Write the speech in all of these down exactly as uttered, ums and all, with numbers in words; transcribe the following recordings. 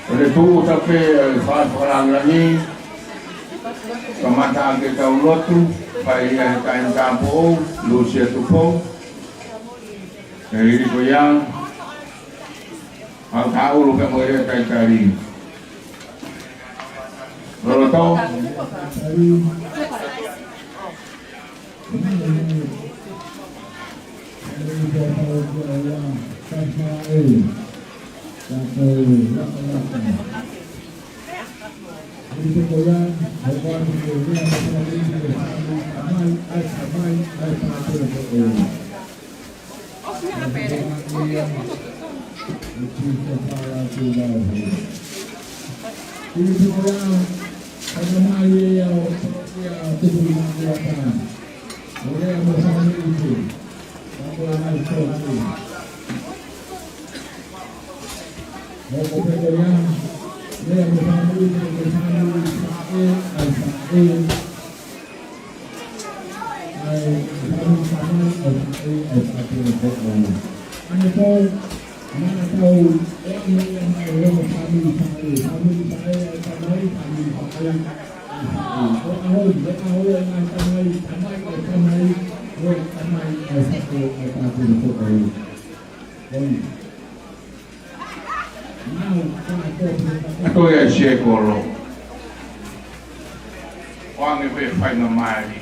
Ko e tuʻu tapu pē, ʻe, fai fakalāngilangi, kamata ʻaki ʻetau lotu, fai ia he taimi tāupoʻou, Lusia Tupou, ʻe, hili ko ia, ʻa e kau ʻulu pē mo e talitali. Loloto. Ko e siekolo. ʻOange pē faingamālie.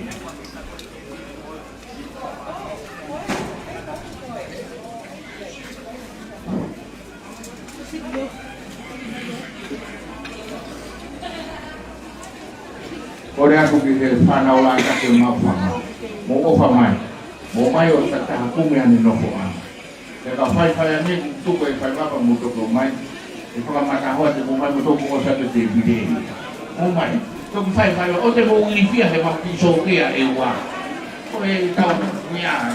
Kole atu ki he fānau lātaki ʻo e maʻu fanga. Mou ʻofa mai. Mou ō mai ʻo tataha kumi ʻa e nofoʻanga. He ka faifai ange, tuku e fai papa mo toko mai. ʻE fakamata hoa te mou mai mo toko o sa te te pide. Mou mai. Toki faifai ʻo te mou ilifia he mapiso ke a e ua. Ko e tau mea.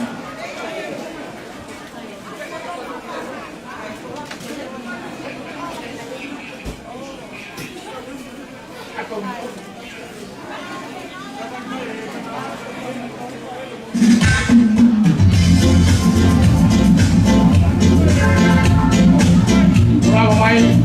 Bravo, mai.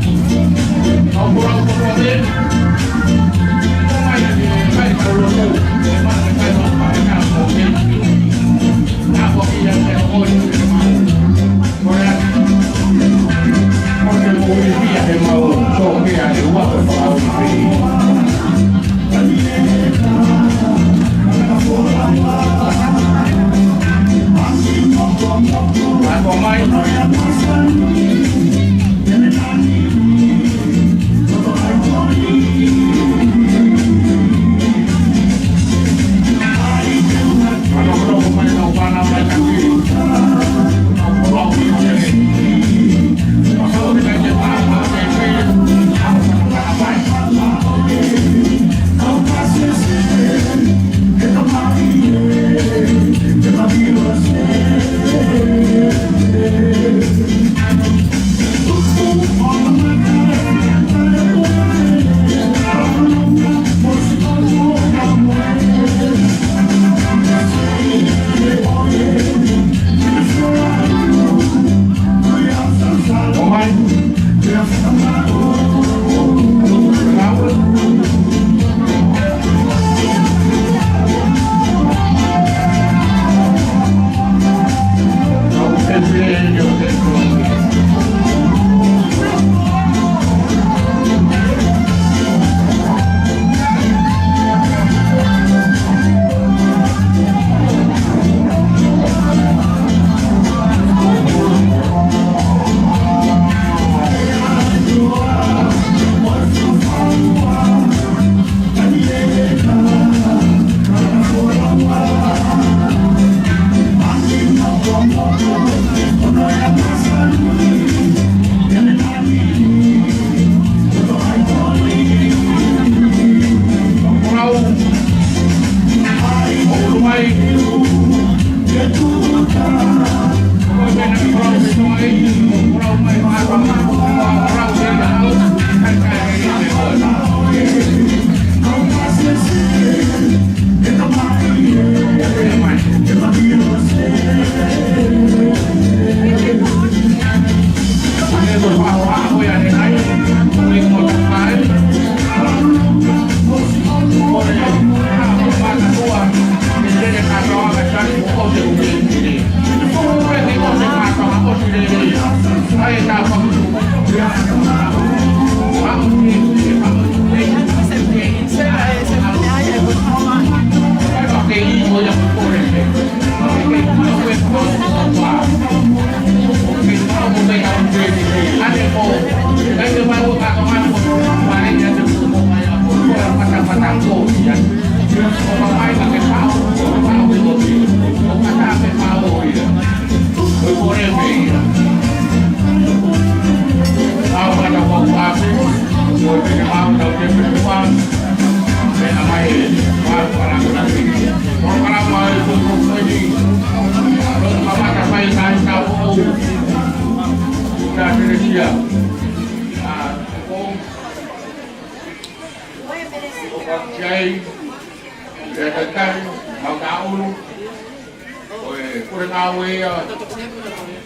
ʻO e kole ngāue ia,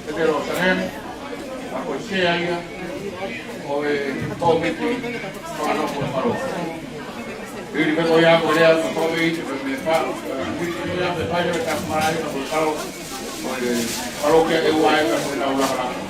Petelo Tangen, ʻa ko e sea ia ʻo e kōmiti fakanofo ʻo e paloki. Hili pē ko ia ko e lea ʻa e kōmiti, pea mei fā, hili pē ia pē fai ʻo e tapu marae ʻo e paloki, ʻo e paloki ʻa e ua ʻa e ka ko e lau lakalaka.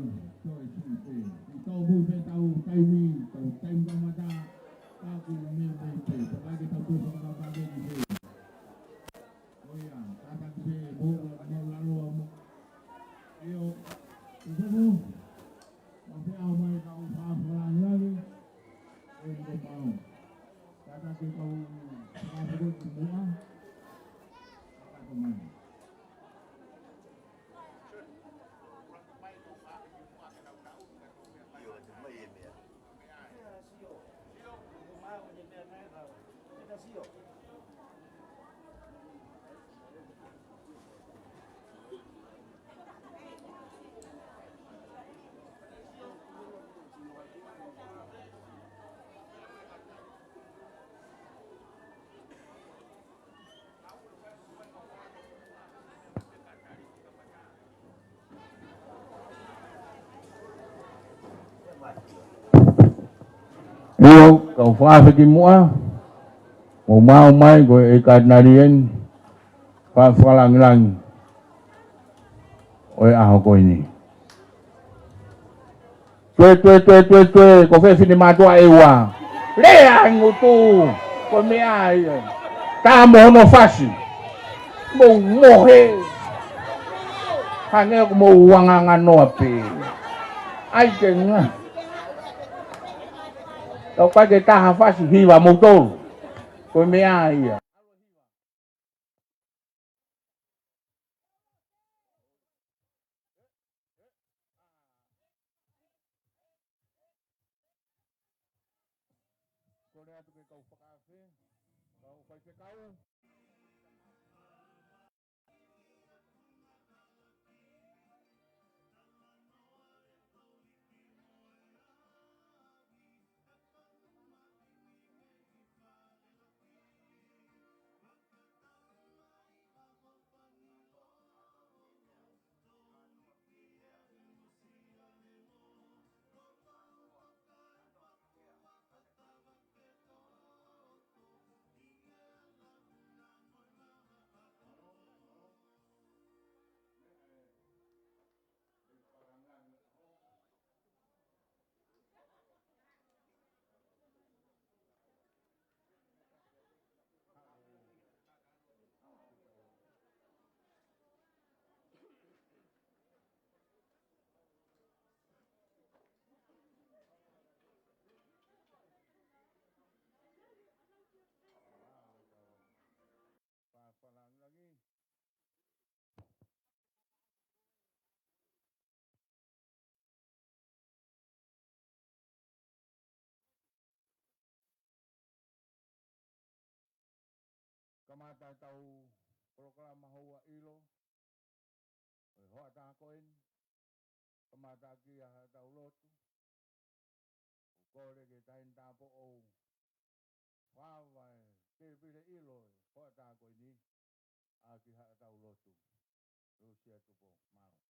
Toe sui pē. ʻI tau mui pē tau taimi, tau taimi kamata, ka ko e meʻa mai pē, tau ake tau pē whakapapake ni pē. ʻO ia, kātaki pē, mo, mo lalo a mo. ʻIo, ʻi he mo, ma pē au mai ka u whāwhālangilangi, ʻo i ko mau. Kātaki ka u whāwhālangilangi ki muʻa, kātaki mai. ʻIo, kau fakaafeʻi muʻa, mo mau mai ko e Katinali eni, fa-, fakalāngilangi ʻo e ʻaho ko eni. Toe, toe, toe, toe, toe, ko fē fine mātuʻa ʻe ua? Lea e ngutu, ko e meʻa ia. Tā mo hono fasi. Mou mohe. Hangē ʻoku mou uanganganoa pē. ʻAi ke ngā. Tau kai ke taha fasi hiva mou tolu. Ko e meʻa ia. Kole atu ke kau fakaafe, kau faifekau. Kamata ʻetau polokalama houa ʻilo ʻo e hoʻatā ko eni, kamata ʻaki ʻa haʻatau lotu. ʻOku kole ke taʻetāpuaki ʻo fakaava e pepile ʻilo ʻo e hoʻatā ko eni, ʻaki haʻatau lotu. Lusia Tupou, mālō.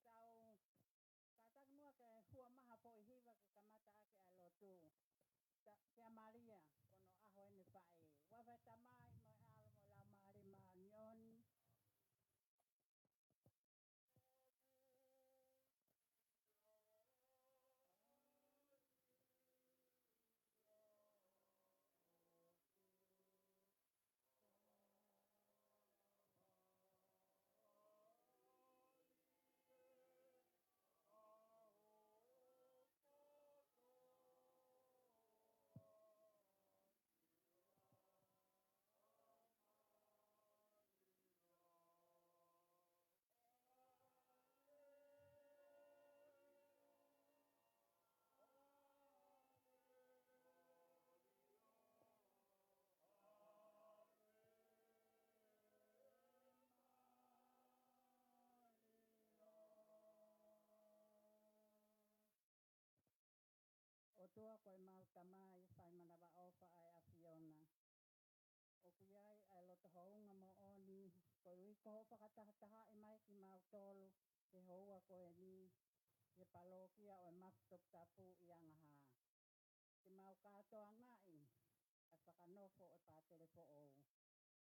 Mālō. Te tau kātaki muʻa ke hua mai ha foʻi hiva ke kamata ʻaki ʻa e lotu. Ta-, Tia Malia, ko hono ʻaho eni faʻē. ʻOfa ʻa e Tamai mo e ʻAlo mo e Laumālie Māʻoniʻoni. ʻOtua ko ʻemau Tamai, fai manavaʻofa ʻa e ʻAfiona. ʻOku ʻi ai ʻa e loto hounga moʻoni, koeʻuhi ko hoʻo fakatahatahaʻi mai kimautolu he houa ko eni, he palōkia ʻo e Mafi Toputapu ʻi Angahā. ke mau kātoangaʻi ʻa e fakanofo ʻo e pātele foʻou.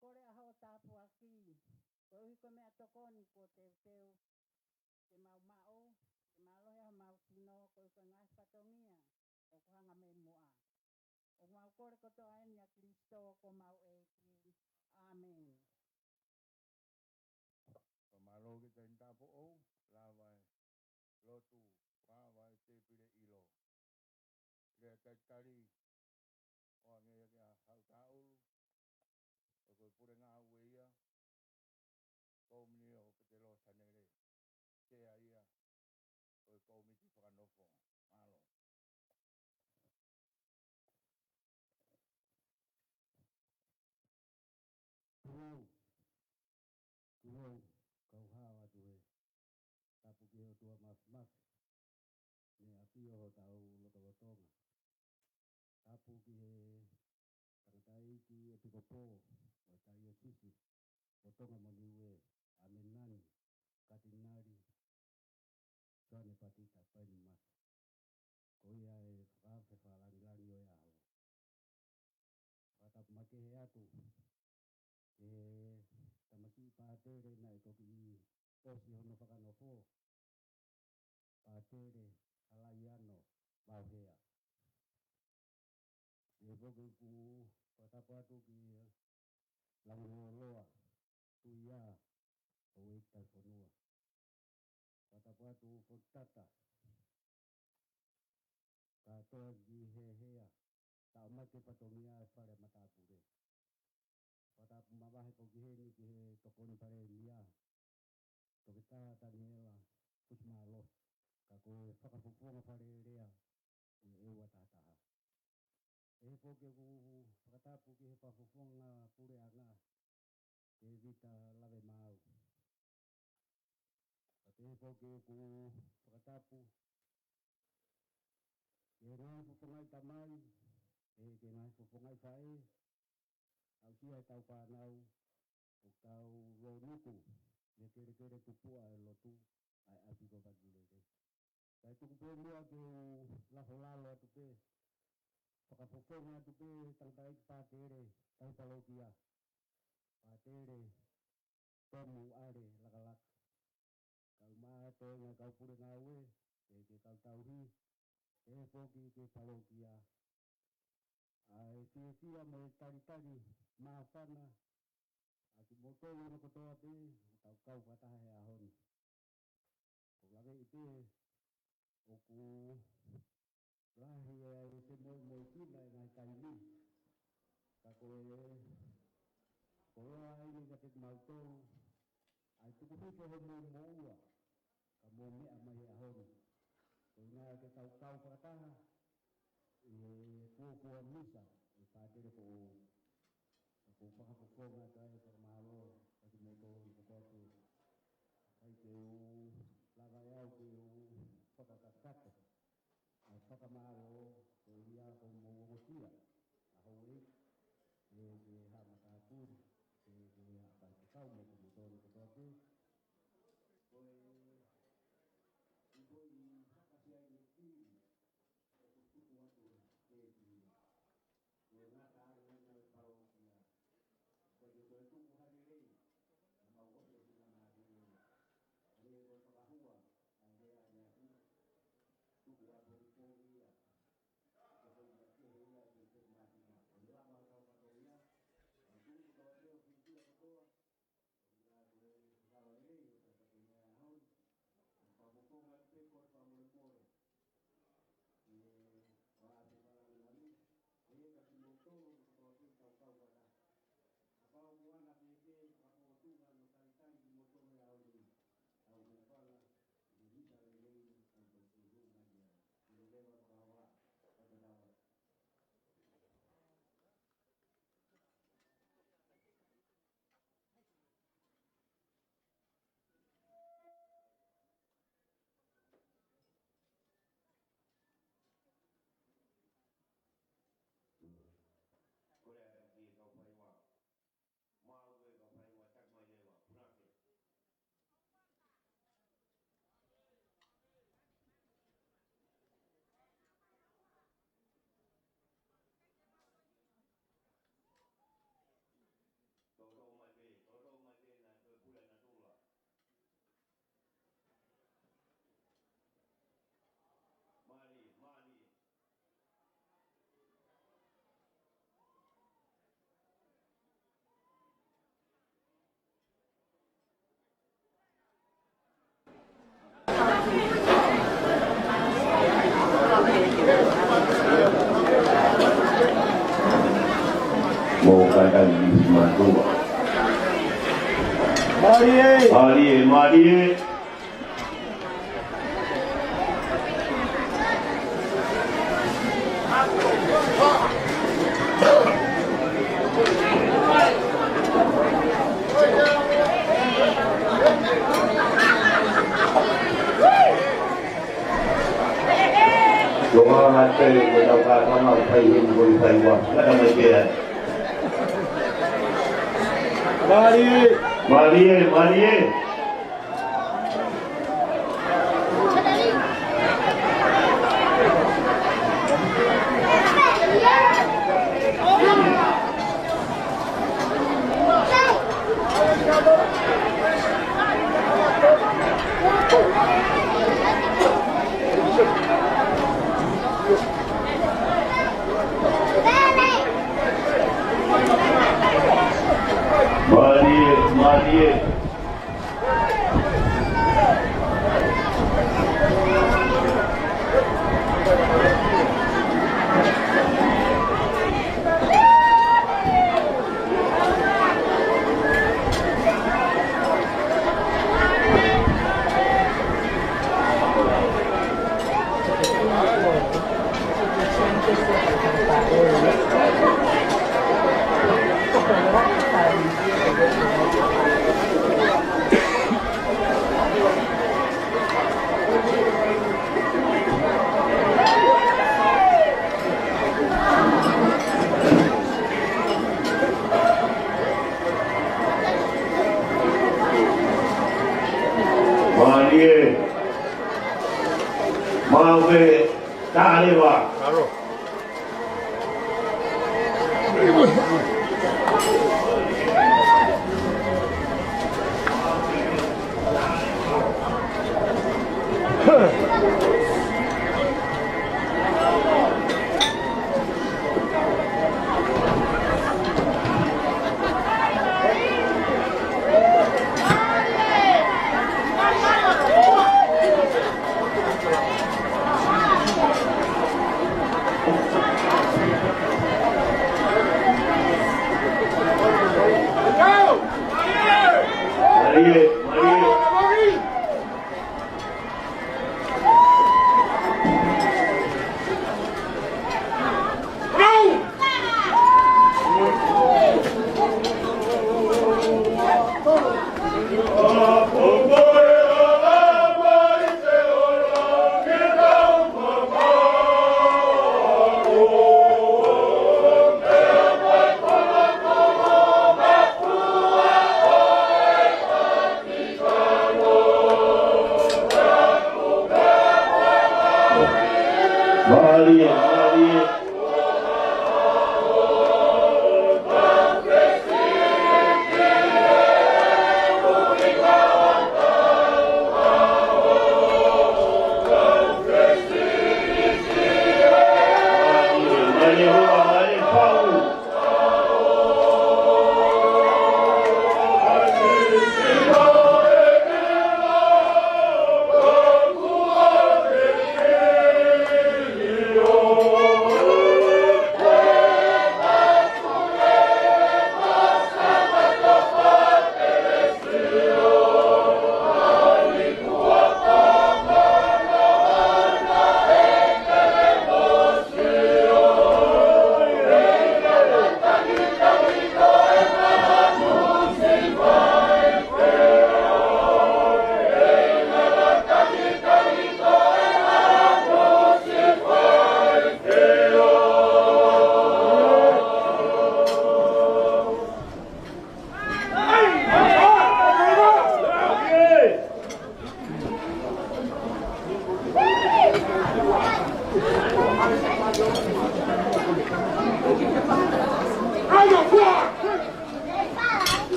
Kole ʻa hoʻo tāpuaki, koeʻuhi ko e meʻatokoni kuo teuteu ke mau maʻu, ke mālohi ʻa homau sino, koeʻuhi ko e ngaahi fatongia ʻoku hanga mei muʻa. ʻOku mau kole kotoa eni ʻia Kalaisi ko homau ʻEiki. ʻĀmeni. Fakamālō ki he taimi tāpuaki, lava e lotu, lava e tēpile ʻilo. Lea talitali, ʻoange ia kia Hautaulu, ʻoku ko e pule ngāue ia, Kōmini ʻo Petelo Sanele, sea ia ʻo e kōmiti fakanofo. Mālō. Tulou, tulou, kau hao atu he tapu ki he ʻOtua Mafimafi, ne ʻafio hotau lotolotonga. Tapu ki he tangataʻeiki ʻEpikopō ʻo e Taiosisi ʻo Tonga mo Niue, ʻAmenani Katinali Soane Patita Paini Mafi. Ko ia e fakaafe fakalāngilangi ʻo e ʻaho. Fakatapu makehe atu ki he tamasiʻi pātele naʻe toki ʻosi hono fakanofo, Pātele Halaiano Vauhea. Pea foki ʻoku fakatapu atu ki Langiloloa Tuia ʻo Ueiki Talifonua. Fakatapu atu Fotata, kātoa ki he hea, taʻomaki e fatongia e fale matāpule. Fakatapu mavahe foki heni ki he Tokoni Palēmia, Toketā Taniela Fusimālohi, ka ko e fakafofonga Fale Alea ʻo e ua taha taha. Pehē foki ʻoku fakatapu ki he fakafofonga puleʻanga, Tēvita Lavemaau. Pea pehē foki ʻoku fakatapu ki he ngaahi fofongaʻi tamai, pehē ki he ngaahi fofongaʻi faʻē, aʻusia ʻetau fānau, ʻoku tau lōnuku mei he kelekele tupuʻa ʻo e lotu ʻa e ʻapi ko Vatilele. Kae tuku pē muʻa ke u lafo lalo atu pē, fakafofonga atu pē tangataʻeiki pātele, tauhi palokia, Pātele Tomu ʻAle Lakalaka. Kau mātoenga kau pule ngāue, ki he kau tauhi, pehē foki ki he palokia. ʻA e fiefia mo e talitali māfana ʻa kimoutolu hono kotoa pē, ʻoku tau kau fakataha he ʻaho ni. ʻOku ou laveʻi pē ʻoku lahi e femoemoekina e ngaahi taimi. Ka ko e koloa eni kiate kimautolu, ʻa e tuku hifo hoʻomou moʻua, ka mou meʻa mai he ʻaho ni. Ko ia ke tau kau fakataha ʻi he fuofua misa ʻo e pātele foʻou. Ka ʻoku ou fakafofonga atu e fakamālō kiate kimoutolu kotoa pē. ʻIkai ke u lava ʻe au ke u fakakakato ʻa e fakamālō ko ia kuo mou ongosia ʻa houʻeiki, ʻa e haʻa matāpule, ʻa e haʻa faifekau mo kimoutolu kotoa pē. Ko e, ko e foʻi fakasiaineki ʻoku tuku atu ke ki, ko e ngata ʻa e ngaahi palokia. Ko e toe tuku ha lelei, ʻa mau ʻosi ʻo sina mālie. ʻA ia ko e fakahua ʻa e lea ʻa e ʻapi, tuku atu ʻi ko ia. Ko e ia ke he ia ke te mātina. ʻO lava hotau fatongia, ʻa e tuku kotoa pē ʻo fiefia kotoa. ʻO ia ko e fakahua lelei ʻo e fatongia ʻaho ni. Fakafofonga pē ko e fakamolemole. Mo Kakai Nisi Matua. Mālie! Mālie, mālie! Tokanga atu pē mo e tau kātanga ʻo fai heni ko e fai ua. Ngata mai pē ai. Mālie. Mālie, mālie. Mālie, mālie. Mālie. Maʻu e tāleva. Mālie, mālie.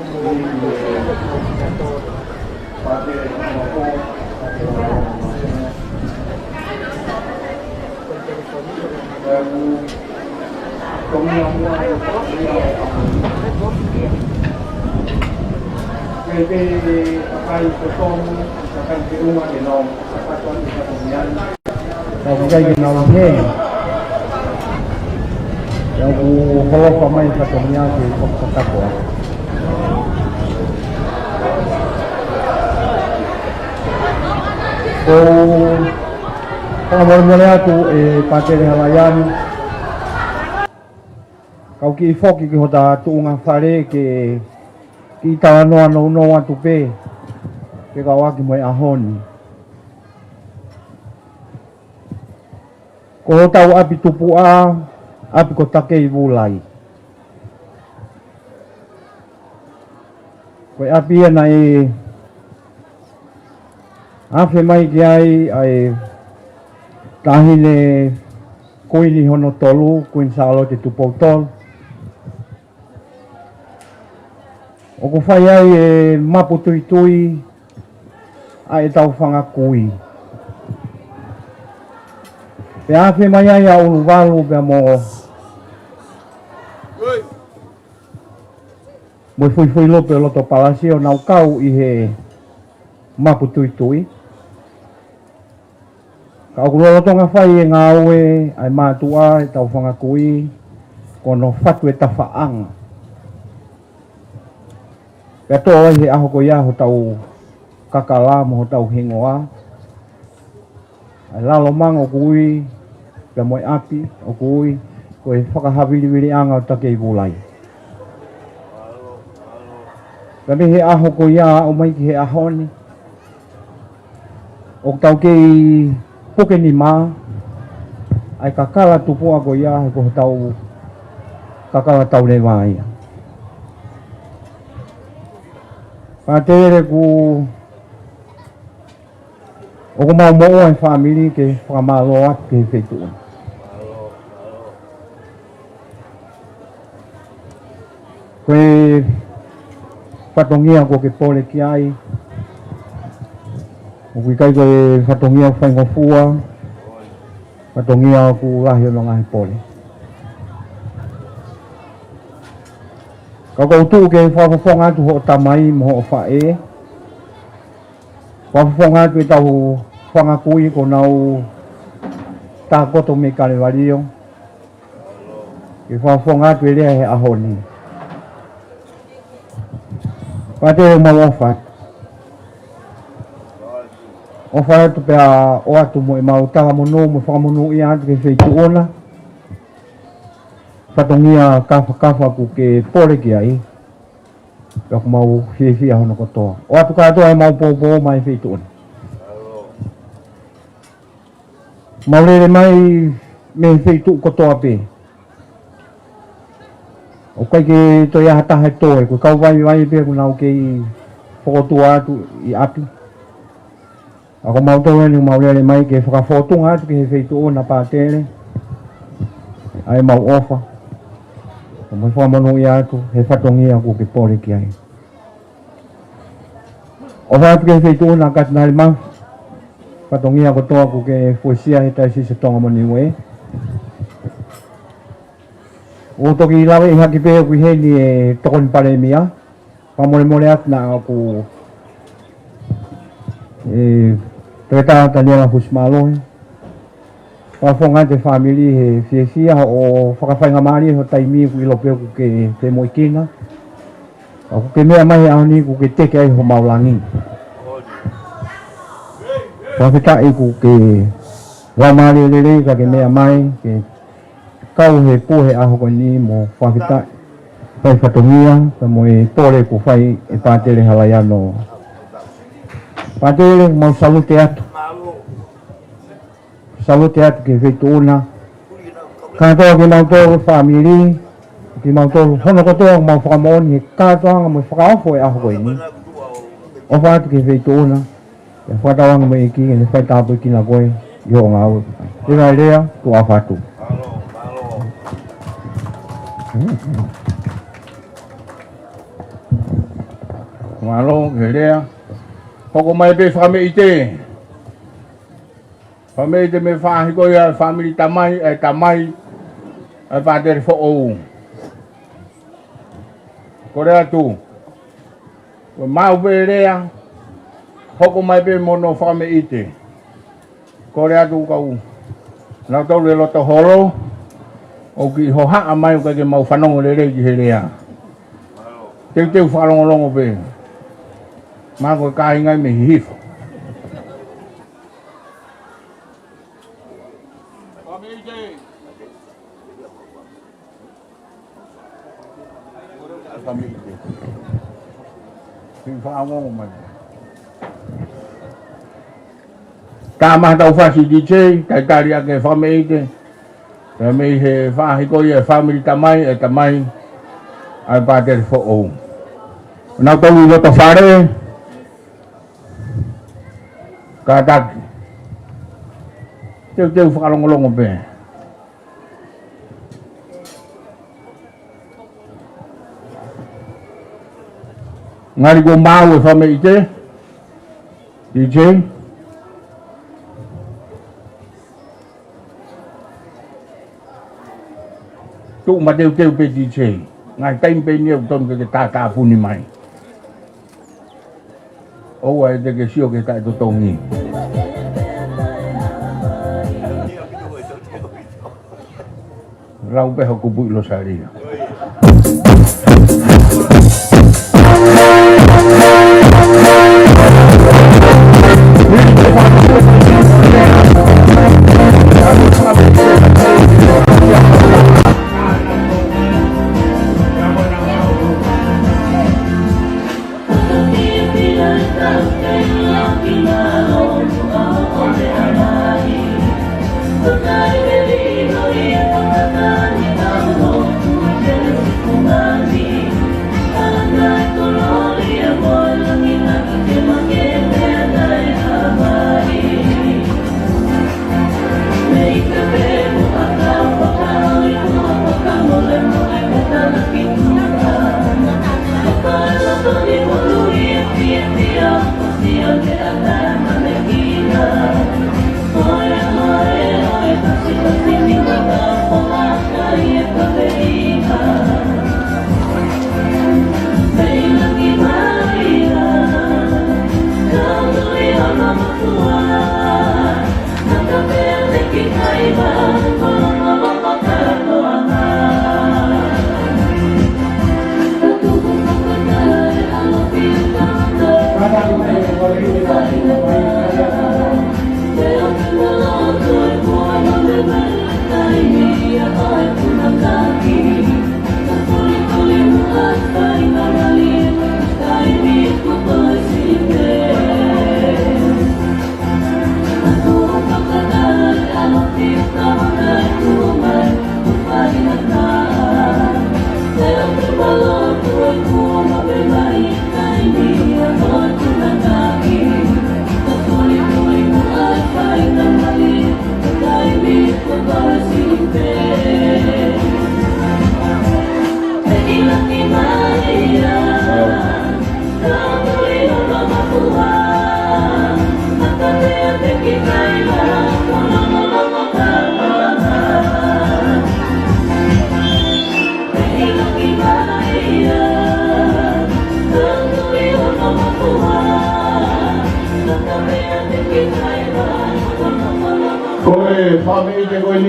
Ka ʻoku ʻikai ke nau hē. Pea ʻoku holofa mai fatongia ke fakatakoa. Ko, ko e molemole atu ʻe Pātele Halaiani. Kau kiʻi foki ki hota tuʻunga fale ke kiʻi talanoa nounou atu pē, ke kau ʻaki mo e ʻaho ni. Ko hotau ʻapi tupuʻa, ʻapi ko Takei Vulai. Ko e ʻapi ia naʻe afe mai ki ai ʻa e Taʻahine Kuini hono tolu, Kuini Sālote Tupou Tolu. ʻOku fai ai e mapu tuitui ʻa ʻetau fanga kui. Pea afe mai ai ʻa ʻUluvalu pea mo, mo e Fuifuilupe ʻo Lotopalasi ʻo nau kau ʻi he mapu tuitui. Ka ʻoku lolotonga fai e ngāue ʻa e mātuʻa ʻetau fanga kui, ko hono fatu e tafaʻanga. Pea toʻo ai he ʻaho ko ia hotau kakala mo hotau hingoa, ʻa e Lalomango ʻoku ui, pea mo e ʻapi ʻoku ui ko e Fakahaviliviliʻanga ʻo Takei Vulai. Pea mei he ʻaho ko ia ʻo aʻu mai ki he ʻaho ni, ʻoku tau kei puke nima ʻa e kakala tupuʻa ko ia, he ko hotau kakala tauleva ia. Pātele, ʻoku, ʻoku mau moʻua e fāmili ke fakamālō atu ki he feituʻu. Ko e fatongia ʻoku ke pole ki ai, ʻoku ʻikai ko e fatongia faingofua, fatongia ʻoku lahi hono ngaahi pole. Ka ʻoku ou tuʻu ke fakafofonga atu hoʻo tamai mo hoʻo faʻē, fakafofonga atu ʻetau fanga kui kuo nau tākoto mei Kalevalio, ke fakafofonga atu e lea he ʻaho ni. Pātele, mau ʻofa atu. ʻOfa atu pea ʻoatu mo ʻemau talamonū mo fakamonūʻia atu ki he feituʻu na. Fatongia kafakafa ʻoku ke pole ki ai. Pea ʻoku mau fiefia hono kotoa. ʻOatu kātoa ʻemau poupou mai feituʻu ni. Mau lele mai mei he feituʻu kotoa pē. ʻOku ʻikai ke toe ʻi ai ha taha ʻe toe, ko e kau vaivai pē ʻoku nau kei fokotuʻu atu ʻi ʻapi. ʻA ko mautolu eni ʻoku mau lele mai ke fakafōtunga atu ki he feituʻu na pātele. ʻA ʻemau ʻofa. Ko e fakamonūʻia atu, he fatongia ʻoku ke pole ki ai. ʻOfa atu ki he feituʻu na Katinali Mafi. Fatongia kotoa ʻoku ke fuesia he Taiosisi Tonga mo Niue. ʻOku toki lave ʻi haki pē ʻoku ʻi heni e Tokoni Palēmia. Fakamolemole atu naʻa ʻoku, ē, Toketā Taniela Fusimālohi. Fakafofonga atu e fāmili he fiefia ʻo fakafaingamālie ho taimi ʻoku ʻilo pē ʻoku ke femoʻuekina. ʻOku ke meʻa mai he ʻaho ni ʻoku ke teke ai homau langi. Fakafetaʻi ʻoku ke laumālie lelei ka ke meʻa mai ke kau he pō he ʻaho ko eni mo fakafetaʻi. Fai fatongia, ka mo e pole ʻoku fai ʻe Pātele Halaiano. Pātele, mau salute atu. Salute atu ki he feituʻu na. Kātoa kimautolu fāmili, kimautolu hono kotoa mau fakamoʻoni he kātoanga mo e fakaofo e ʻaho ko eni. ʻOfa atu ki he feituʻu na. Pea fakatauange mo e ʻEiki ke ne fai tāpuekina koe ʻi hoʻo ngāue. Tēvai Lea, tuʻa ʻofa atu. Mālō, ke Lea. Hoko mai pē fakameʻite. Fakameʻite mei he faʻahi ko ia e fāmili tamai, ʻa e tamai, ʻa e Pātele Foʻou. Kole atu. Ko mau pē Lea, hoko mai pē mo hono fakameʻite. Kole atu kau. Nautolu e loto holo, ʻoku kiʻi hohaʻa mai ʻoku ʻikai ke mau fanongo lelei ki he lea. Teuteu fakalongolongo pē. Mahalo ko e kāinga mei Hihifo. Fakameʻite. Kiʻi fakaongoongo mai. Tā maha tau fasi D J, talitali ʻaki e fakameʻite. Pea mei he faʻahi ko ia e fāmili tamai, e tamai, ʻa e Pātele Foʻou. Nautolu ʻi loto fale, kātaki. Teuteu fakalongolongo pē. Ngali ko mau e fakameʻite, D J. Tuʻu mateuteu pē D J. Ngaahi taimi pē eni ʻoku tonu ke ke tātāpuni mai. ʻOua ʻe te ke sio ki he taʻetotongi. Lau pē hoʻo kupuʻi losalia.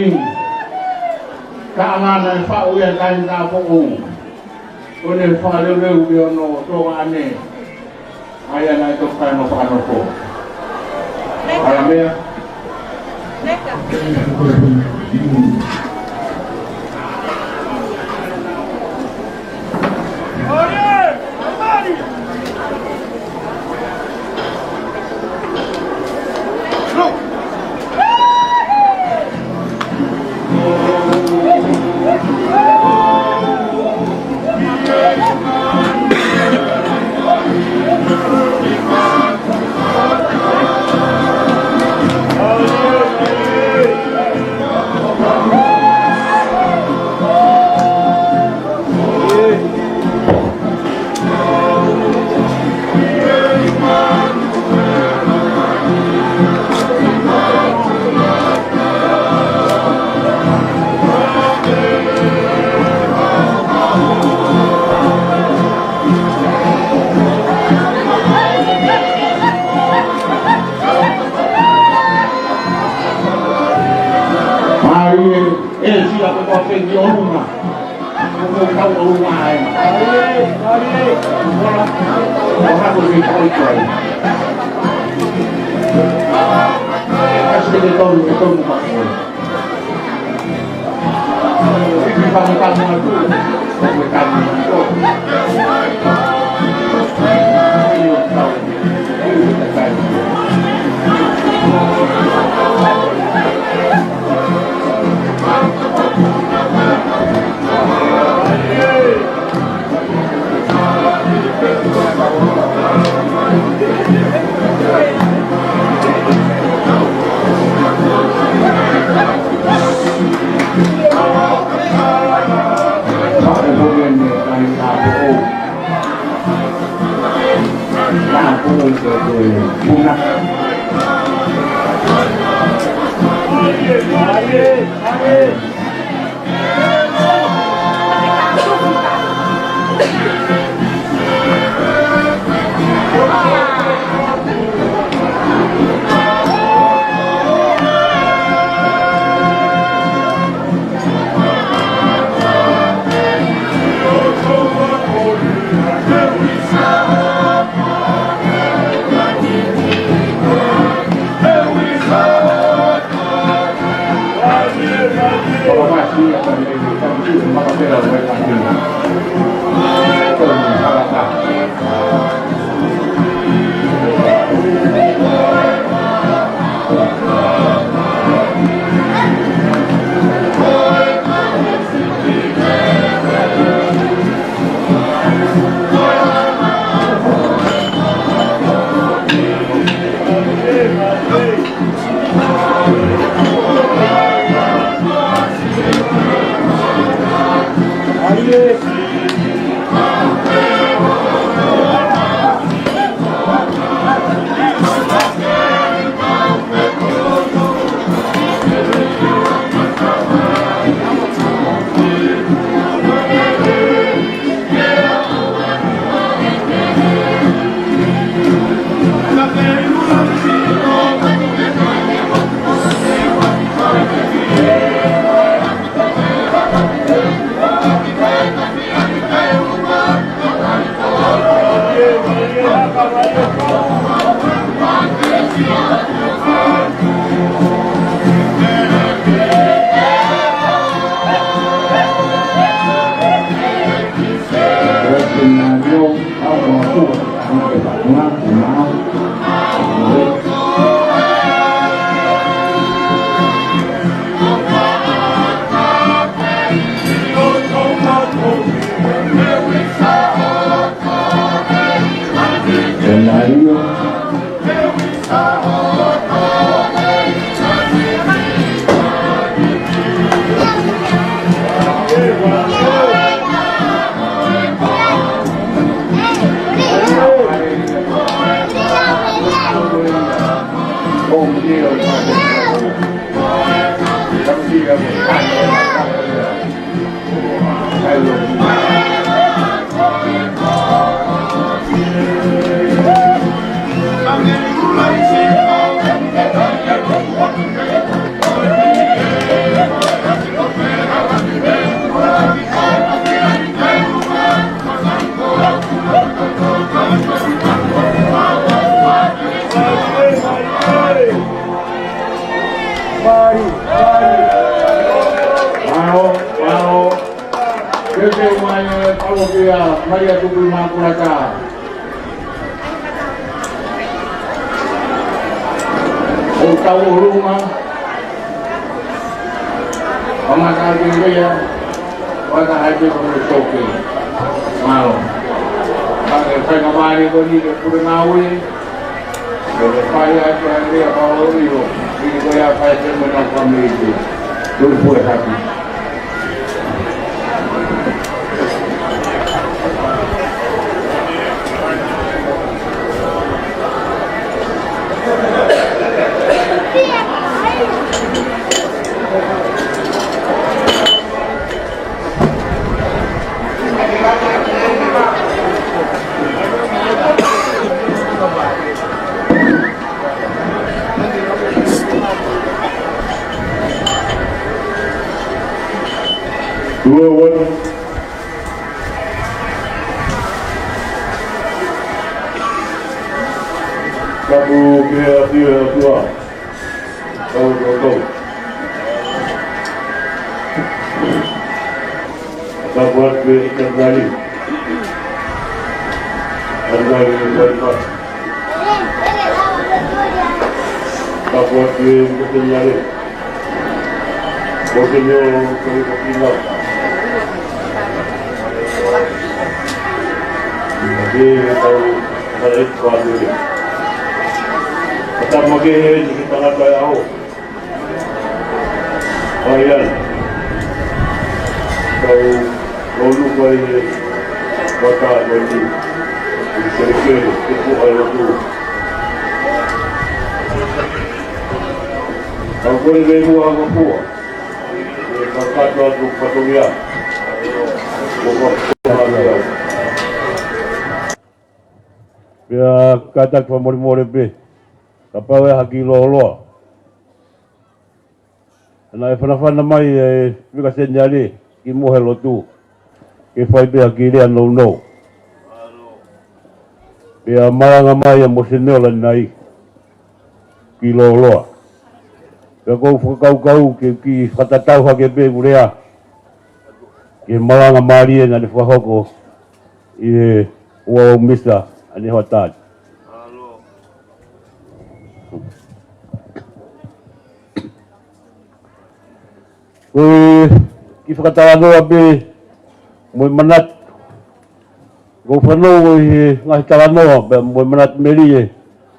Ka ʻanga naʻe faʻu ia ʻe Taʻahine Tāupoʻou. ʻO ne fakaleuleu ʻi hono toʻane. ʻA ia naʻe toki fai hono fakanofo. ʻAlamea. Mālie, ʻe sila ko e kau fengi ʻolunga. Ko e kau ʻolunga ai. Mālie, mālie. Ora. Ora ko e kau i kai. Kasi ke tonu, ke tonu ka koe. ʻO kia Malia Tupuʻimākulata. ʻO tau ʻolunga. ʻO mata ake lea. ʻO ata hai te koe toke. Mālō. Pake fai ka mālie ko ni ke pule ngāue. Ko e fai atu ʻa e lea Paolo ʻilo, ʻi ko ia fai te mo na ka mei te. Tui pue haki. Ua ua. Tapu ke ʻafio ʻa e ʻOtua. Tau, tau, tau. Tapu atu ki he ʻIkapitali. Tapu atu ki he Paipā. Tapu atu ki he Mokoteni Ale. Mokoteni ʻo, ko e, ko e kina. Ke tau, tau e kua nui. Tapu makehe ki he tangata ʻo e ʻaho. ʻA ia, kau lonu kai he vaka ko eni, ʻi he kelekele, ke puʻa e lotu. Kau kole le mua ʻa Ngofua, ʻe kau katoa atu fatongia. Pea kātaki fakamolemole pē, kapau ʻe ha kiʻi lōloa. Naʻe fanafana mai e Vika Seniale ki muʻa he lotu, ke fai pē ha kiʻi lea nounou. Pea malanga mai ʻa Mosene ʻo Lanai, kiʻi lōloa. Pea ʻoku ou fakakaukau ke kiʻi fakatatau hake pē ʻeku lea ki he malanga mālie naʻa ne fakahoko ʻi he ʻaho Misa ʻanenai hoʻatā ni. Ko e kiʻi fakatalanoa pē mo e manatu. ʻOku ou fanongo ʻi he ngaahi talanoa pea mo e manatu melie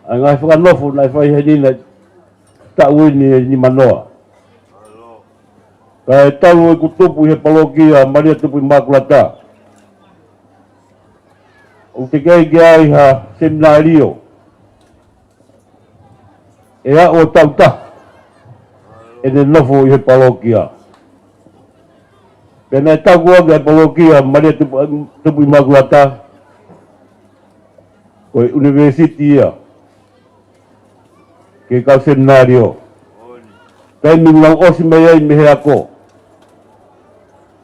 ʻa e ngaahi fakanofo naʻe fai heni naʻe taʻu eni ʻe nimanoa. Kae talu ʻeku tupu ʻi he palokia Malia Tupuʻimākulata, ʻoku teʻeki ai ke ʻi ai ha seminalio ʻe aʻu ʻo taʻu taha ʻene nofo ʻi he palokia. Pea naʻe taku ʻaki ʻa e palokia Malia Tupu, Tupuʻimākulata ko e ʻunivēsiti ia ki he kau seminalio. Taimi naʻa nau ʻosi mai ai mei he ako,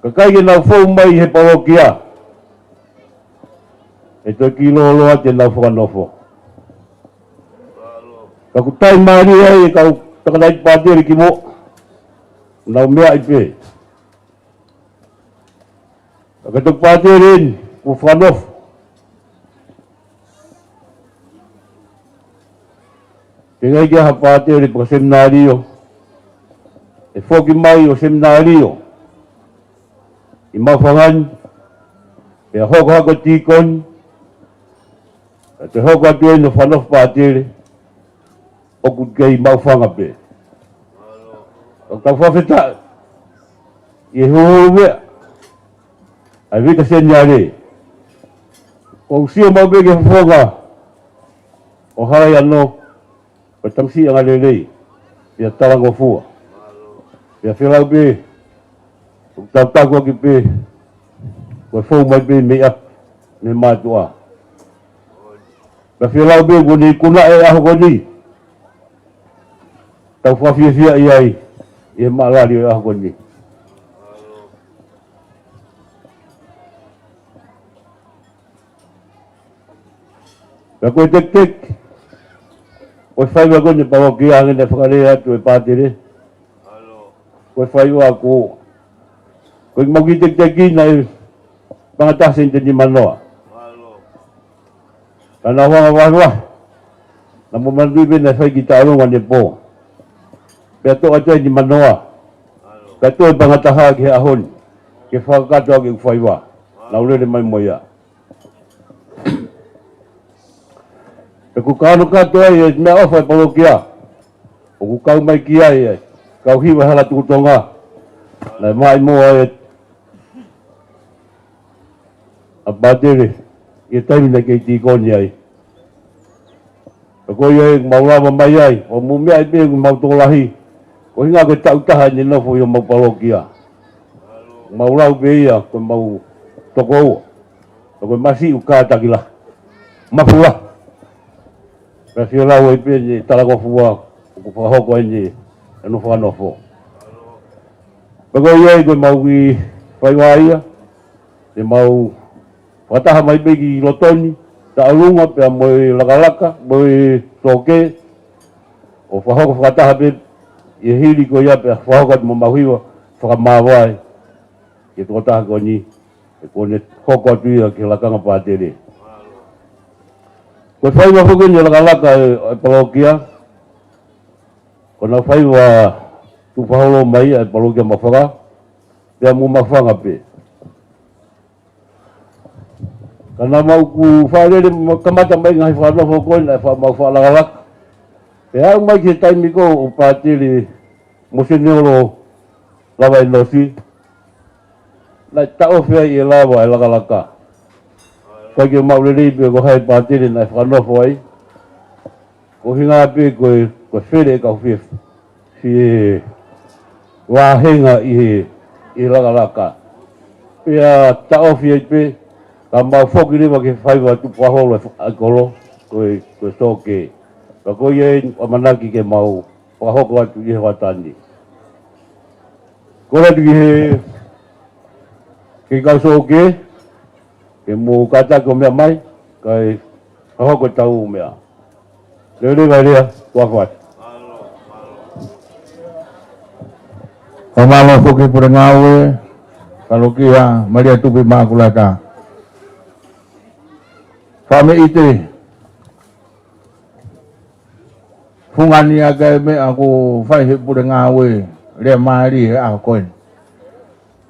ka ʻikai ke nau fou mai he palokia, ʻe toe kiʻi lōloa te nau fakanofo. Ka ʻoku taʻimālie ai e kau tangataʻeiki pātele kimuʻa, nau meaʻi pē. Ka ko e toki pātele eni kuo fakanofo. Teʻeki ai ke ʻi ai ha pātele pe ko e seminalio ʻe foki mai ʻo seminalio ʻi Maʻufanga ni, pea hoko hake ko e tīkoni, pea toe hoko atu eni ʻo fakanofo pātele, ʻoku kei Maʻufanga pē. ʻOku tau fakafetaʻi ʻi he huhuʻi meʻa ʻa e Vika Seniale. ʻOku ou sio maʻu pē ki he fofonga ʻo Halaiano, ko e tamasiʻi angalelei, pea talangofua. Pea felau pē, ʻoku tau taku ʻaki pē, ko e fou mai pē mei ʻapi, mei mātuʻa. Pea felau pē, ko eni kuo ʻi ai e ʻaho ko eni. Tau fakafiefiaʻi ai ʻi he maʻalali ʻo e ʻaho ko eni. Pea ko e teketeke ʻo e faiva ko eni palokia, hangē naʻe fakalea atu e pātele, ko e faiva ko, ko e mau kiʻi teketeke naʻe Pangataha sēniti ʻe nimanoa. Ka naʻa ku hanga ʻo vahevahe. Naʻa mou manatuʻi pē naʻe fai ki Taʻalonga ʻanepō. Pea toʻo atu ʻa e nimanoa. Kae toe pangataha ki he ʻaho ni. Ke fakakakato ʻaki ʻeku faiva. Naʻa ku lele mai mo ia. ʻOku kanokato ai e meʻaʻofa ʻa e palokia. ʻOku kau mai ki ai e kau hiva hala tuku Tonga. Naʻe maʻimoa ai ʻa Pātele ʻi he taimi naʻe kei tīkoni ai. Pea ko ia ʻoku mau lava mai ai, ʻo mou meaʻi pē ʻoku mau tokolahi. Ko e ʻuhinga ko e taʻu taha ʻene nofo ʻi homau palokia. Mau lau pē ia, ko ʻemau tokoua. Ko e masiʻi ʻoku kātaki lahi. Mafua. Pea fie lau ai pē ʻene talangofua, ʻoku fakahoko ai ʻene, ʻene fakanofo. Pea ko ia ʻoku mau kiʻi faiva ia, te mau fakataha mai pē ki loto ni, Taʻalonga pea mo e lakalaka, mo e sōkē, ʻo fakahoko fakataha pē, ʻi he hili ko ia pea fakahoko atu mo homau hiva, fakamāvae, ki he tokotaha ko eni, ʻe kuo ne hoko atu ia ki he lakanga Pātele. Ko e faiva foki eni ʻa e lakalaka ʻa e, ʻa e palokia, ko ʻena faiva tuʻu fakaholo mai ʻa e palokia Maʻufanga, pea mo Maʻufanga pē. Ka naʻa mau ku fakalele ma-, kamata mai ngaahi fakanofo ko ē naʻe faʻa mau fakalakalaka. Pea aʻu mai ki he taimi ko ē ʻo Pātele Moseniolo Lavaʻenosi, naʻe taʻofi ai ʻe lava e lakalaka. ʻIkai ke mau lelei pe ko hai Pātele naʻe fakanofo ai. Ko e ʻuhinga pē ko e, ko e fele e kau fie, fie vāhenga ʻi he, ʻi he lakalaka. Pea taʻofi ai pē, ka mau foki leva ki he faiva tuʻu fakaholo ʻa e kolo, ko e, ko e sōkē. Ka ko ia ʻoku ʻamanaki ke mau fakahoko atu ʻi he hoʻatā ni. Kole atu ki he, ki he kau sōkē, ke mou kātaki ʻo meʻa mai, kae fakahoko ʻetau meʻa. Leveleva e lea, tuʻa fai. Fakamālō foki Pule Ngāue, Palokia Malia Tupu ʻImākulata. Fakameʻite, fungani ʻaki e meʻa kuo fai he Pule Ngāue, lea mālie he ʻaho ko eni.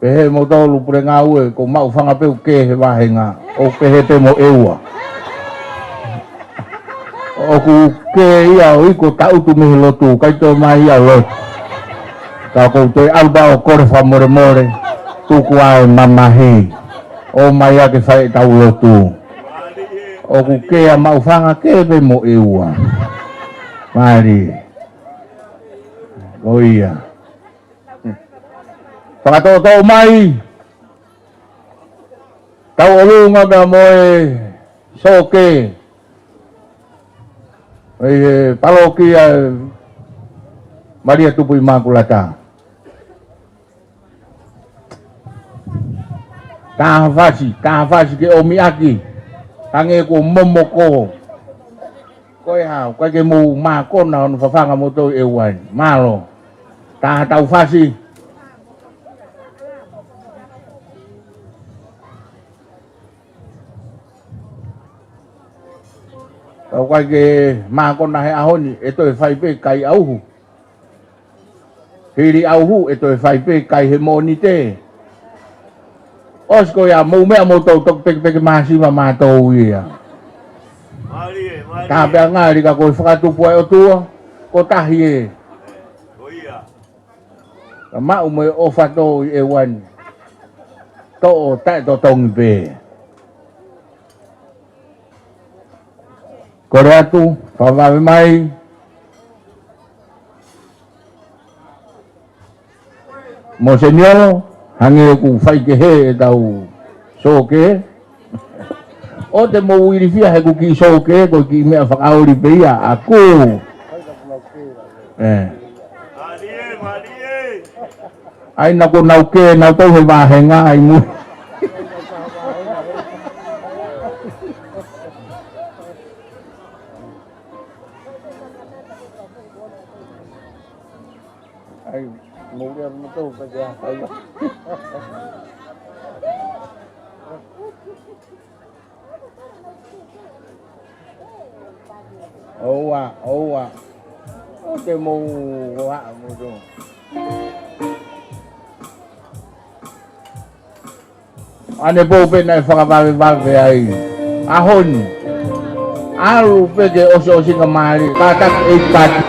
Pehē mo tolu Pule Ngāue, ko Maʻufanga pē ʻoku kē he vāhenga, ʻoku pehē pē mo ʻEua. ʻOku kē ia ʻo ʻikai ko e taʻutu mei he lotu, ʻikai toe ʻomai ia ʻo lotu. Ka ʻoku ou toe ʻalu pē ʻo kole fakamolemole, tuku ā e mamahi, ʻomai ā ke fai ʻetau lotu. ʻOku kē ʻa Maʻufanga, kē pē mo ʻEua. Mālie. Ko ia. Fakatoʻotoʻo mai. Tauʻolunga pea mo e sōkē. ʻI he palokia Malia Tupu ʻImākulata. Taha fasi, taha fasi ke ʻomi ʻaki. Hangē kuo momoko. Ko e hā, ʻikai ke mou mākona hono fafanga moutolu ʻe ʻEua ni. Mālō. Taha tau fasi. Ka ʻoku ʻikai ke mākona he ʻaho ni, ʻe toe fai pē kai ʻauhu. Hili ʻauhu, ʻe toe fai pē kai he Mōnite. ʻOsi ko ia, mou meʻa moutolu, toki pekepeke māsiva mautolu ia. Mālie, mālie. Tāpeʻa ngali ka ko e fakatupu ʻa e ʻOtua, ko tahi ē. Ko ia. Ka maʻu mo e ʻofa tō ʻi ʻEua ni. Toʻo taʻetotongi pē. Kole atu, fakavave mai. Moseniolo, hangē ʻoku fai kehe ʻetau sōkē. ʻOua te mou ilifia he ʻoku kiʻi sōkē, ko e kiʻi meʻa fakaoli pē ia, ʻaku. ʻE. ʻAi naʻa ko nau kē, nau tau he vāhenga, ʻai mu. ʻAi, mou lea mo tau, pea ke ʻai. ʻOua, ʻoua. ʻOua te mou ʻoua, mou tō. ʻAne pō pē naʻe fakavavevave ai. ʻAho ni. ʻAlu pē ke ʻosiʻosingamālie. Kātaki ʻEiki Pāti.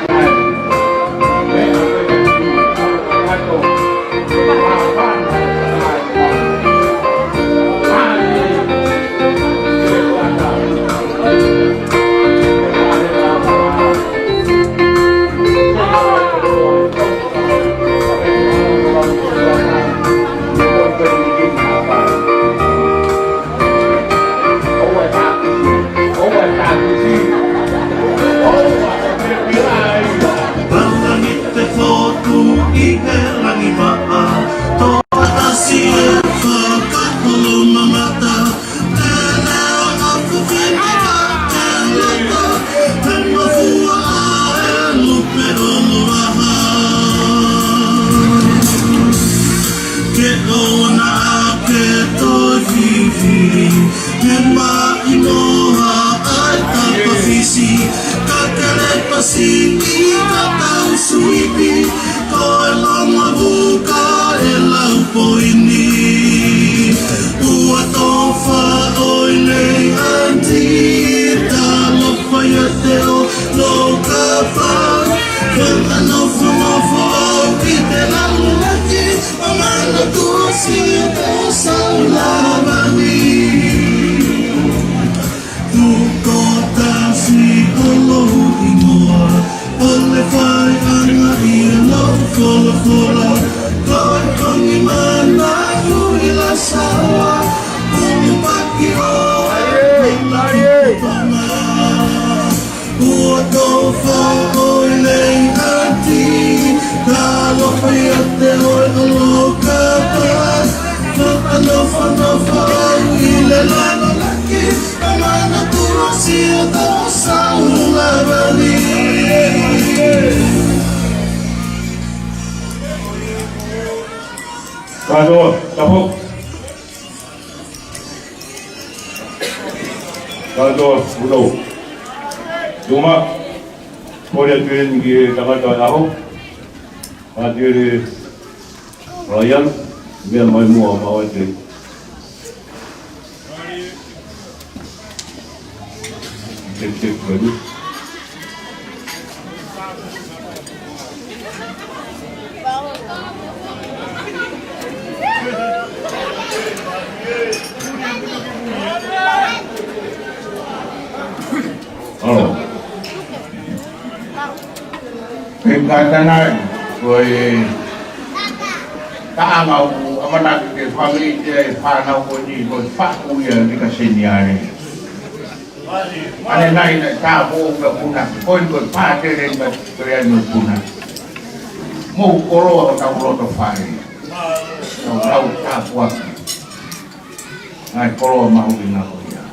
Pālangi te fotu ʻi he langi maʻa, toʻatasi e fakakolo mamata, te leo a fufini ka te lata, te mafua a e lupe o mo vaha. Ke ʻoua naʻa ke toe fifili, ke maʻimoa ʻa e tapa fisi, ka ke le pasi ʻi ka tau suipi, ko e longa vuka e lau poini. Ua tofa ʻo i lei anti, talofa ia te o lou kapa, ka ka nofo nofo au ki te lalolaki, ʻo mana tuʻa si te o sau lava ni. Tuʻu ko tasi ʻo lohu ʻi moa, ʻo le fai anga ʻi a lohu folafola, ko e kongi mana ʻu ʻi la saua, ʻo ni paki o e, ʻo la ki tonga. Ua tofa ʻo i lei anti, talofa ia te o e ʻo lou kapa, ka ka nofo nofo au ʻi le lalolaki, ʻo mana tuʻa si te o sau lava ni. Kātoa, tapu. Kātoa, ulo. Tuma, kole atu eni ki he tangata ʻaho. Atu eni, Ryan, meʻa mai muʻa maʻu ai te. Tep, tep, tep. ʻAlo. Pea kātaki, ko e taʻanga ʻoku ʻamanaki ke fāmili te fānau ko eni, ko e faʻu ia ni ka seniale. ʻAne nai na tāpō ka puna, ko e ko e pātele na ko e ai mo puna. Mou koloa hotau loto fale. Tau lau tāpuaki. Nai koloa mahuʻinga ko ia.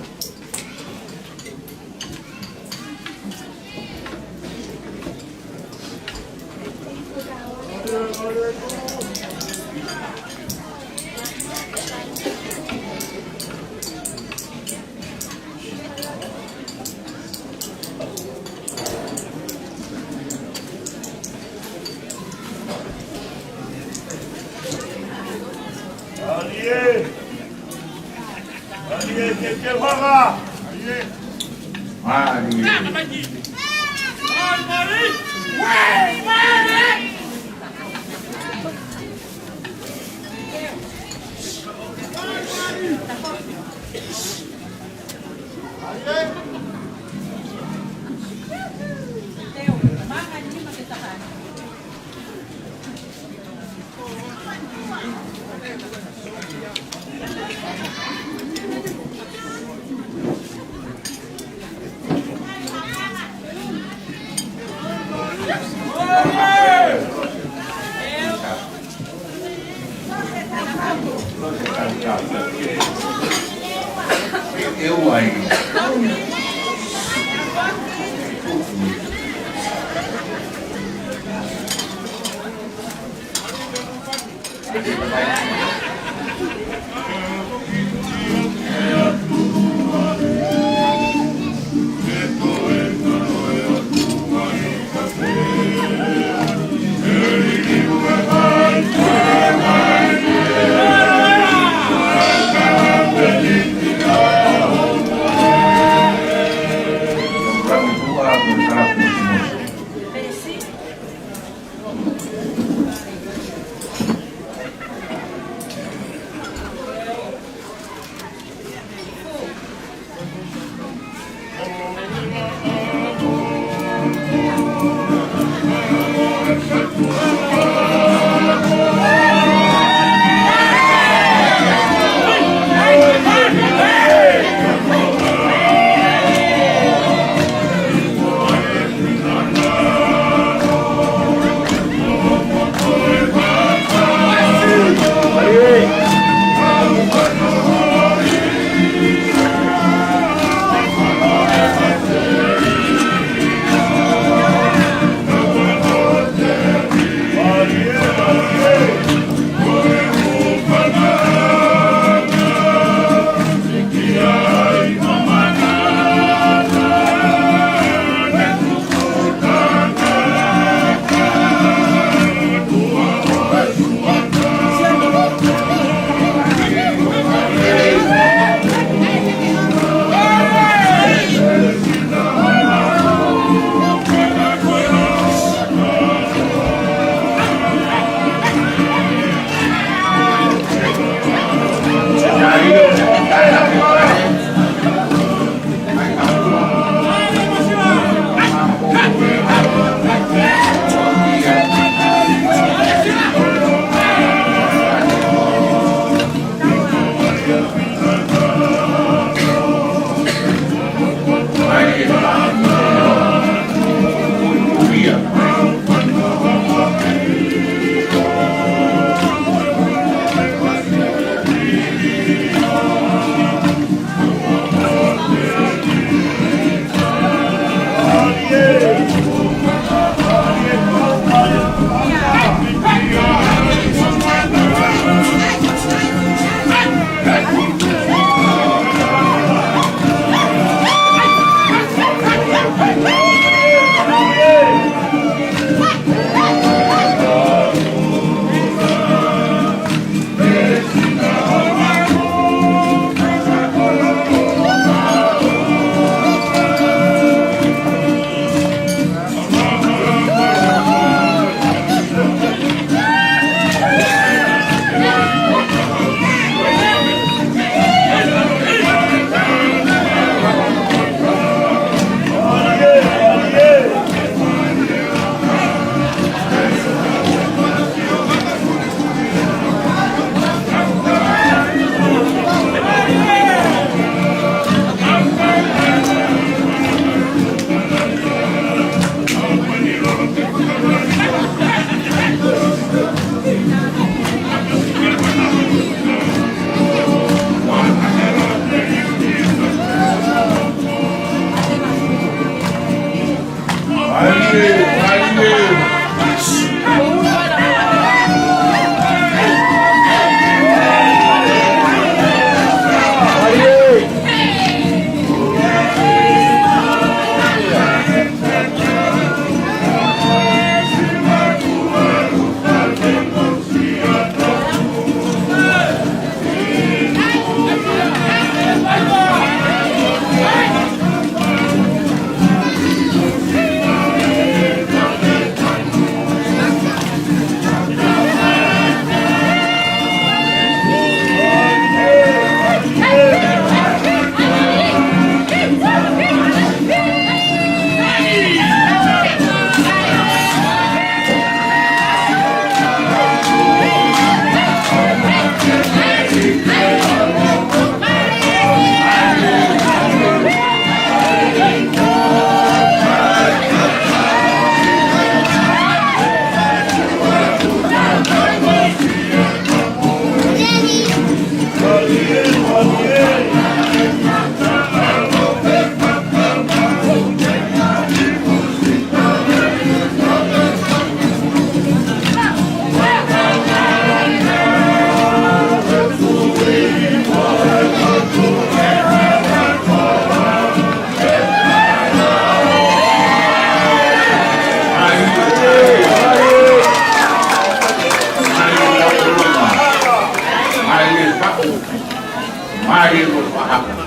Mālie mo e fakahā.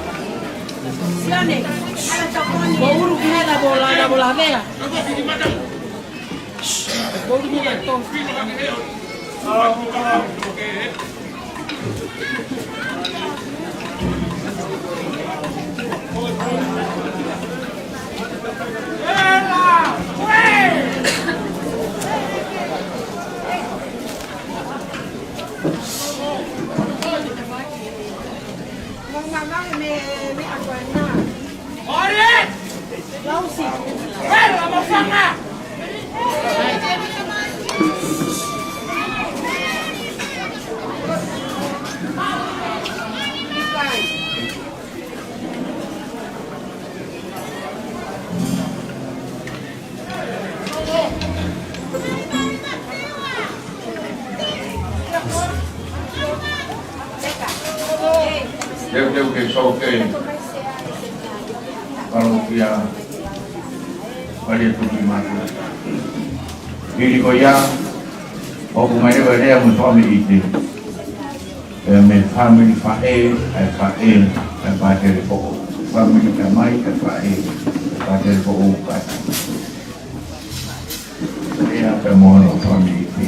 Sione, ala tokoni. Ko uru ki hela bola, la bola vea. Ko uru ki hela tokoni. Teuteu ke sō ke. Kalo kia. Mālie tuki matu. Hili ko ia, ʻoku mai leva lea mo e fāmili ʻi te. Pea mo e fāmili faʻē, ʻa e faʻē, ʻa e pātele foʻou. Fāmili tamai, ʻa e faʻē, ʻa e pātele foʻou pātele. Lea pea mo hono fāmili pē.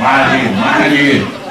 Mālie, mālie.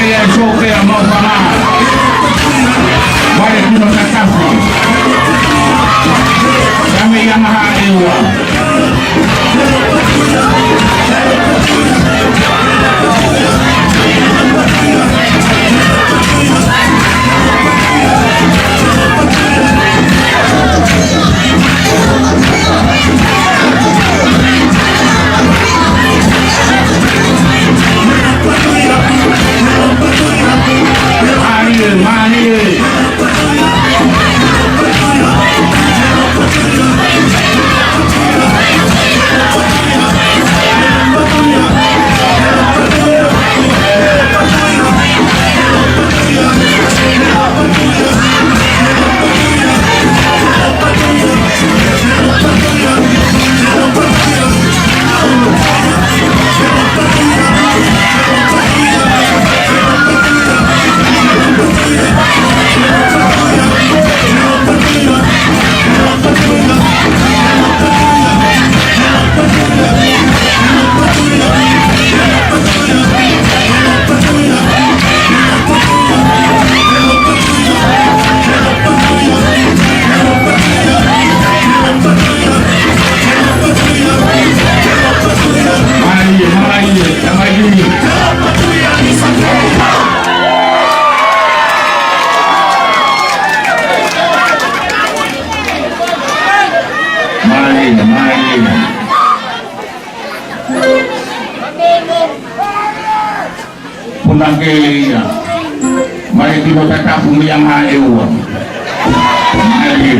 Ia e soke a mau fanga. Vale Tino Tatafu. Kame ia maha e ua. Mālie, mālie. Punake ia. Vale Tino Tatafu mei he anga e ua. Mālie.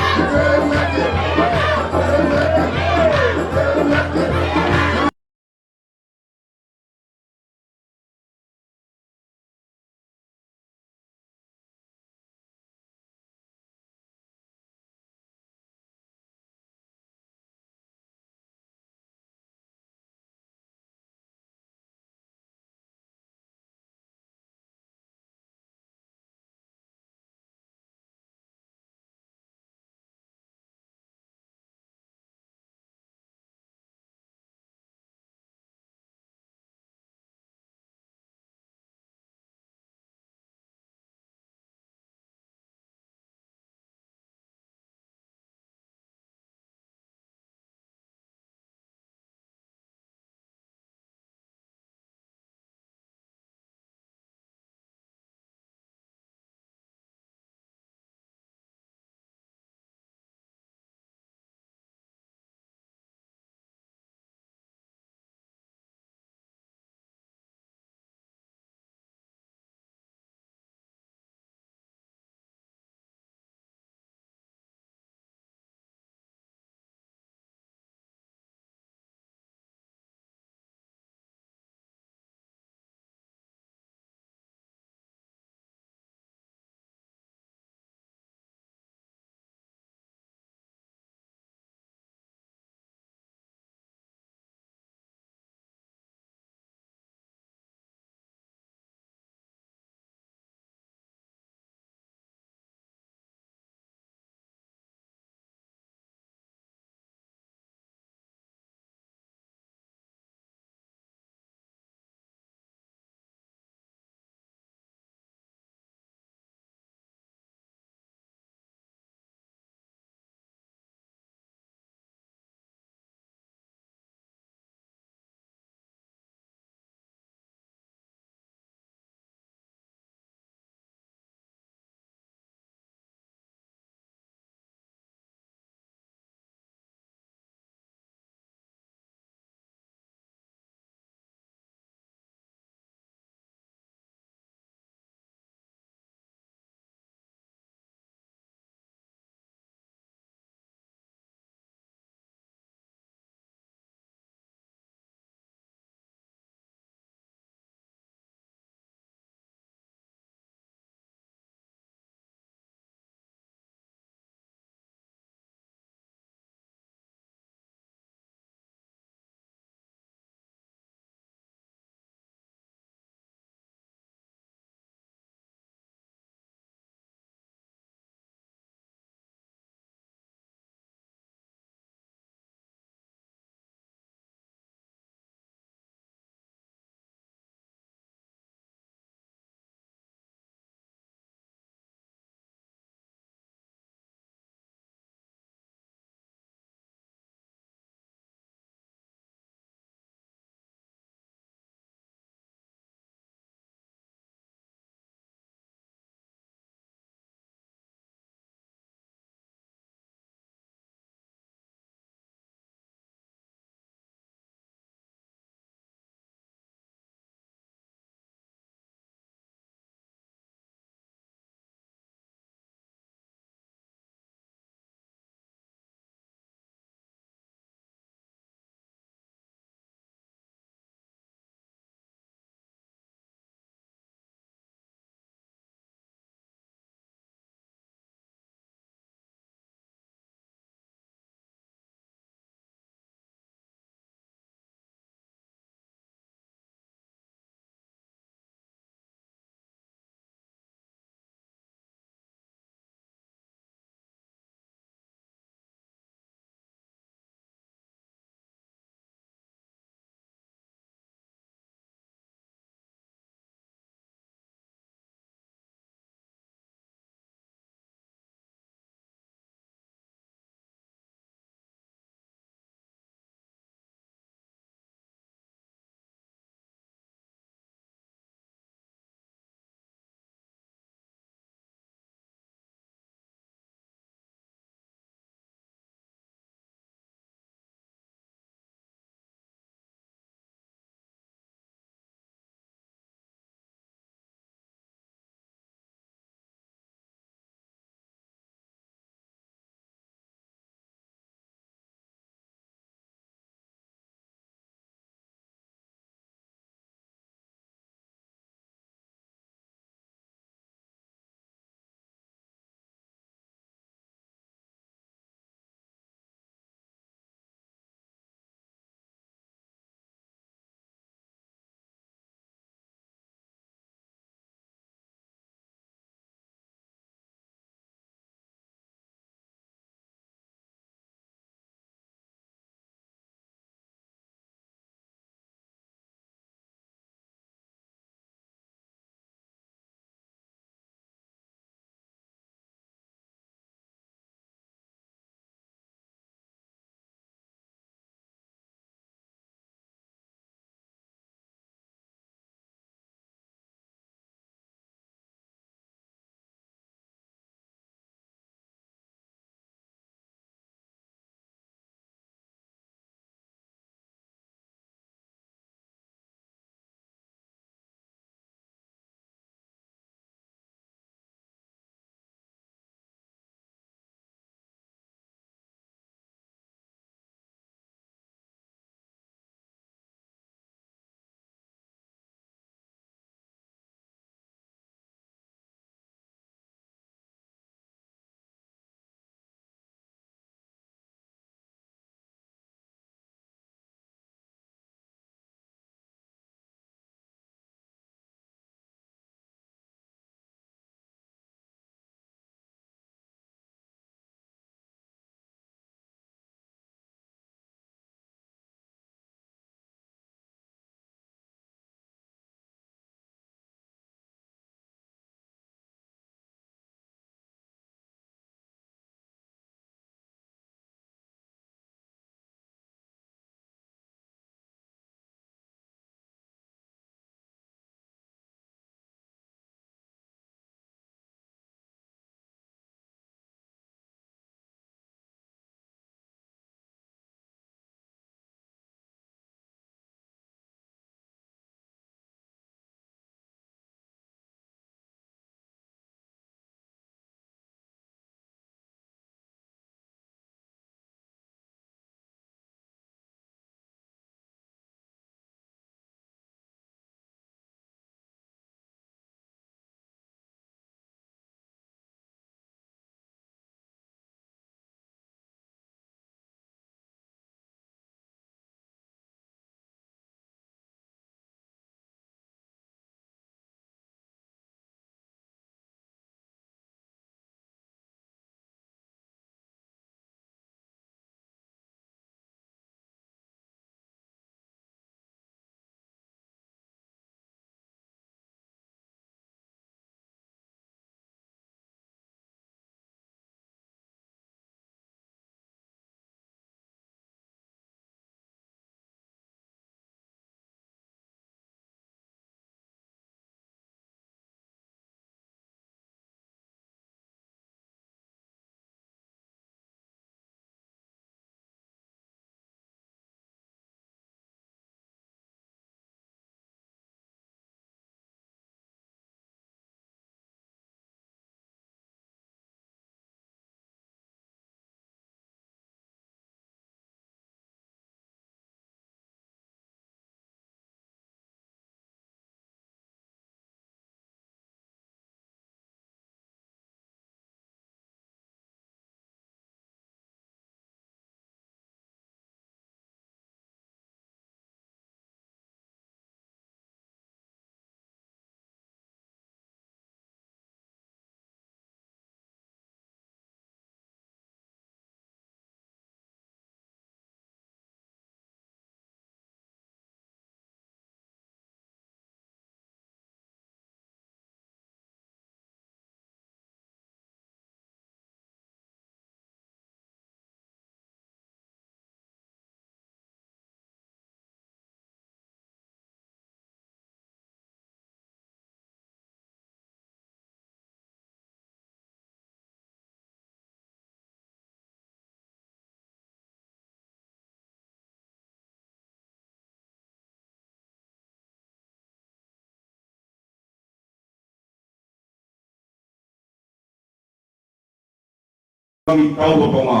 Tau ʻo Tonga.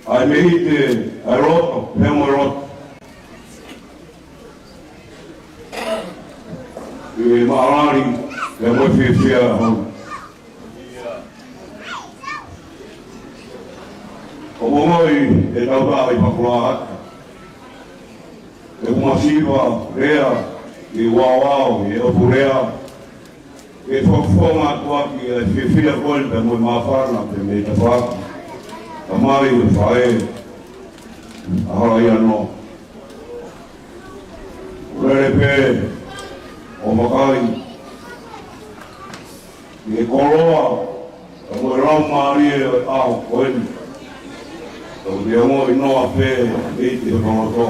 ʻAi mei te, ʻai loto, he mo loto. ʻI mālali, he mo fiefia hau. ʻOku ou ongoʻi ʻe tautaha ʻi Pakuā ʻa e masiva lea, ʻi wawao, ʻi ʻoku lea, ʻe fakafofonga atu ʻaki ʻa e fiefia ko eni pea mo e māfana pea mei tafaʻaki. Tamai mo e faʻē, ʻa Halaiano. Lele pē ʻo vakai ʻi he koloa, ka mo e laumālie ʻo e ʻaho ko eni. Ka ʻoku te ongoʻi noa pē ʻi te koloto.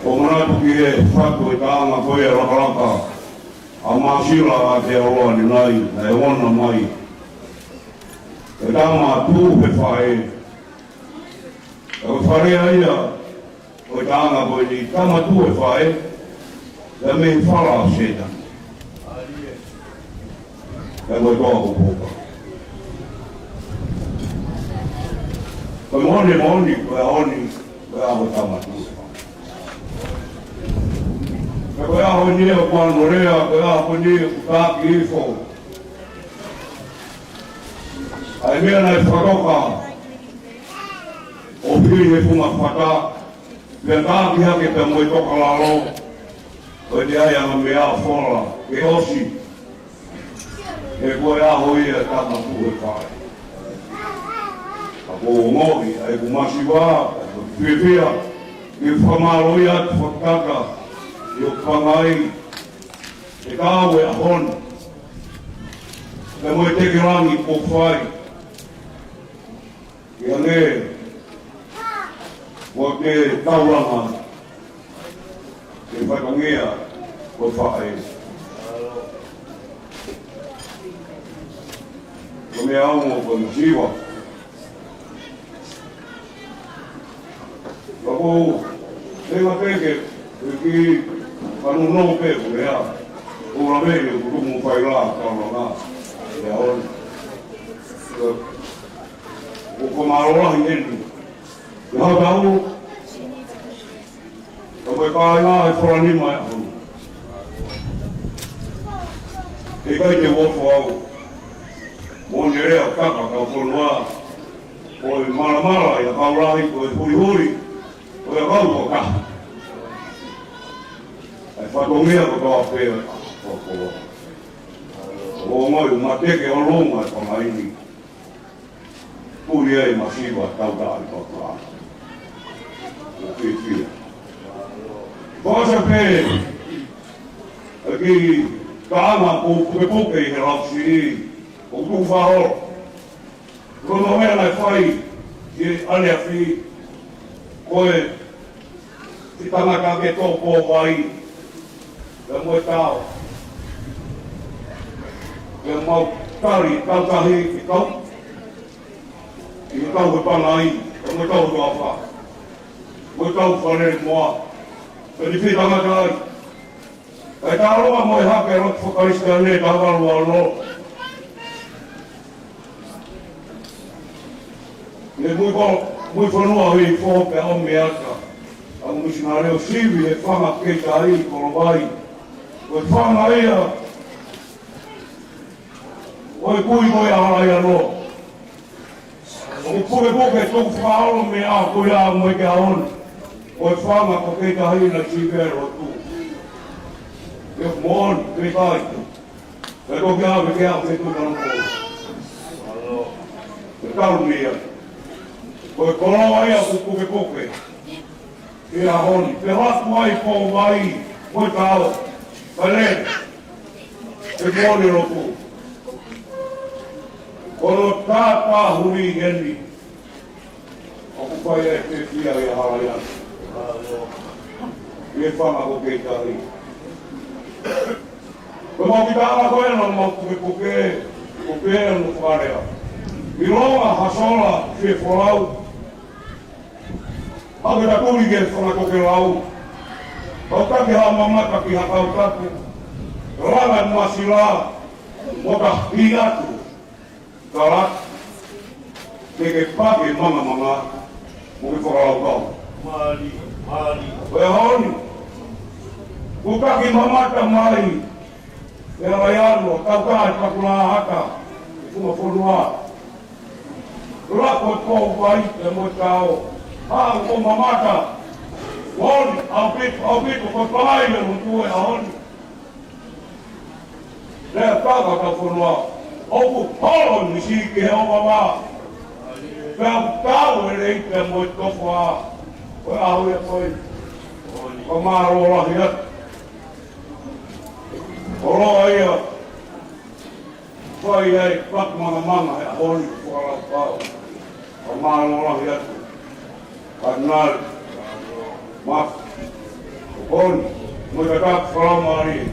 ʻOku ou manatu ki he fatu e taʻanga ko ia lakalaka ʻa Māsila ʻa te ʻaloa ni nai, naʻe ʻoange mai. Ko e tama tuʻu he faʻē. Ka ko e fakalea ia ʻo e taʻanga ko eni, tama tuʻu he faʻē, pea mei he fala ʻo Sētane. Pea mo e toa ko Puka. Ko e moʻoni, moʻoni, ko e ʻaho ni, ko e ʻaho tama tuʻu he faʻē. Pea ko e ʻaho ni ʻoku ʻalu ʻo lea, ko e ʻaho ni ʻoku taki ifo. ʻA e meʻa naʻe fakatoka ʻo hili he funga fata, pea taki hake pea mo e tokalalo, ko e te ai anga meʻa fola, ke ʻosi, he ko e ʻaho ia tama tuʻu he faʻē. Ka ʻoku ou ongoʻi, ʻa ʻeku masiva, ʻa ʻeku fiefia, ʻi he fakamālō ia atu fakakaka, ʻi ʻoku pangai, ʻe kau e ʻaho ni. Pea mo e teke langi kuo fai. ʻI hangē, ʻoku te taulanga, ke fatongia, ko e faʻē. Ko e meʻa ongo ko e masiva. Ka ʻoku ou, tenga peke, ke ki, kanono pē, ko ea, ko la mei, ko tumu fai la, ka la na, ʻe aon. Ko, ko mālō lahi eni. Ke hau tau, ka ko e kāinga he fola nima e aho. ʻE ʻikai te u ofo au. Mo ne lea kaka ka fonua. Ko e malamala ia kau lahi, ko e hulihuli, ko e kau ko ka. ʻE fatongia ko toa pē, ko ko. ʻO ngoi mateke ʻo longa e pangai ni. Puli ai masiva tau taʻi papa. ʻO fiefia. Ko asa pē, ʻa ki tāna ko pukepuke ʻi he lausi, ko tuku faholo. Ko no mea naʻe fai, ʻi ʻAneafi, ko e, ʻi tangata ke tō pō vai, pea mo e tao. Pea mau tali, tau tahi, ʻi kau, ʻi kau he pangai, pea mo e tau toafa. Mo e tau fale moa, pea ni fitangata ai. Kae tāloa mo e hake ʻa e lotu fakakalisitiane taha valu ono. Ne mui ko, mui fonua hui fō pea ʻomi ata. ʻA e misinale ʻo sivi he fanga kei tahi ko Lovai. Ko e fanga ia. ʻO e kui ko ia ʻa Halaiano. ʻOku pukepuke tuku fakaʻolo mei he ʻaho ko ia mo e ke aon. Ko e fanga ko kei tahi naʻe sivi he lotu. Ke moʻoni, ke kai. Ke toki ʻave ke ʻave ke tuku kano ko. Ke tau mei ai. Ko e koloa ia ʻoku pukepuke. ʻI he ʻaho ni, pea hatu ai pō vai, mo e tao, pale, ʻe moʻoni lotu. Ko no tātāhuli eni, ʻoku fai ai e fiefia ʻi Halaiano. ʻI he fanga ko kei tahi. Ko mau ki tāna ko ena mau pukepuke, ko pē no fakalea. ʻIlonga ha sola fie folau, ʻa ke tatuli ke fanga tokelau. Kau taki ha mamata ki ha kau taki. Langa masila, mo ka hi atu. Kala, ke ke paki mangamanga, mo ke fakalaukau. Mālie, mālie. Ko e ʻaho ni, kuo taki mamata mai, ʻe Laiano, Taukai, Pakulahata, ʻi Funga Fonua. Lako e pou vai, ʻe mo tau. Ha, ko mamata. Ko eni, ʻaupito, ʻaupito, ko e palai ʻe mo tue ʻaho ni. Lea faka ka fonua, ʻoku holo ni si ke o wawa. Pea tau e lei pea mo e tokoa. Ko e ʻaho ia ko ē. Ko mālō lahi atu. Holo ia. Ko ia e paki mangamanga he ʻaho ni ko e fakalaukau. Ko mālō lahi atu. Kanali, Maka, Okoni, mo e kau fakalaumālie,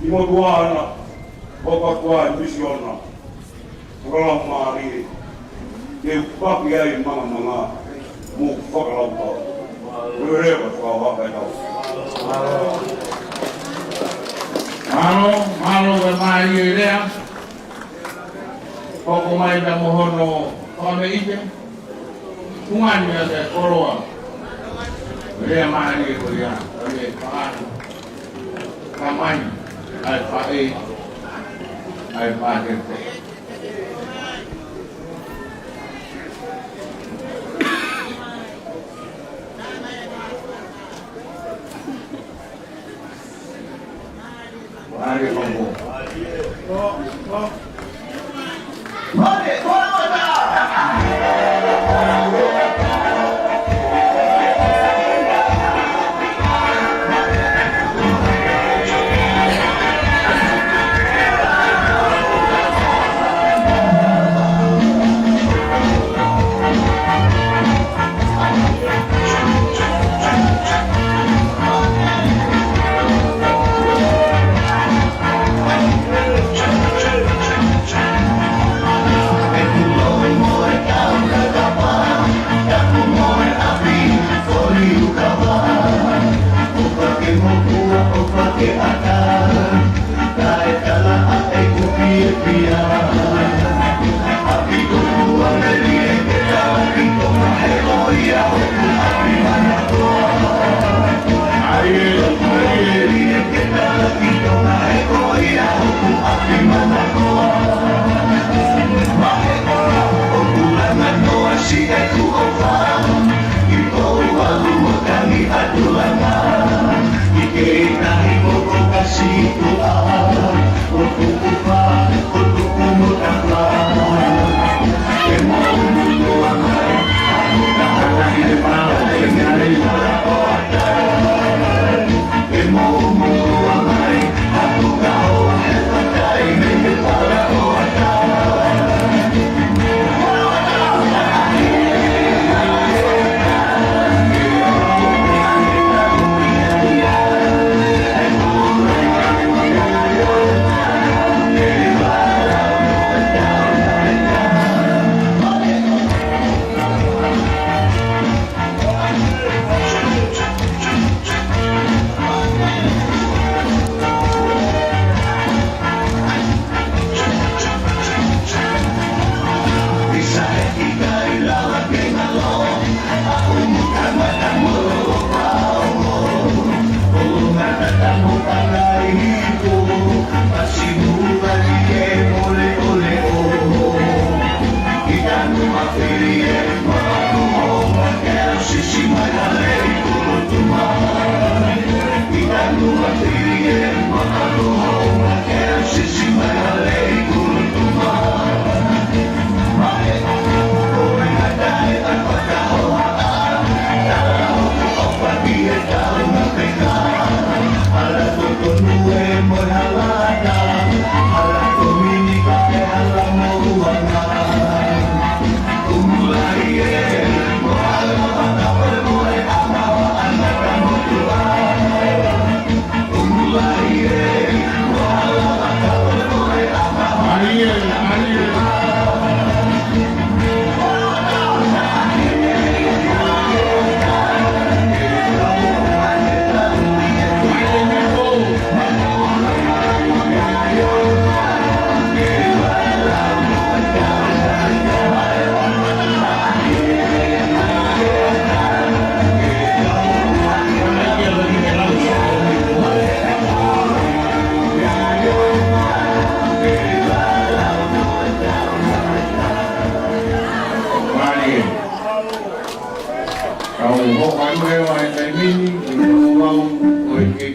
ʻi motuʻa ʻana, ʻo kau ʻi he misiona, fakalaumālie, ke u paki ai mangamanga, mo fakalaukau. Leleva fakalaukau. Mālō, mālō e mālie lea. Hoko mai pea mo hono fakameʻite. Tuʻunga ni ʻa e koloa. Lea mālie ko ia, ʻa e fakaʻamu. Kamani, ʻa e faʻē, ʻa e pātete.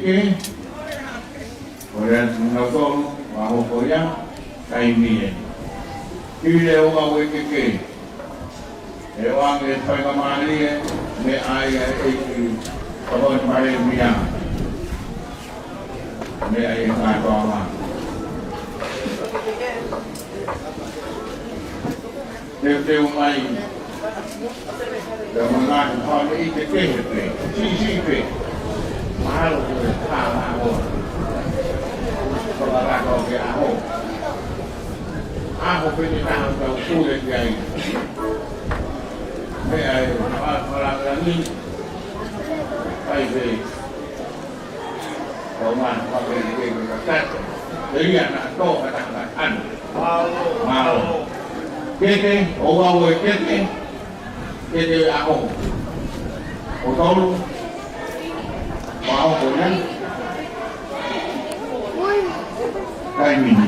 Ko ia atu nautolu, ʻa e hoko ia, taimi ē. Ki he ʻOahu ʻo Keke. ʻE ʻoange faingamālie, meʻa ia ʻe he ʻEiki, ʻa e Palēmia. Meʻa ia kātoa mā. Teuteu mai. Pea mo e ngaahi fāmili kehekehe pē. Siʻisiʻi pē. Mahalo ko e hā, mahalo. Ko e ʻaho ko e ʻaho. ʻAho pē te tau tau sule ki ai. Meʻa ē, ma-, malanga ni. Kai pē. Kau mā, kau pē, pē, pē, pē, pē. Pē ia naʻa tō ka taka anu. Mālō. Keke, ʻOahu ʻo Keke. Keke ʻaho. ʻO tolu. ʻAho ko ia. Taimi ni.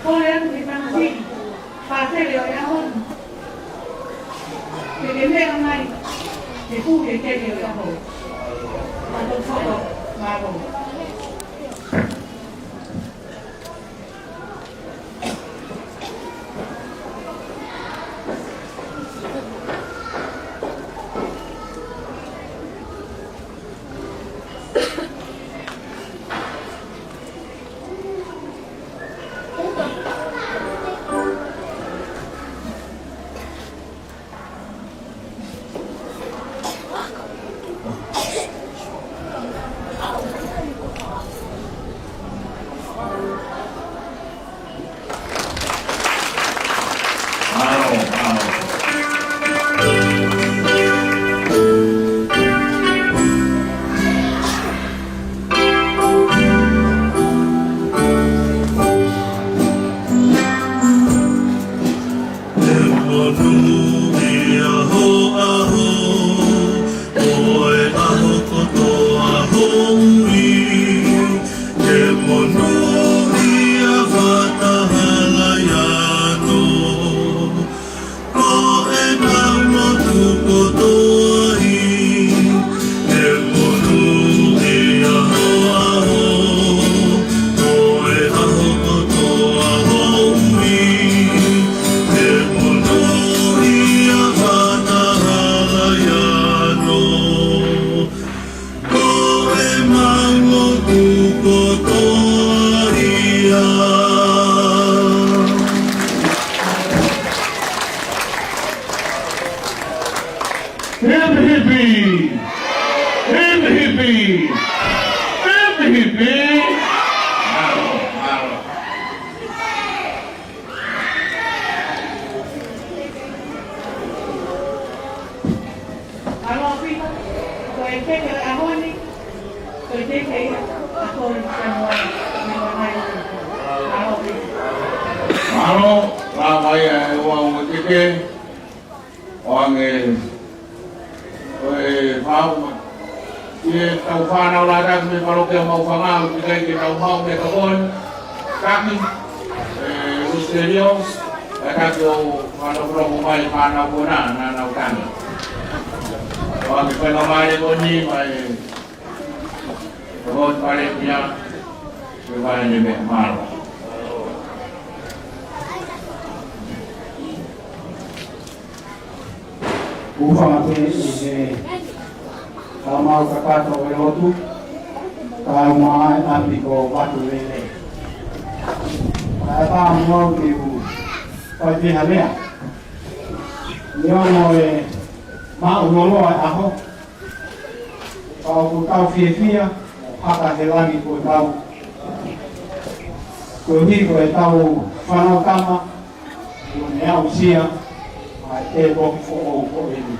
Kole atu ki he tamasiʻi, pātele ʻo e ʻaho ni. Ke ke meʻa mai, ke pū ke keke ʻo e ʻaho. Mālō, mālō. He monūʻia ho ʻaho, ko e ʻaho kotoa hoʻo ui. He monūʻia Fatahalaiano, ko e kau lotu kotoa ʻi he monūʻia ho ʻaho, ko e ʻaho kotoa hoʻo ui. He monūʻia Fatahalaiano, ko e kau lotu kotoa ia. Hipi hipi! Hipi hipi! Hipi hipi! Mālō, mālō. Mālō ʻaupito, ko e keke ʻo e ʻaho ni, ko e keke ia ʻa Tolu Samoa, meʻa mai. Mālō ʻaupito. Mālō, lava ia ʻa e ʻOahu ʻo Keke. ʻOange, ko e pau, ʻi heʻetau fānau lata mei Palokia Maʻufanga, ʻoku ʻikai ke tau maʻu mei he tokoni. Taki, ē, Luselio, ʻa e taki ʻo fānau Palokia mai, fānau ko ena, naʻa nau tangi. ʻOange faingamālie ko eni, mai, ko Palēmia, ke fai ʻene meʻa, mālō. Hūfanga pē ʻi he kau maʻu kakato ʻo e lotu, kau maʻu ʻapi ko Vatulele. Kae ʻatā muʻa au ke u fai pē ha lea. Neongo e maʻulalo ʻa e ʻaho, ka ʻoku tau fiefia, haka he langi ko e tau. Koeʻuhi ko e tau fānau tama, kuo ne aʻusia ʻa e tēpoki foʻou ko eni.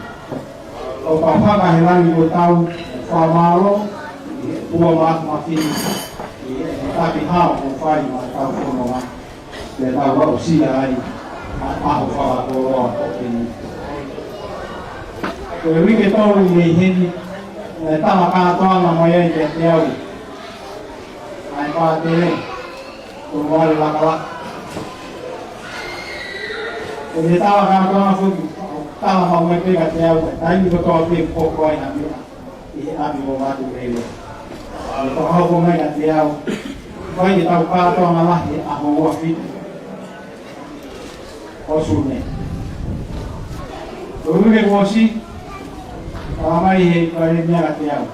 ʻOku tau haka he langi ko e tau, fakamālō, Pua Mafimafi, ʻi he taki hao kuo fai maʻa e kau fononga, pea tau aʻusia ai ʻa e ʻaho fakakoloa ko eni. Ko e uike tolu ʻi heni, naʻe tala kātoanga mai ai kiate au ʻa e pātele, ko Noale Lakalaka. Ko e tala kātoanga foki, tala mai pē kiate au, ʻa e taimi kotoa pē ʻoku hoko ai ha meʻa ʻi he ʻapi ko Matulele. ʻE fakahoko mai kiate au, fai ʻetau kātoanga lahi he ʻaho ua fitu ʻo Sune. Ko e uike kuo ʻosi, tala mai ʻe he Palēmia kiate au,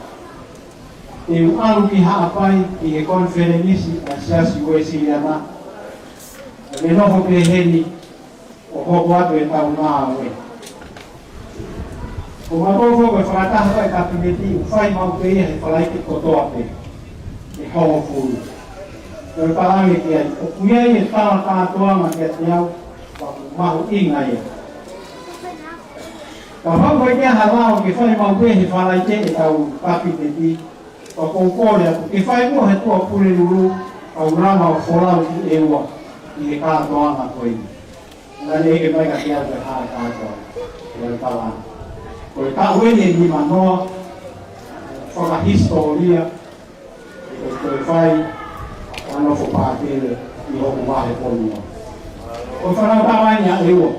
te u ʻalu ki Haʻapai ki he konifelenisi ʻa e Siasi Uēsiliana, ʻo ne nofo pē heni ʻo hoko atu ʻetau ngāue. Ko mautolu foki ko e fakataha ʻa e Kapineti ʻoku fai maʻu pē ia he Falaite kotoa pē, ʻi he hongofulu. Ko e palani ki ai, ʻoku ʻi ai e tala kātoanga kiate au, ʻoku mahuʻinga ia. Kapau ʻoku ʻikai ke ʻi ai ha lao ke fai maʻu pē he Falaite ʻetau Kapineti, ʻoku ou kole atu ke fai muʻa he Tuʻapulelulu, kau lava ʻo folau ki ʻEua ʻi he kātoanga ko eni. Naʻe ʻeke mai kiate au pe ko e hā e kātoanga. Ko e tala. Ko e taʻu eni ʻe nimanoa, fakahisitōlia, ʻe toe fai ʻa e nofo pātele ʻi hoku vahefonua. Ko e fānau tama eni ʻa ʻEua.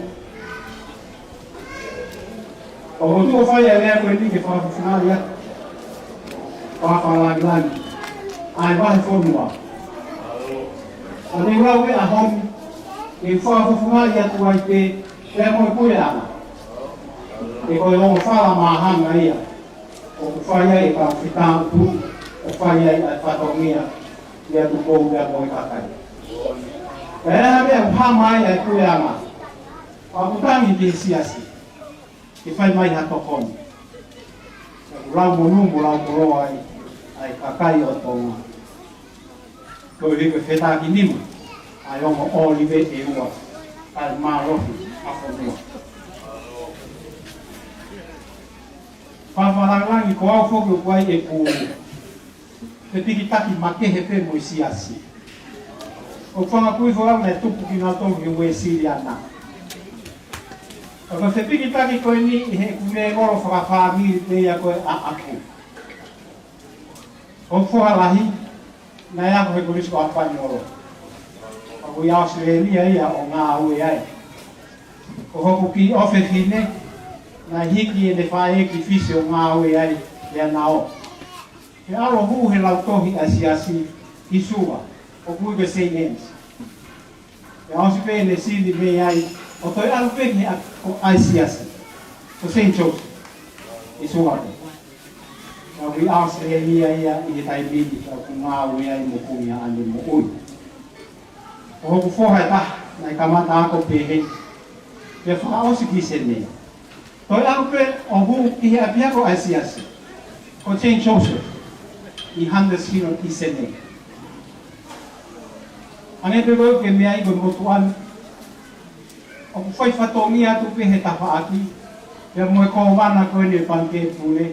ʻOku ou tuʻu ʻo fai ʻa e lea ko eni ke fakafofongaʻi atu, fakalangilangi ʻa e vahefonua. ʻA e lau ē ʻa hono, ke fakafofongaʻi atu ai pē, pea mo e puleʻanga. He ko e ongo fala māhanga ia ʻoku fai ai ʻetau fetāutuʻi, ʻo fai ai ʻa e fatongia ʻia Tupou pea mo e kakai. Pea ʻi ai ha meʻa ʻoku hā mai ai ʻa e puleʻanga, ʻoku tangi ki he siasi ke fai mai ha tokoni. Pea ʻoku lau monū mo lau koloa ai ʻa e kakai ʻo Tonga. Ko e hiko e fetakinima ʻa e ongo ʻōlive ʻEua, ʻa e mālohi ʻa e fonua. Fakalangilangi ko au foki ʻoku ʻi ai ʻeku fepikitaki makehe pē mo e siasi. ʻOku ou fakakuifo au naʻe tupu kinautolu he Uēsiliana. Ka ko e fepikitaki ko eni ʻi heʻeku mēkolo fakafāmili pē ia ko e ʻaʻaku. Hoku foha lahi, naʻe ako he Kolisi ko ʻApapanilolo. Ka ko ia ʻAositelēlia ia ʻo ngāue ai. Ko hoku kiʻi ʻofefine, naʻe hiki ʻene faʻē ki Fisi ʻo ngāue ai, pea na ō. He ʻalu ʻo hū he lautohi ʻa e siasi ʻi Suva, ʻoku ui ko e Saint Anne's. Pea ʻosi pē ʻene sini mei ai, ʻo toe ʻalu pē ki he ʻapi ko ē ʻa e siasi, ko Saint Joseph, ʻi Suva pē. Pea ʻoku ʻi ʻAositelēlia ia ʻi he taimi ni, pea ʻoku ngāue ai mo Kuini Haʻane Moʻui. Ko hoku foha ʻe taha, naʻe kamata ako pehē, pea fakaʻosi ki Senē. Toe ʻalu pē ʻo hū ki he ʻapiako ʻa e siasi ko Saint Joseph ʻi Hunters Hill ʻi Senē. Hangē pē ko ē ʻoku ke meaʻi ko e motuʻa ni, ʻoku fai fatongia atu pē he tafaʻaki, pea mo e kōvana ko eni ʻo e Pangikē Pule,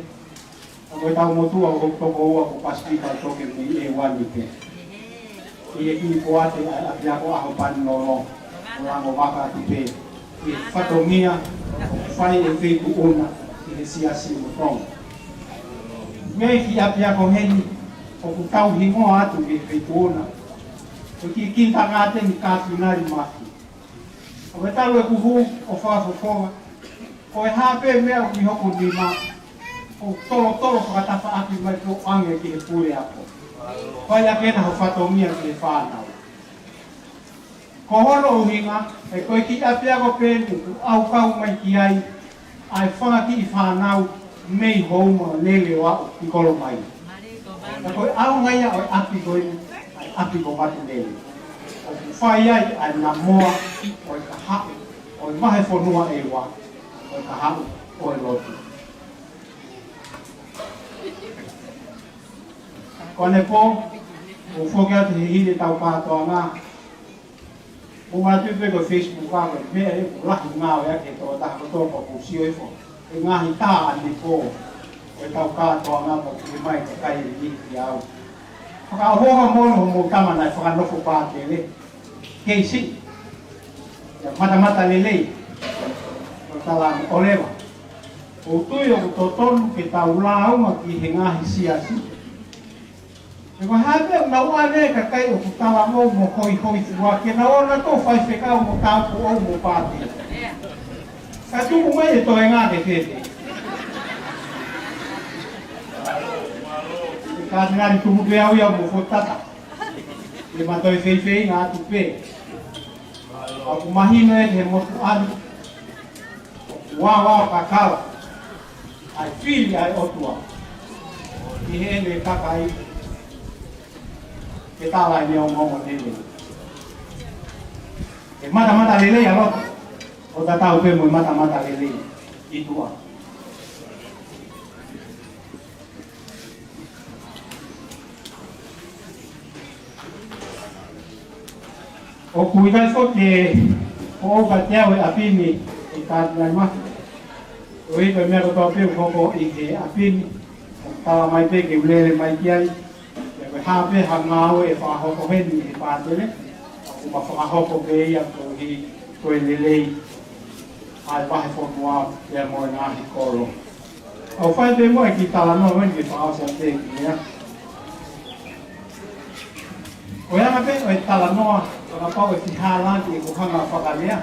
ʻa ko e tau motuʻa ʻoku tokoua ko Pasifika Toke mei ʻEua ni pē. ʻI he kiʻi poate ʻa e ʻapiako ʻAhopanilolo, ʻo lango vaka atu pē ʻi he fatongia ʻoku fai ʻe he Feituʻuna ki he siasi mo Tonga. Mei he kiʻi ʻapiako heni ʻoku tau hingoa atu ki he Feituʻuna, ko e kiʻi kinitangāteni Katinali Mafi. ʻOku talu ʻeku hū ʻo fakafofonga, ko e hā pē meʻa ʻoku ʻi hoku nima, ʻoku tolotolo fakatafaʻaki mai ke u ʻoange ki he puleako. Fai ʻaki ena ho fatongia ki he fānau. Ko hono ʻuhinga, he ko e kiʻi ʻapiako pē eni ʻoku ʻaukau mai ki ai ʻa e fanga kiʻi fānau mei Houma, Lele ʻo aʻu ki Kolomaile. Ka ko e ʻaonga ia ʻo e ʻapi ko eni, ʻa e ʻapi ko Matulele, ʻoku fai ai ʻa e namoa ʻo e kahaʻu ʻo e vahefonua ʻEua, ʻo e kahaʻu ʻo e lotu. Ko ʻanepō, ʻoku foki atu he hili ʻetau kātoanga, ʻoku mātuʻaki pē ko e Facebook ʻa ko e meʻa ʻoku lahi ngāueʻaki ʻe he tokotaha kotoa pē ʻoku ou sio hifo he ngaahi tā ʻanepō. Ko e tau kātoanga pea pehē mai e kakai ni kiate au, fakaʻofoʻofa moʻoni hoʻomou tama naʻe fakanofo pātele. Kei siʻi. ʻIo, matamata lelei. Ko e tala ange ʻo leva. ʻOku ou tui ʻoku totonu ke tau lāunga ki he ngaahi siasi. He ko e hā pē ʻoku nau ʻave e kakai ʻoku talangofua mo hoihoifua ke nau ō nautolu ʻo faifekau mo tāupoʻou mo pātele. Ka tuku mai e toenga ke fēfē. ʻE Katinali, tuku pē au ia mo Fotata. ʻE ma toe feifeinga atu pē. ʻOku mahino ʻe he motuʻa ni ʻoku vavao kakala ʻa e fili ʻa e ʻOtua ki heʻene kakai. Ke tala ʻene ongoongo lelei. ʻE matamata lelei ʻa loto, ʻo tatau pē mo e matamata lelei ʻi tuʻa. ʻOku ʻikai foki ke ʻoʻou kiate au e ʻapi ni, ʻe Katinali Mafi. ʻOku ʻi ai e meʻa kotoa pē ʻoku hoko ʻi he ʻapi ni, ʻoku tala mai pē ke u lele mai ki ai. Pea ko e hā pē ha ngāue ʻe fakahoko heni ʻe he pātele, ʻoku ma fakahoko pē ia koeʻuhi ko e lelei ʻa e vahefonua pea mo e ngaahi kolo. ʻOku fai pē mo e kiʻi talanoa mai ke fakaʻosi pē ki ai. Ko e anga pē ʻo e talanoa, kapau ʻe fihalaaki ʻeku hanga ʻo fakalea,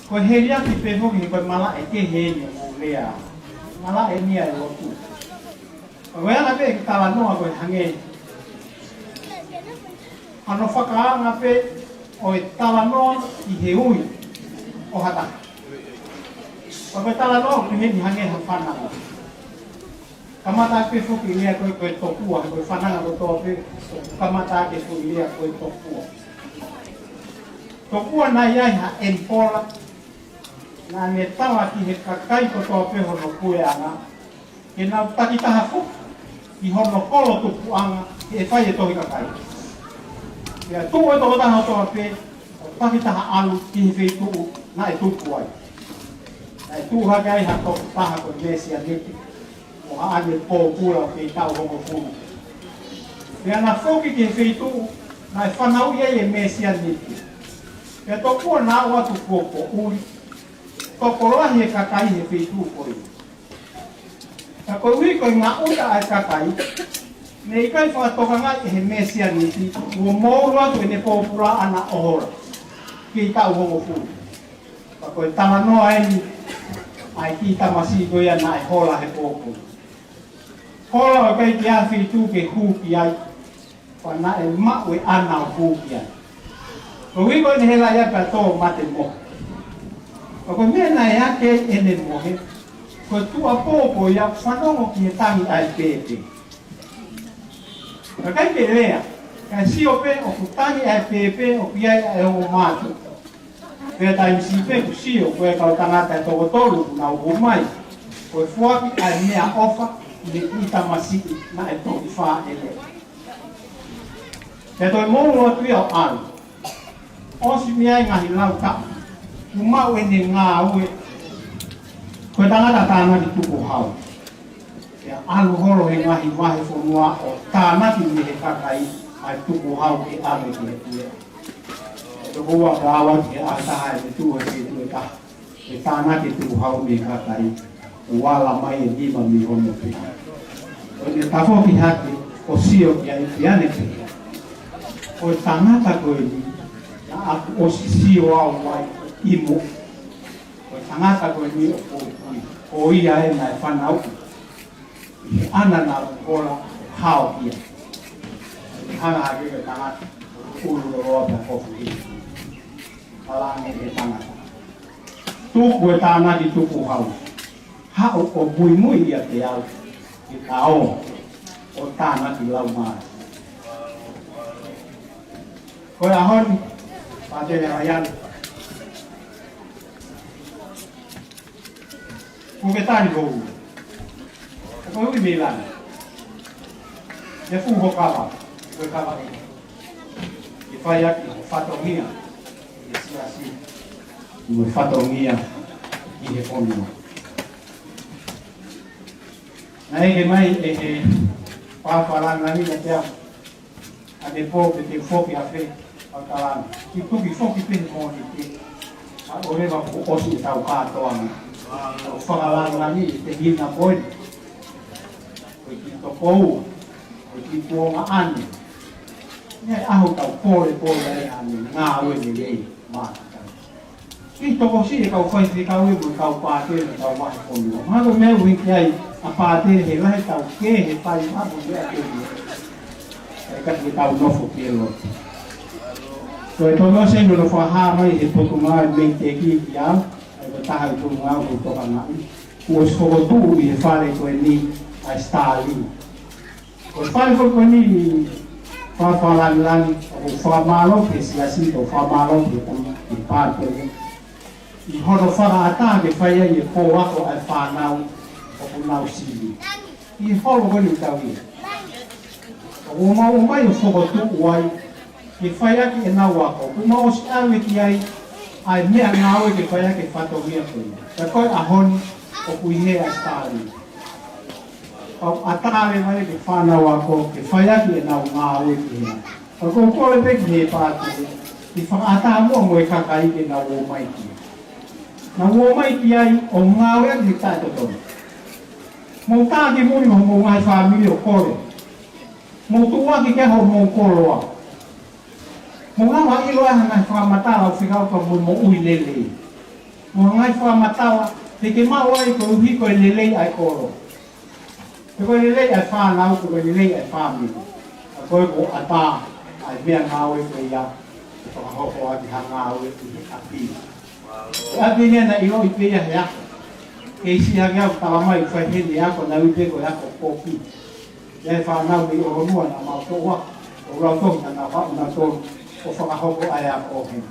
ko e heliaki pē foki he ko e malaʻe kehe eni ʻoku ou lea. Malaʻe eni ʻa e lotu. Ko e anga pē ʻeku talanoa ko e hangē hano fakaanga pē ʻo e talanoa ʻi he ui ʻo ha taha. Ko e talanoa ʻoku heni hangē ha fananga. Kamata pē foki lea ko e, ko e tokua, ko e fananga kotoa pē, kamata pē foki lea ko e tokua. Tokua naʻe ʻi ai ha ʻemipola, naʻa ne tala ki he kakai kotoa pē hono puleʻanga, ke nau takitaha foki ʻi hono kolo tupuʻanga, ke fai e tohi kakai. Pea tuʻu e tokotaha kotoa pē, ʻo takitaha ʻalu ki he feituʻu naʻe tupu ai. Naʻe tuʻu hake ai ha tokotaha ko e Mesianite, ʻo haʻane pōpula ʻoku kei taʻu hongofulu. Pea na foki ki he feituʻu naʻe fanauʻi ai e Mesianite. Pea tokua naʻa ʻoatu kuo poʻuli, tokolahi e kakai he feituʻu ko ia. Ka koeʻuhi ko e ngaʻuta ʻa e kakai, ne ʻikai fakatokangaʻi ʻe he Mesianite kuo moulu atu ʻene pōpula ʻana ʻo hola, kei taʻu hongofulu. Ka ko e talanoa eni ʻa e kiʻi tamasiʻi ko ia naʻe hola he pōpula. Hola ʻo ʻikai ke ʻi ai ha feituʻu ke hū ki ai, pea naʻe maʻu e ʻana ʻo hū ki ai. Koeʻuhi ko ʻene hela ia pea tō mate mohe. Ka ko e meʻa naʻe ʻi ai ʻene mohe, ko e tuʻuapō ko ia fanongo ki he tangi ʻa e pēpē. Ka ʻikai ke lea, kae sio pē ʻoku tangi ʻa e pēpē ʻoku ʻi ai ʻa e ongo mātuʻa. Pea taimi siʻi pē kuo sio ko e kau tangata ʻe toko tolu kuo nau hū mai, ko e foaki ʻa e meʻaʻofa ki he kiʻi tamasiʻi naʻe toki fāʻele. Pea toe moulu atu ia ʻo ʻalu. ʻOsi mei ai e ngaahi lau taʻu, kuo maʻu ʻene ngāue ko e tangata tānaki tukuhau. Pea ʻalu holo he ngaahi vahefonua ʻo tānaki mei he kakai ʻa e tukuhau ke ʻave ki he puleʻanga. Toko ua pea ʻalu atu he ʻaho ʻe taha ʻene tuʻu he feituʻu ʻe taha, ʻo tānaki e tukuhau mei he kakai, ʻo ala mai e nima mei hono pehe. ʻO ne tafoki hake ʻo sio ki ai, pea ne pehē, ko e tangata ko eni naʻa ku ʻosi sio au ai ʻi muʻa. Ko e tangata ko eni ʻoku ou tui, ko ia ē naʻe fanauʻi ʻi he ʻana naʻa ku hola ʻo hao ki ai. ʻO ne hanga hake ko e tangata, ʻulu loloa pea kofu hili. Talaange ʻe he tangata, tuku e tānaki tukuhau, haʻu ʻo muimui ʻiate au, ke ta ō ʻo tānaki laumālie. Ko e ʻaho ni, Pātele Haiani, kuo ke tali hoʻo ui. Ko e ui mei langi. Ke fuʻu ho kava, ko e kava ē. Ke fai ʻaki ho fatongia ki he siasi, mo e fatongia ki he fonua. Naʻe ʻeke mai ʻe he Fakalāngilangi kiate au, ʻanepō pe te u foki ʻafē, Fakalāngilangi. Kiʻi tuki foki pē he Mōnite. Kae ʻoua leva kuo ʻosi ʻetau kātoanga. Fakalāngilangi ʻi he hina ko eni. Ko e kiʻi tokoua, ko e kiʻi kuonga ʻane. Naʻe ʻaho tau pole pole ai ʻa e ngāue lelei maʻa kitautolu. Kiʻi tokosiʻi e kau faifekau mo e kau pātele ʻo e kau vahefonua. Mahalo ko e meʻa ʻoku ʻi ai ʻa e pātele he lahi ʻetau kē he fai maʻu meʻa ke ni. ʻIkai ke tau nofo pē ʻo lotu. Ko e tonu ʻosi ʻene fakahā mai he Potungāue Meiteki kiate au, ʻa e taha ʻi he Potungāue ʻoku ou tokangaʻi. Kuo ʻosi fokotuʻu ʻi he fale ko eni ʻa e Starlink. Ko e fale foki ko eni, Fakalāngilangi, ʻoku ou fakamālō ki he siasi, ʻoku ou fakamālō ki he pātele ʻi hono fakaʻatā ke fai ai e pō ako ʻa e fānau ʻoku nau sivi. ʻI he holo ko eni ʻoku tau ʻi ai. ʻOku mau ō mai ʻo fokotuʻu ai ke fai ʻaki ʻenau ako. Kuo mau ʻosi ʻave ki ai ʻa e meʻangāue ke fai ʻaki e fatongia ko ia. Ka ko e ʻaho ni ʻoku ʻi hē ʻa e Starlink. Pea ʻatā leva ia ki he fānau ako ke fai ʻaki ʻenau ngāue ki hē. Ka ʻoku ou kole pē ki he pātele ke fakaʻatā muʻa mo e kakai ke nau ō mai ki ai. Nau ō mai ki ai ʻo ngāueʻaki he taʻetotonu. Mou tā ki mui mo hoʻomou ngaahi fāmili ʻo kole. Mou tuʻuaki ki ai hoʻomou koloa. Mou lava ʻiloʻi ha ngaahi fakamatala ʻoku fekauʻaki mo e moʻui lelei. Mo e ngaahi fakamatala te ke maʻu ai koeʻuhi ko e lelei ʻa e kolo. Pe ko e lelei ʻa e fānau, pe ko e lelei ʻa e fāmili. Ka ko e kuo ʻatā ʻa e meʻangāue ko ia, ʻe fakahoko ʻaki ha ngāue ʻi he ʻapi. ʻApi ni naʻe ʻiloʻi pē ia he ako. Kei siʻi hake au tala mai fai heni ako naʻe ui pē ko e ako kopi. ʻI ai e fānau mei ʻOhonua naʻa mau toʻo ua. ʻO lau tohi naʻa nau haʻu nautolu ʻo fakahoko ʻa e ako heni.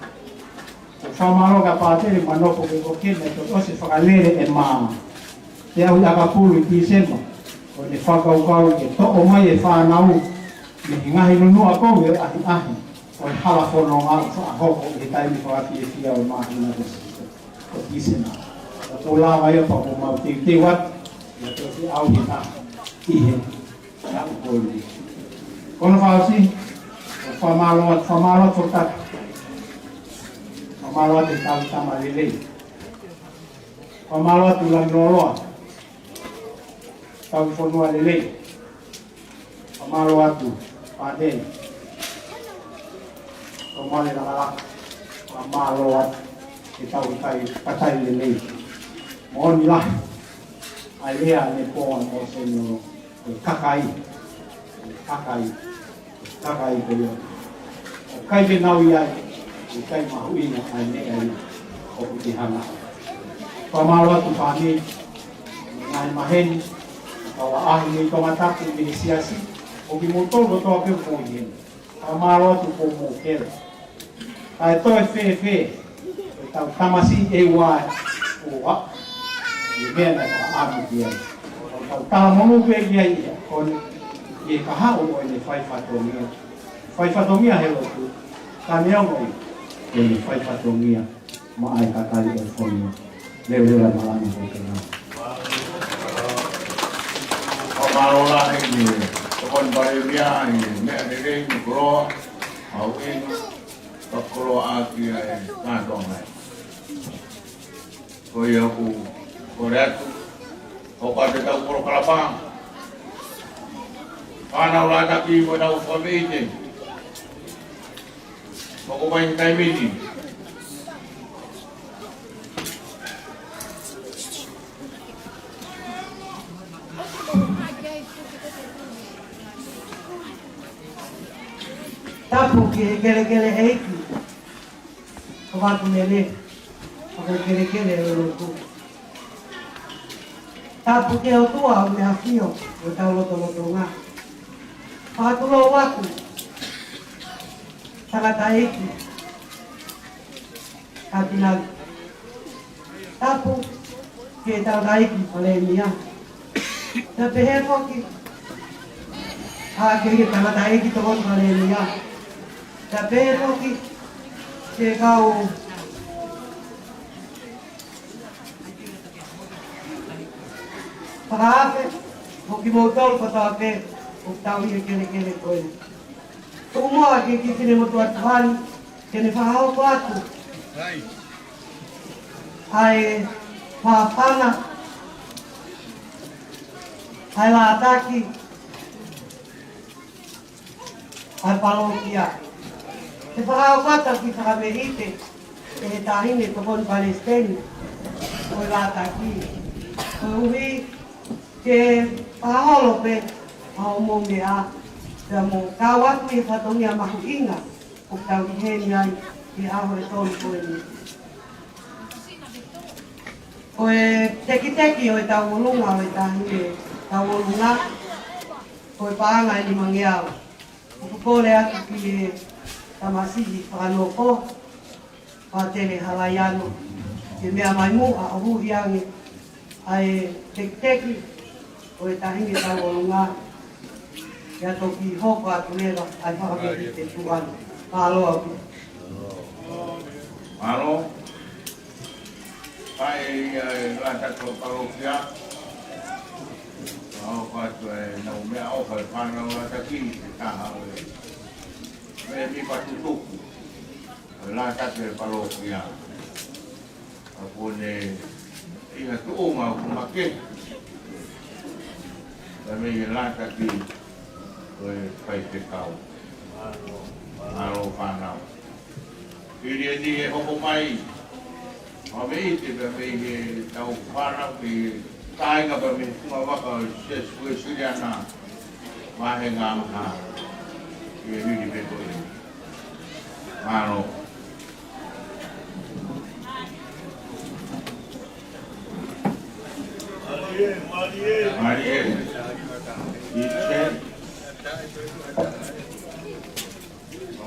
Ko e fakamālō ki he pātele mo e nofo ke ko kena to ʻosi fakalele e mā. Te au ʻi ʻAkapulu ʻi Tīsema. Ko ʻene fakakaukau ke toʻo mai e fānau mei he ngaahi nunuʻa kovi ʻo e ʻahiʻahi. Ko e hala fononga ʻoku fakahoko ʻi he taimi fakafiefia ʻo e māhina ko Sīsū, ko Tīsema. Ka ko e lava ia pea ko mau teuteu atu, ia tau te au he ta, ʻi he, ia ko koe ni. Ko hono fakaʻosi, fakamālō atu, fakamālō atu, fakamālō atu ʻetau tama lelei. Fakamālō atu Langi Loloa, tau fonua lelei. Fakamālō atu, Pātele. Fakamālō atu, fakamālō atu, ʻetau kai, kakai lelei. Moʻoni lahi, ʻa e lea ʻanepō mo senior, ko e kakai, ko e kakai, ko e kakai ko ia. ʻOku ʻikai ke nau ʻi ai, ʻoku ʻikai mahuʻinga ʻa e meʻa ia ʻoku te hanga. Fakamālō atu fāmili, ngaahi maheni, kau ʻaʻahi mei Tongatapu, mei he siasi, ʻo kimoutolu kotoa pē ʻoku mou ʻi heni. Fakamālō atu ko mou kele. Kae toe fēfē, ʻetau tamasiʻi ʻe ua ʻo ua, ʻi he meʻa naʻe fakaʻamu ki ai. Tau talamonū pē ki ai ia, ko ʻene, ʻi he kahaʻu ʻo ʻene fai fatongia. Fai fatongia he lotu, ka neongo ia, ʻene fai fatongia maʻa e kakai ʻo e fonua. Leveleva e malanga ko ē ke nau. Fakamālō lahi ki he tokoni palēmia ʻi he meʻa lelei mo e koloa, ʻa e ʻuhinga, fakakoloa ʻaki ʻa e kātoanga. Ko ia ʻoku kole atu, ʻoku ʻi ai ʻetau polokalama. Fānau Lātaki mo ʻetau fakameʻite. Moko mai he taimi ni. Tapu ki he kelekele ʻEiki. Ko Vatunele, ko e kelekele ʻo e lotu. Tapu ki he ʻOtua ʻo e ʻAfio ʻo ʻetau lotolotonga. Fakatulou atu, tangataʻeiki Katinali. Tapu ki he tangataʻeiki Palēmia. Pea pehē foki ʻa e ki he tangataʻeiki tokoni Palēmia. Pea pehē foki ki he kau fakaafe, Mo kimoutolu kotoa pē ʻoku tau ʻi he kelekele ko eni. Tuku muʻa ki he kiʻi finemotuʻa tuʻa ni ke ne fakahoko atu ʻa e fafanga ʻa e lātaki ʻa e palōkia. Ke fakahoko atu ʻa e kiʻi fakameʻite ʻe he Taʻahine Tokoni Palesiteni ʻo e lātaki, koeʻuhi ke fakaholo pē ʻa hoʻomou meʻa, pea mo kau atu ʻi he fatongia mahuʻinga ʻoku tau ʻi heni ai ʻi he ʻaho ʻe tolu ko eni. Ko e tekiteki ʻo e tauʻolunga ʻo e Taʻahine Tauʻolunga, ko e paʻanga ʻe nimangeau. ʻOku kole atu ki he tamasiʻi fakanofo, Fātele Halaiano, ke meʻa mai muʻa ʻo huʻi ange ʻa e tekiteki ʻo e Taʻahine Tauʻolunga, pea toki hoko atu leva ʻa e fakameʻite tuʻa ni. Mālō ʻaupito. Mālō. Kae ʻi ai e lātaki ʻo e palōkia. Ka ʻoku ʻi ai ʻenau meʻaʻofa e fānau lātaki, ʻe taha ʻo e meʻa mei Patutuku, ʻo e lātaki ʻo e palōkia. ʻA kuo ne ʻi ha tuʻunga ʻoku makehe. Pea mei he lātaki ʻo e faifekau. Mālō fānau. Hili eni ʻe hoko mai ʻa e meʻite pea mei he tau fānau, mei he kāinga pea mei he funga vaka ʻo e Siasi Uēsiliana Vahenga Maha, ʻi he hili pē ko eni. Mālō. Mālie. Mālie.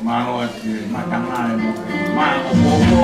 Mālō atu e matanga e mo. Mālō popo.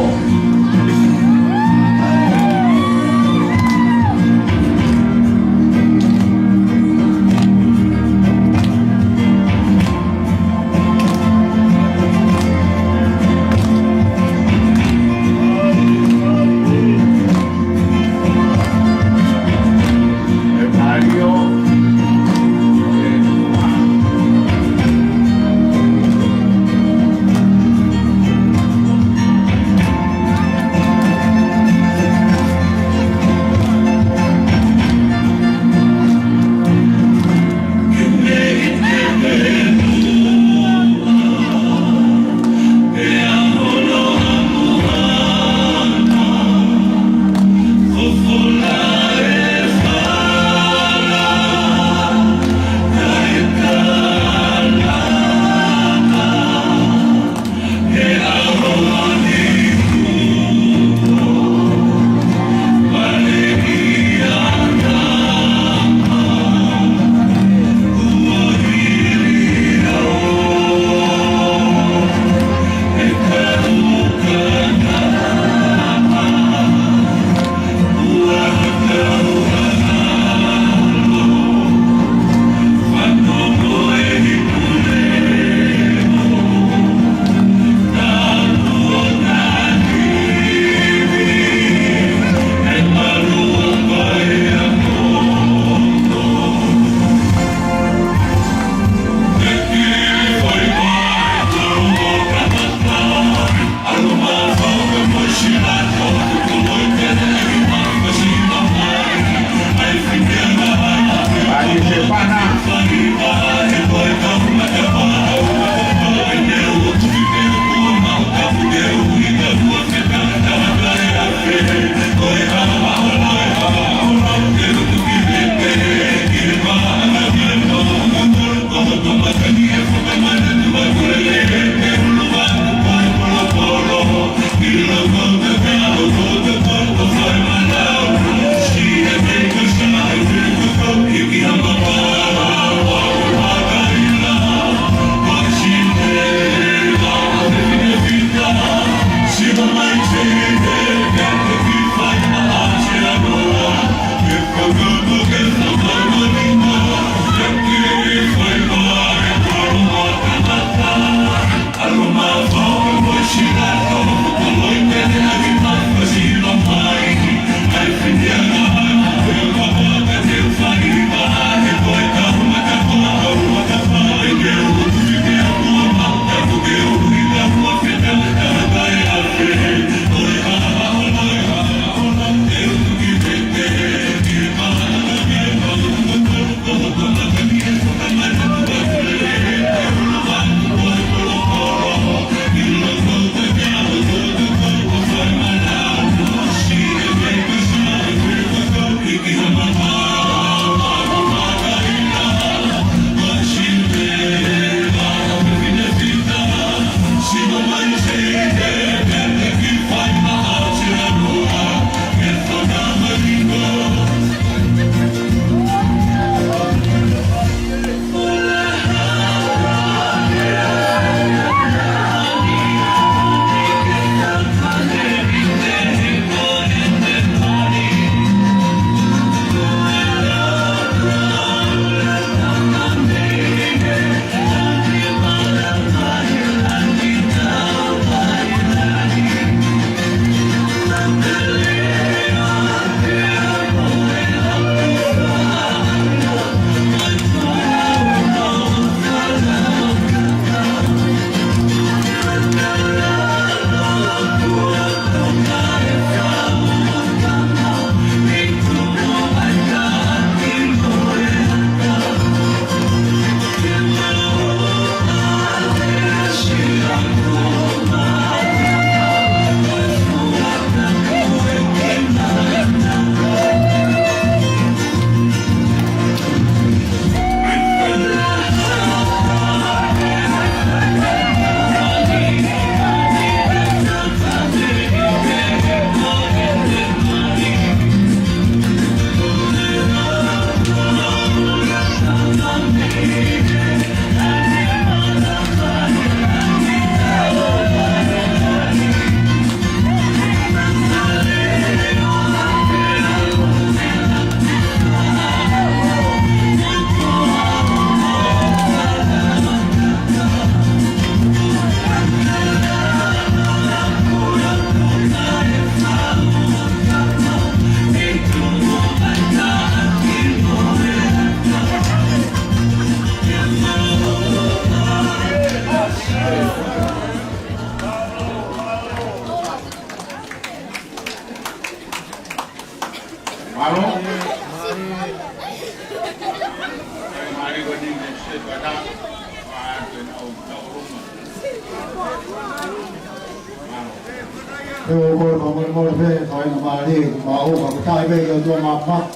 Pea ʻoku ou kole fakamolemole pē, faingamālie, ʻoku mau ʻofa, ko e taʻe pē ki he ʻOtua Māfimafi,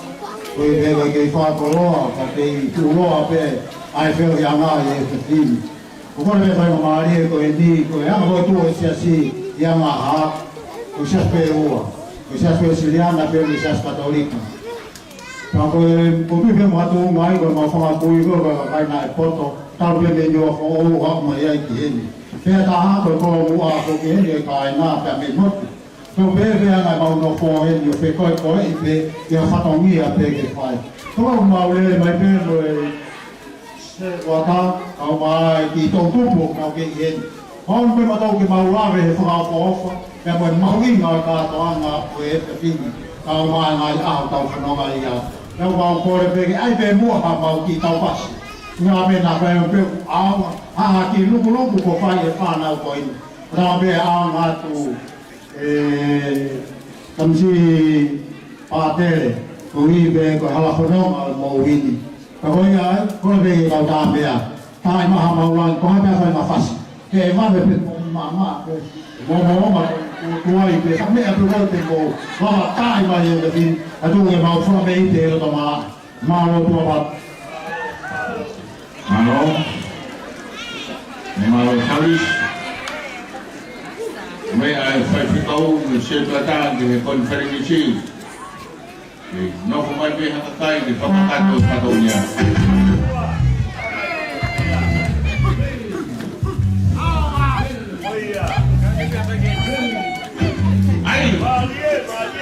ko e pē ko e kei fakakoloa, ka kei tuʻuloa pē ʻa e feohiʻanga ʻi he efiafi ni. ʻOku ou kole pē faingamālie ko eni, ko e anga fokotuʻu ʻo e siasi ʻi he anga hā, ko e siasi pē ʻe ua, ko e siasi Uēsiliana pea mo e siasi Katolika. Ka ko e, ko e pē mo e tuʻunga ia ko ʻemau fanga kui ko ē, ko e kakai naʻe poto, talu pē mei Niuafoʻou ʻo aʻu mai ai ki heni. Pea taha ko e kolomuʻa foki heni ʻo e kāinga pea mei motu. Ko e pehē pē ʻa ʻemau nofo heni ʻo fekoekoeʻi pē ʻi ha fatongia pē ke fai. Ko ʻemau lele mai pē mo e Sētuata, kau mai ki he toʻutupu ʻoku mau kei ʻi heni. Mau pē mautolu ke mau lave he fakaʻofoʻofa, pea mo e mahuʻinga ʻo e kātoanga ʻo e efiafi ni, kau mai ngaahi ʻaho tau fanongo ai. Pea ʻoku mau kole pē ke ʻai pē muʻa haʻamau kiʻi tau pasi. Ngā pē na pē pē ʻaonga, ha kiʻi lukuluku ko fai e fānau ko eni. Pea pē ʻaonga atu, ʻe, tamasiʻi Pātele, ko e pē ko e hala fononga ʻo e moʻui ni. Ka ko ia ai, ko e pē ke kau tā pea. Tāʻimaha mau langi, ko ha pē fai ma fasi. Ke ma pē pē, ma, ma, pē. Mo, mo, mo, ma, ko, ko ai pē, ka meʻa pē ko te mo, ma, ma, tāʻi mai e pē, a tu ke mau fua mei te lo tama. Mālō tuʻa pē. Mālō. Mālō Paris. Meʻa e faifekau mo e sētuata ki he konifelenisi. Ke nofo mai pē ha kakai ke fakakakato e fatongia. ʻAi.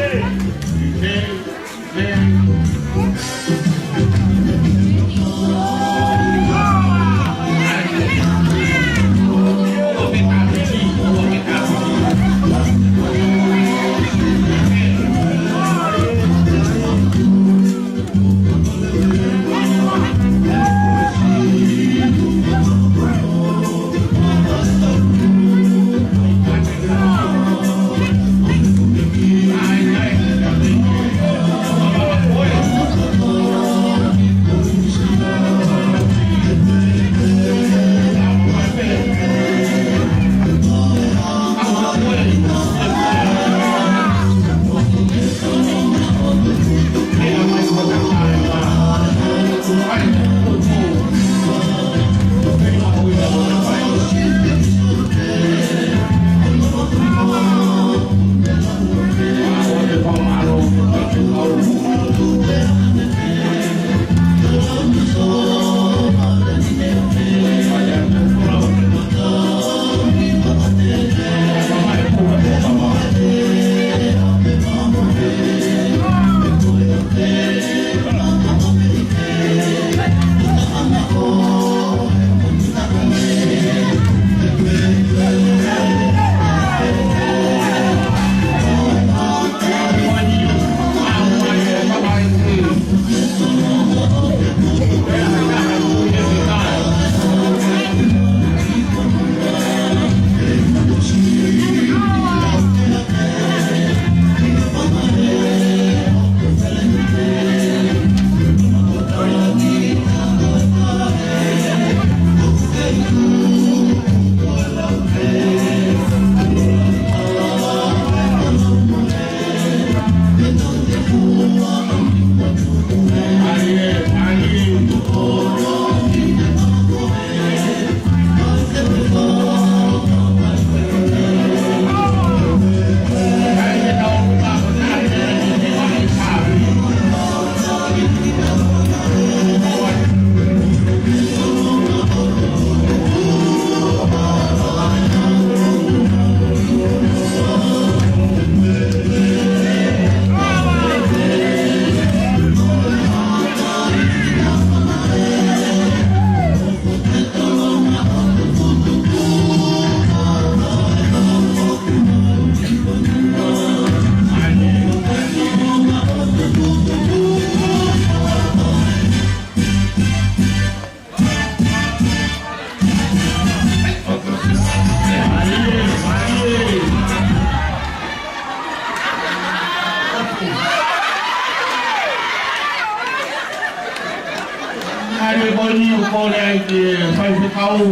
Kole ai ki he faifekau,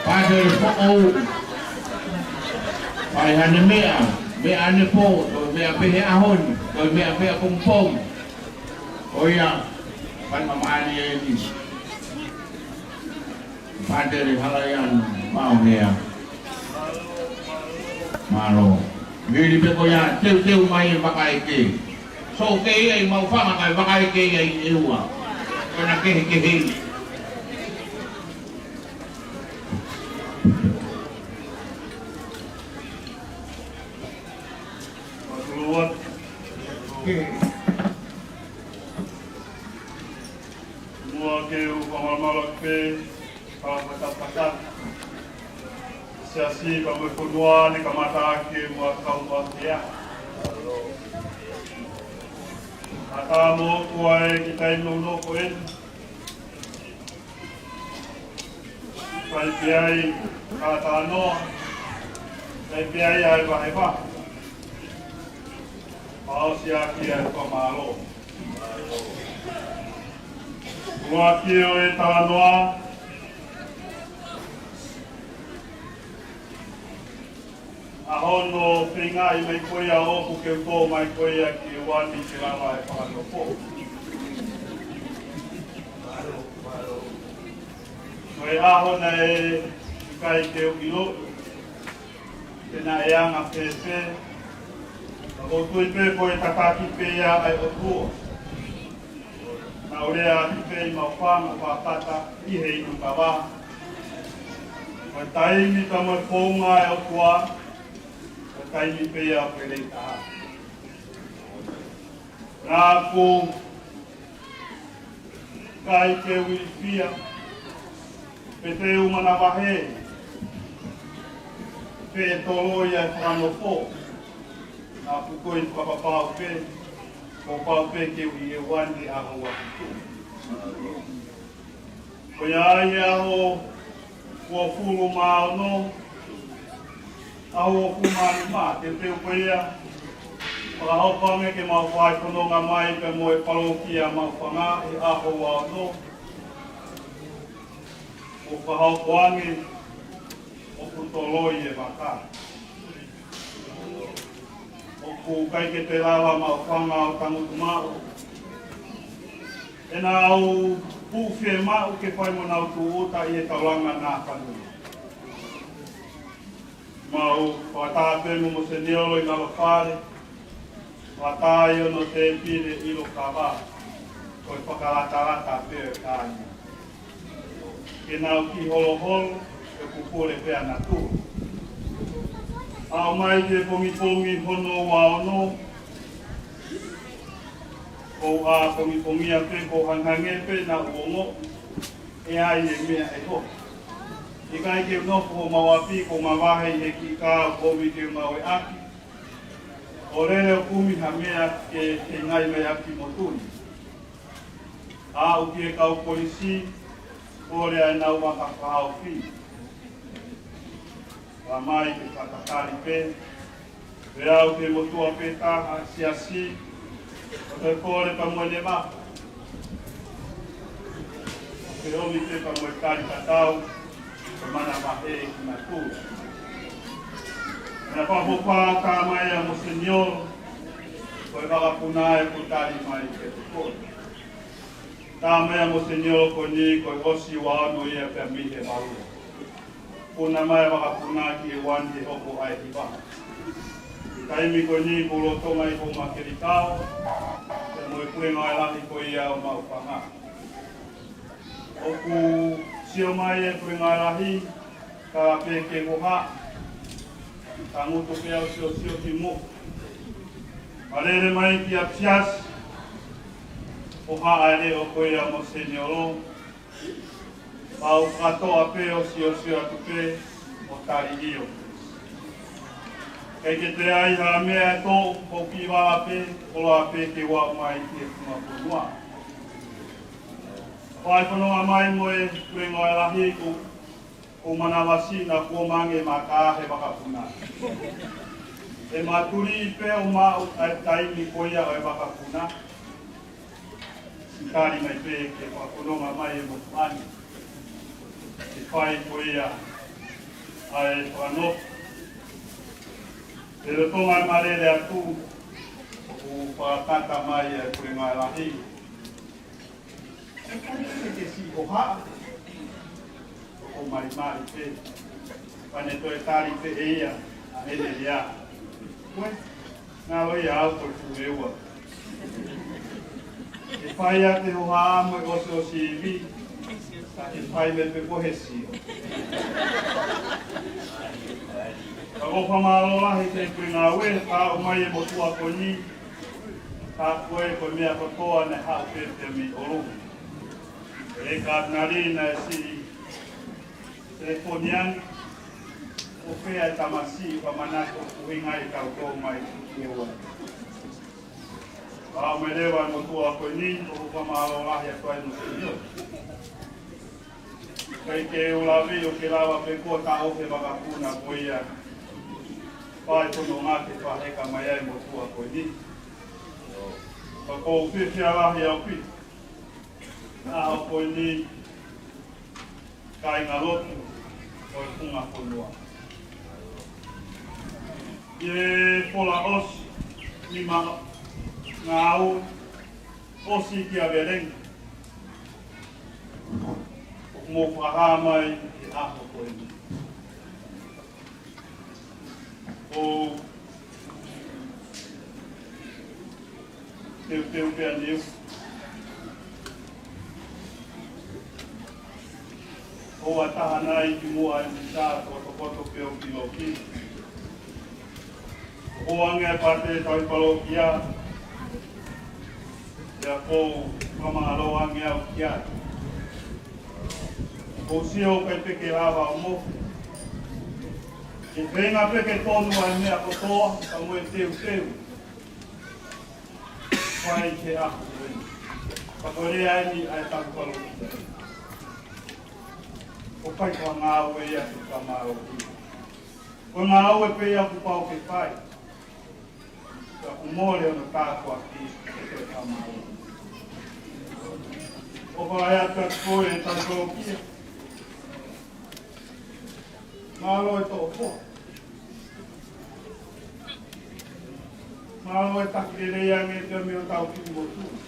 Pātele Foʻou. Fai haʻane meʻa, meʻa ʻanepō, toe meʻa pē he ʻaho ni, toe meʻa pē ʻapongipongi. ʻOia, fai mamaʻali eni. Pātele Halaiano Maumea. Mālō. Vili pē ko ia, teuteu mai e vakaeke. Sō kei ai mau fanga kai vakaeke ia ʻi ʻEua. Ko ena kehekehe. Mālō. Muʻa ke u fakamālō pē, fakapatapata. Siasi pea mo e fonua ni kamata ke mua kau mua kea. Ata mo kua e ki tai no no ko e. Fai pē ai ata no. Fai pē ai ai vahevahe. Pau siaki ai fakamālō. Ua kio e talanoa. ʻA hono feingaʻi mai ko ia ʻoku ke tō mai ko ia ki ʻEua ni ke lava e fakanofo. Ko e ʻaho naʻe ʻikai ke u ʻilo. Pea naʻe anga fēfē. Ka ʻoku ou tui pē ko e tataki pē ia ʻa e ʻOtua. Naʻa ku lea atu pē ʻi mau fanga fakata ʻi he inu kava. Ko e taimi ka mo e founga ʻa e ʻOtua, ko e taimi pē ia ʻoku lelei taha. Naʻa ku ʻikai ke u ilifia, pe te u manavahē, pe ʻe toloi ʻa e fakanofo, naʻa ku kei fakapapau pē, kuo pau pē ke u ʻi ʻEua ni ʻaho ua fitu. Ko ia ai he ʻaho uofulu mā ono, ʻaho uofulu mā nima, teuteu ko ia, fakahoko ange ke mau fai fononga mai pea mo e palokia Maʻufanga he ʻaho ua ono, ʻo fakahoko ange ʻoku toloi e vaka. ʻOku ʻikai ke te lava Maʻufanga ʻo tangutu maʻu. ʻEnau puke maʻu ke fai mo nau tūʻuta ʻi he taulanga nā fanu. Mau fakataha pē mo Monseniolo ʻi lalo fale. Fakataha ʻi hono tēpile ʻilo kava. Ko e fakalatalata pē ʻo e kāinga. Ke nau kiʻi holoholo, ʻe pupule pē ʻa natula. Aʻu mai ki he pongipongi hono ua ono, ʻo ʻapongipongia pē ko hangehangē pē naʻa ku ongoʻi ʻe ʻi ai e meʻa ʻe hoko. ʻIkai ke u nofo homau ʻapi, ko e mavahe ʻi he kiʻi kā ʻoku ʻomi ke u ngāueʻaki. ʻO lele ʻo kumi ha meʻa ke, ke ngai mai ʻaki motu ni. Aʻu ki he kau polisi, kole ai ʻenau vaka fakahaofi. Fai mai ke fakatali pē, pea aʻu ki he motuʻa pē taha siasi, ʻo toe kole pea mo ʻene vaka. Ke ʻomi pē pea mo e tali tatau, ko e manavahē ki natula. Naʻe fakafofonga mai ʻa Monseniolo, ko e vakapuna ʻoku tali mai ke te kole. Tā mai ʻa Monseniolo ko eni ko e ʻosi ua ono ia pea mei he valu. Puna mai vakapuna ki ʻEua ni he hoko ai hiva. Taimi ko eni ko lolotonga ʻi ko Makelikao, pea mo e pulenga lahi ko ia ʻo Maʻufanga. ʻOku sio mai e pulenga lahi, ka pē ke hoha, tangutu pē au siosio ki muʻa. Malele mai ki ʻapi siasi, ʻo haʻele ʻo ko ia Monseniolo, pau katoa pē ʻo siosio atu pē ʻo tali ʻio. ʻIkai ke toe ʻi ai ha meʻa ʻe toʻo, ko e kiʻi vā pē, koloa pē ke ua mai ki he funga fonua. Fai fononga mai mo e pulenga lahi ko, ko manavasi naʻa ku ʻomai ange maka he vakapuna. ʻE matuli pē ʻo maʻu ʻa e taimi ko ia ʻo e vakapuna. Tali mai pē ke fakafononga mai e motuʻa ni. Fai ko ia ʻa e fakanofo. Pea lolotonga e malele atu, ʻoku fakakata mai e puleʻanga lahi. ʻE ʻikai ke ke siʻi hohaʻa. ʻOku malimali pē. Pea ne toe tali pē ʻe ia ʻa ʻene lea. Ko e ngalo ia au ko e fuʻu leua. ʻE fai ʻa e hohaʻa mo e ʻosiʻosi ivi, ka ʻe fai mai pē ko e sio. Ka ʻoku ou fakamālō lahi ki he ngāue, ka ʻomai e motuʻa ko eni, ka ko e, ko e meʻa kotoa naʻe haʻu pē mei ʻolunga. ʻE Katinali naʻe siʻi telefoni ange, ʻo fea e tamasiʻi, pea manako ʻuhinga ʻetau tō mai ki he ua. Pea ʻomai leva e motuʻa ko eni, ʻoku ou fakamālō lahi atu ai mo e sio. ʻIkai ke u lave ʻo ke lava pē koe ʻo taʻofi e vakapuna ko ia. Fai ko e nonga ke fakaheka mai ai e motuʻa ko eni. Ka ʻoku ou fiefia lahi ʻaupito. ʻAho ko eni, kāingalotu ʻo e funga fonua. ʻI he fola ʻosi, nima ngāue ʻosi kia Velenga. ʻOku mou fakahā mai he ʻaho ko eni. ʻOku ou teuteu pea niu. ʻOku ou ʻatā ʻanai ki muʻa e misa kotokoto pea u ki loki. ʻOku ou ange e pate tau i palokia. Pea ʻoku ou fakamālō ange au ki ai. ʻOku ou sio ʻikai pē ke lava ʻo mo. Ke feinga pē ke tonu ʻa e meʻa kotoa, ka mo e teuteu. Fai ke ʻaho ko eni. Ka ko e lea eni ʻa e tau palokia. ʻOku ʻikai ko ha ngāue ia ke fakamālō ki. Ko e ngāue pē ia kuo pau ke fai. Ka ʻoku mole hono tāpuaki ke ke fakamālō. ʻOku ou ʻai atu kiate koe e tau palokia. Mālō e toʻotoʻo. Mālō e taki lelei ange pea mei hotau kiʻi motuʻa.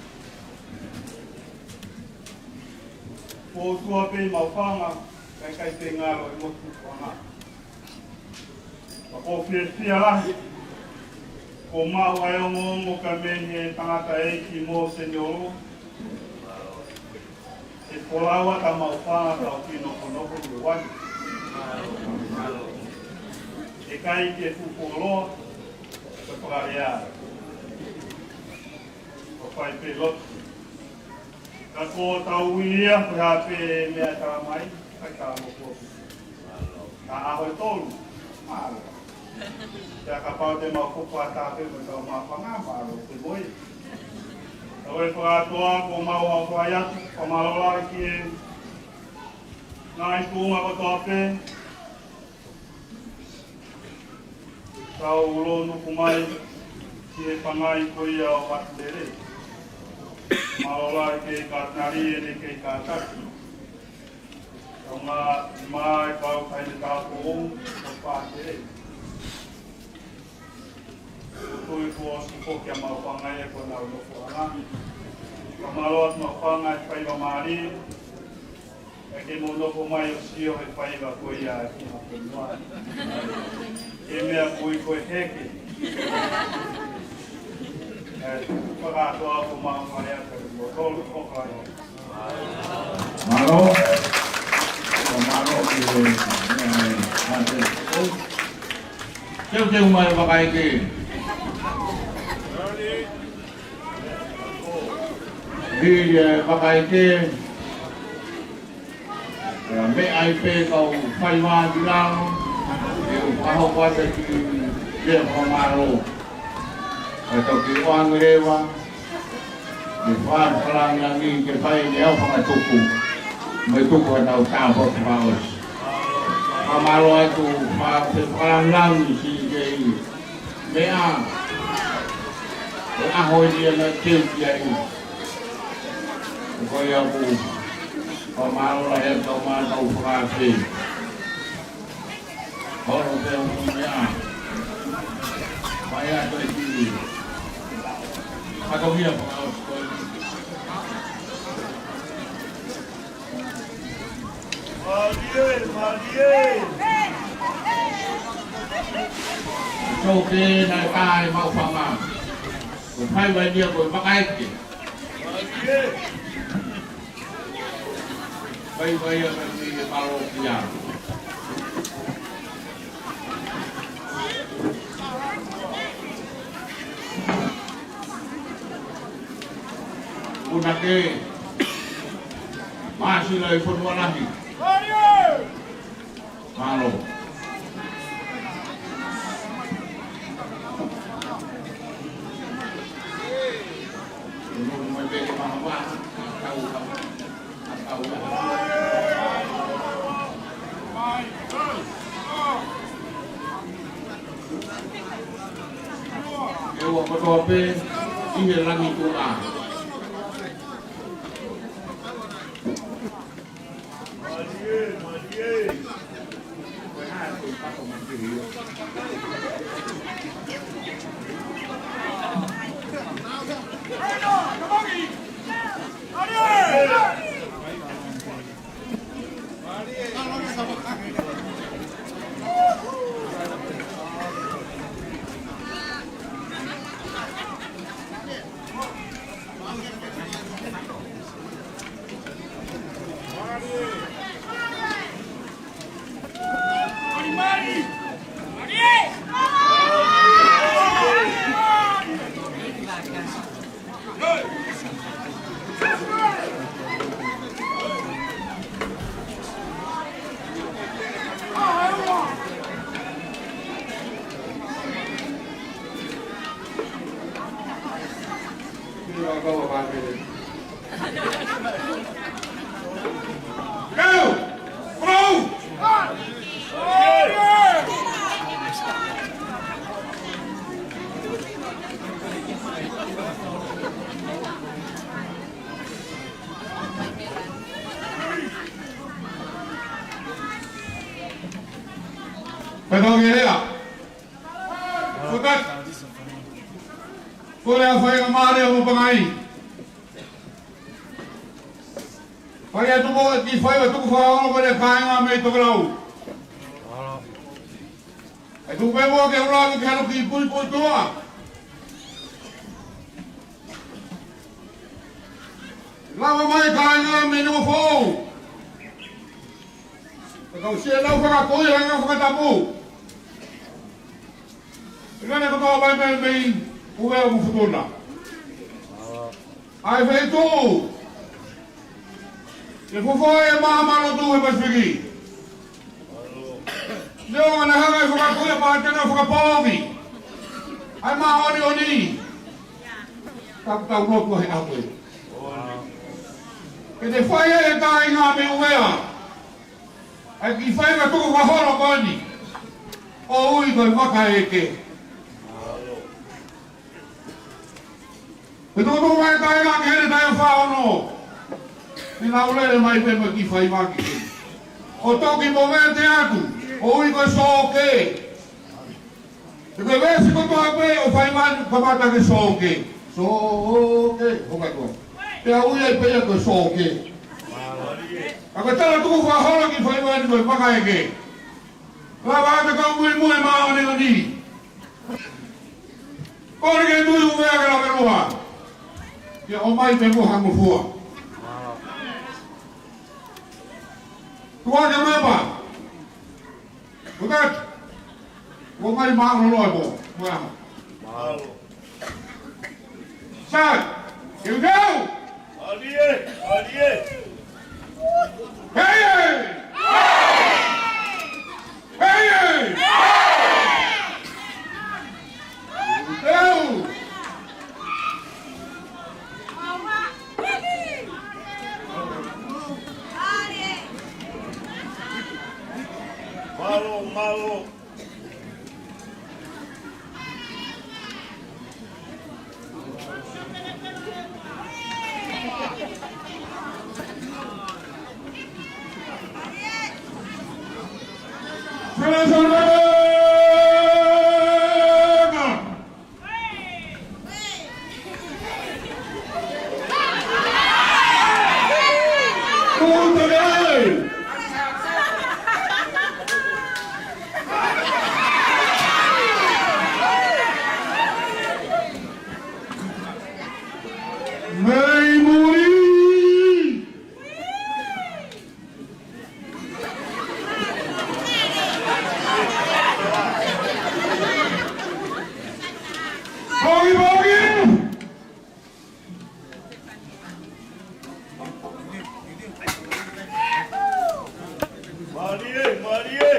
Ko e ʻOtua pē ʻi Maʻufanga, kae ʻikai pē ngalo e motuʻa. Ka ʻoku ou fiefia lahi, kuo maʻu ai e ongoongo ka mei he tangataʻeiki mo Seniolo, ʻe folau ʻa Maʻufanga tau ki nokonoko luani. ʻE ʻikai ke fuʻu fuoloa, ko e fakalea. Ko e fai pē lotu. Ka ko e tau ia, ko e hā pē meʻa tala mai, ʻikai tala mo ko. Ka ʻaho ʻe tolu, mālō. Pea kapau te mau koko ʻatā pē mo tau Maʻufanga, mālō pē mo ia. Ka ko e fakakātoa, ʻoku mau ʻai atu, fakamālō lahi ki he ngaahi tuʻunga kotoa pē. Tau lōnuku mai ki he pangai ko ia ʻo Vatilele. Mālō lahi ki he Katinali ʻene kei kātaki. Tau ngā mai kau kai ne tāpō ʻo Vatilele. Ko e tui kuo ʻosi ko kia Maʻufanga ia ko ʻenau nofoʻanga. Ka mālō atu Maʻufanga e faiva mālie. ʻE ke mou nofo mai ʻo sio he faiva ko ia ʻa e funga fonua. Ke meʻa kui ko e heke. ʻE, fakakātoa ko mau mai ʻa ka mo tolu ko kai. Mālō. Mālō ki he, ʻe, ʻe, teuteu mai vakaike. Hili e vakaike. Pea meʻa ai pē kau fai vā ki lalo, ʻe u fakahoko atu ki he fakamālō. Ka tau ki ʻoange leva, ʻe fai fakalāngilangi ke fai ne au fakatuku, mo e tuku ʻenau tāpuaki fakaʻosi. Fakamālō atu, fa-, fai fakalāngilangi siʻi kei meʻa, ʻe ʻaho eni ʻa e teu ki ai. Ko ia ʻoku Fakamālō lahi atu ki he kau mātuʻa fakaafe. Holo pē ʻo meʻa. Mai atu e kiʻi fatongia fakaʻosi ko eni. Mālie, mālie. Sō pē naʻe kai mau fanga. Ko e fai mai nia ko e vaka eke. Mālie. Vai, vai, a, vai, vai, e palo ia. Puna ke māsila e fonua lahi. Mālō. ʻE ua kotoa pē ʻi he langi tuʻa. Pea tau ke lea. Fakaʻatā. Ko e lea fai ʻa Mālia mo Pangai. Fai atu mo e kiʻi faiva tukufakaholo ko e kāinga mei Tokelau. ʻE tuku pē muʻa ke ʻuluaki ke hano kiʻi puipuituʻa. Lava mai kāinga mei Nukuʻalofa. Ka tau sio lau fakakoi anga fakatapu. ʻIkai ke tau mai mei, mei Uvea mo Futuna. ʻA e feituʻu ʻe fofoa ai e maama lotu he Pasifiki. Neongo naʻe hanga ʻe he fakakoi ʻa Pātena ʻo fakapoongi ʻa e māʻoniʻoni. Ka tau lotu he ʻaho ko ē. Ke ne fai ʻe he kāinga mei Uvea ʻa e kiʻi faiva tukufakaholo ko eni, ʻo ui ko e Vaka Eke. Pea tuʻutuʻu mai e kāinga ki heni taʻu fā ono. Ni nau lele mai pē mo e kiʻi faiva ki heni. ʻO toki movete atu, ʻo ui ko e Sōkē. He ko e veesi kotoa pē ʻo e faiva ni kamata ki he Sōkē. Sōkē, ʻo kātoa. Pea ui ai pē ia ko e Sōkē. Ka ko e tala tukufakaholo ki he faiva ni ko e Vaka Eke. Lava ʻa e kau muimui māʻoniʻoni. Kole ke tui Uvea ke lave lua. Ke ʻomai pē mo ha ngofua. Tuʻa ke mepa. Tuʻa. ʻOmai māʻolunga e pō. Mo e ʻaho. Sai. Here we go. Mālie, mālie. Hey, hey. Hey, hey. Here we go. Mālō, mālō. Mei muli! Pogi, pogi! Mālie, mālie!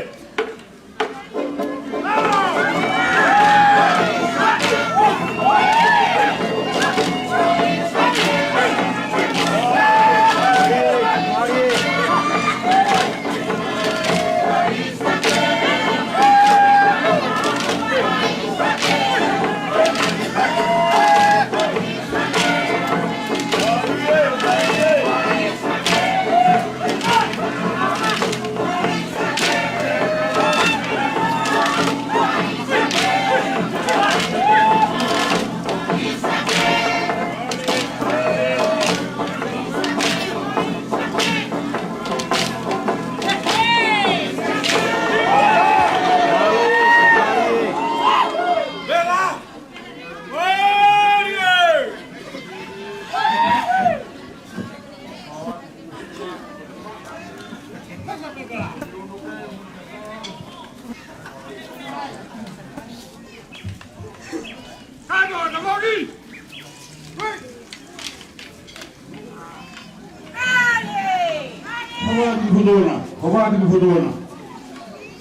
Hoko atu ki he foto na. Hoko atu ki he foto na.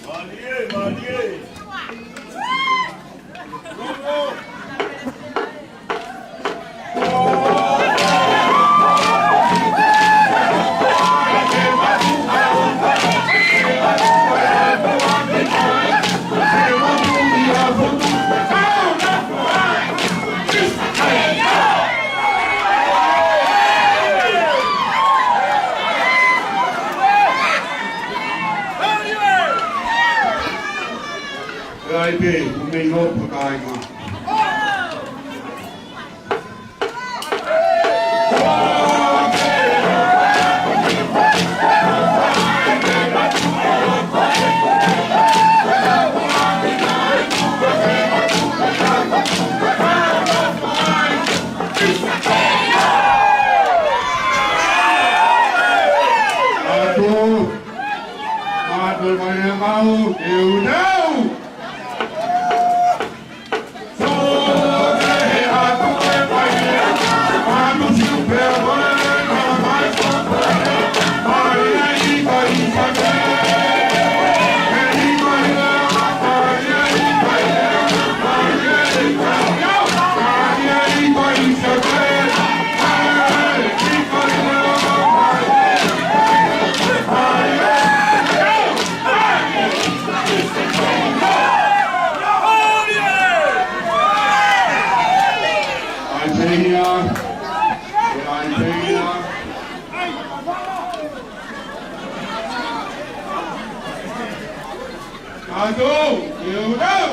Mālie, mālie. Ai pē, ʻoku mei nō pakainga. Atu, atu mai e mau, e unau. Aipeia, aipeia. Atu, e unau.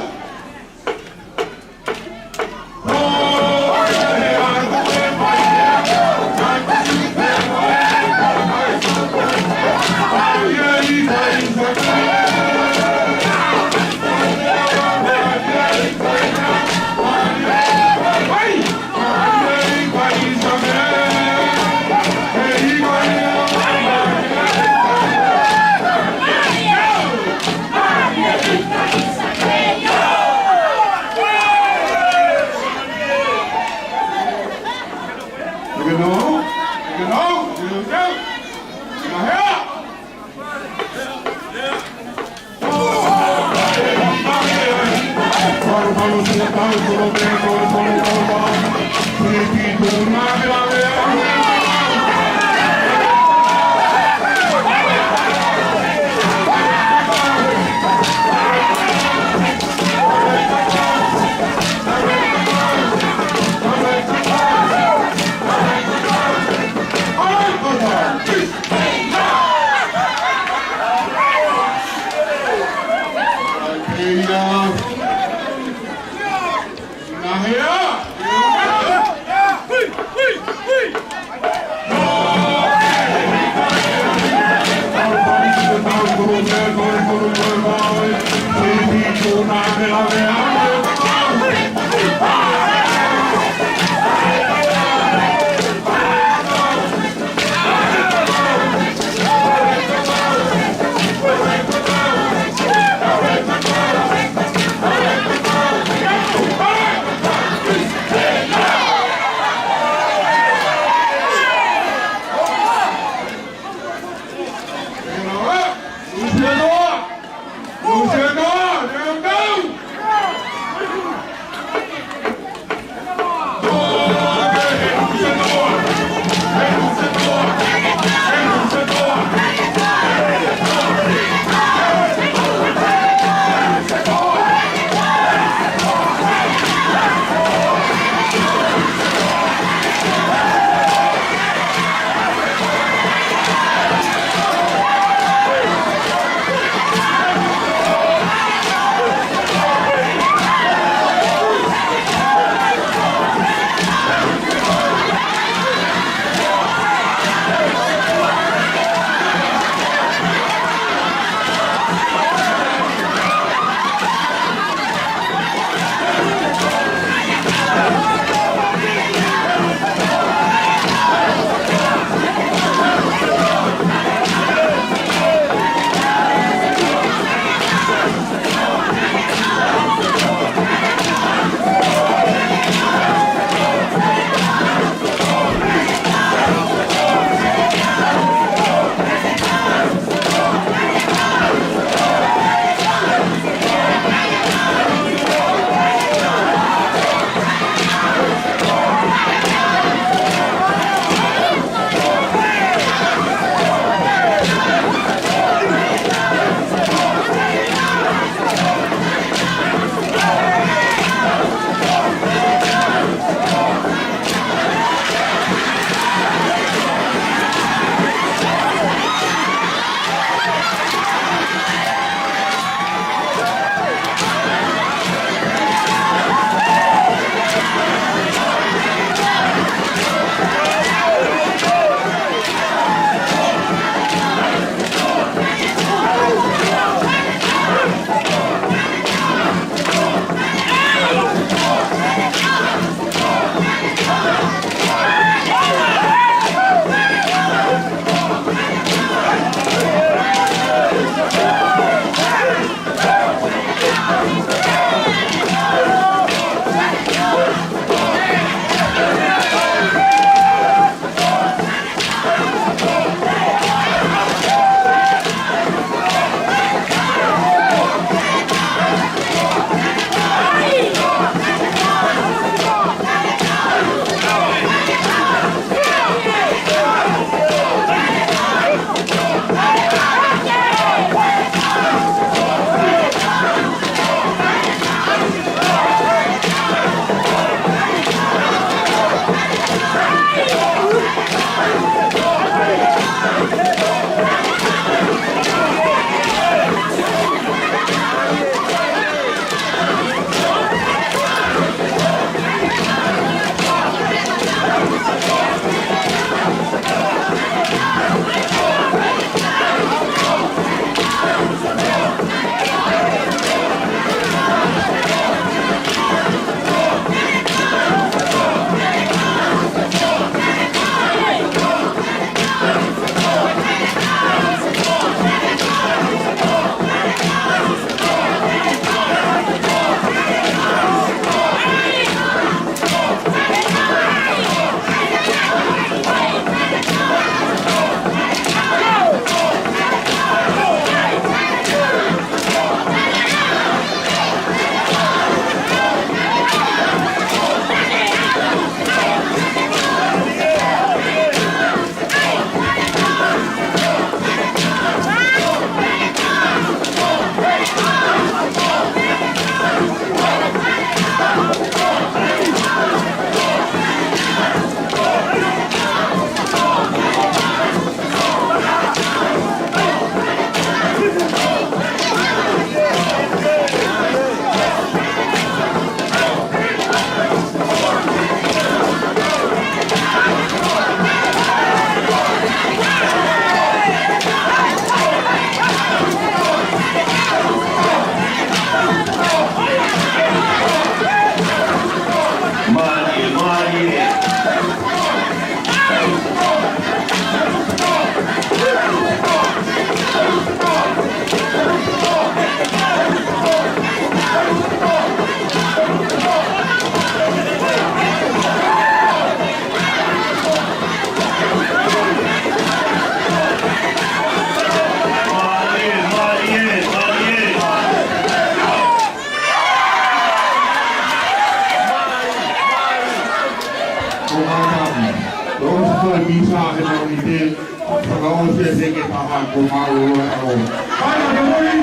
Pese ke paha ko mālō ʻa o. Hai, te mori.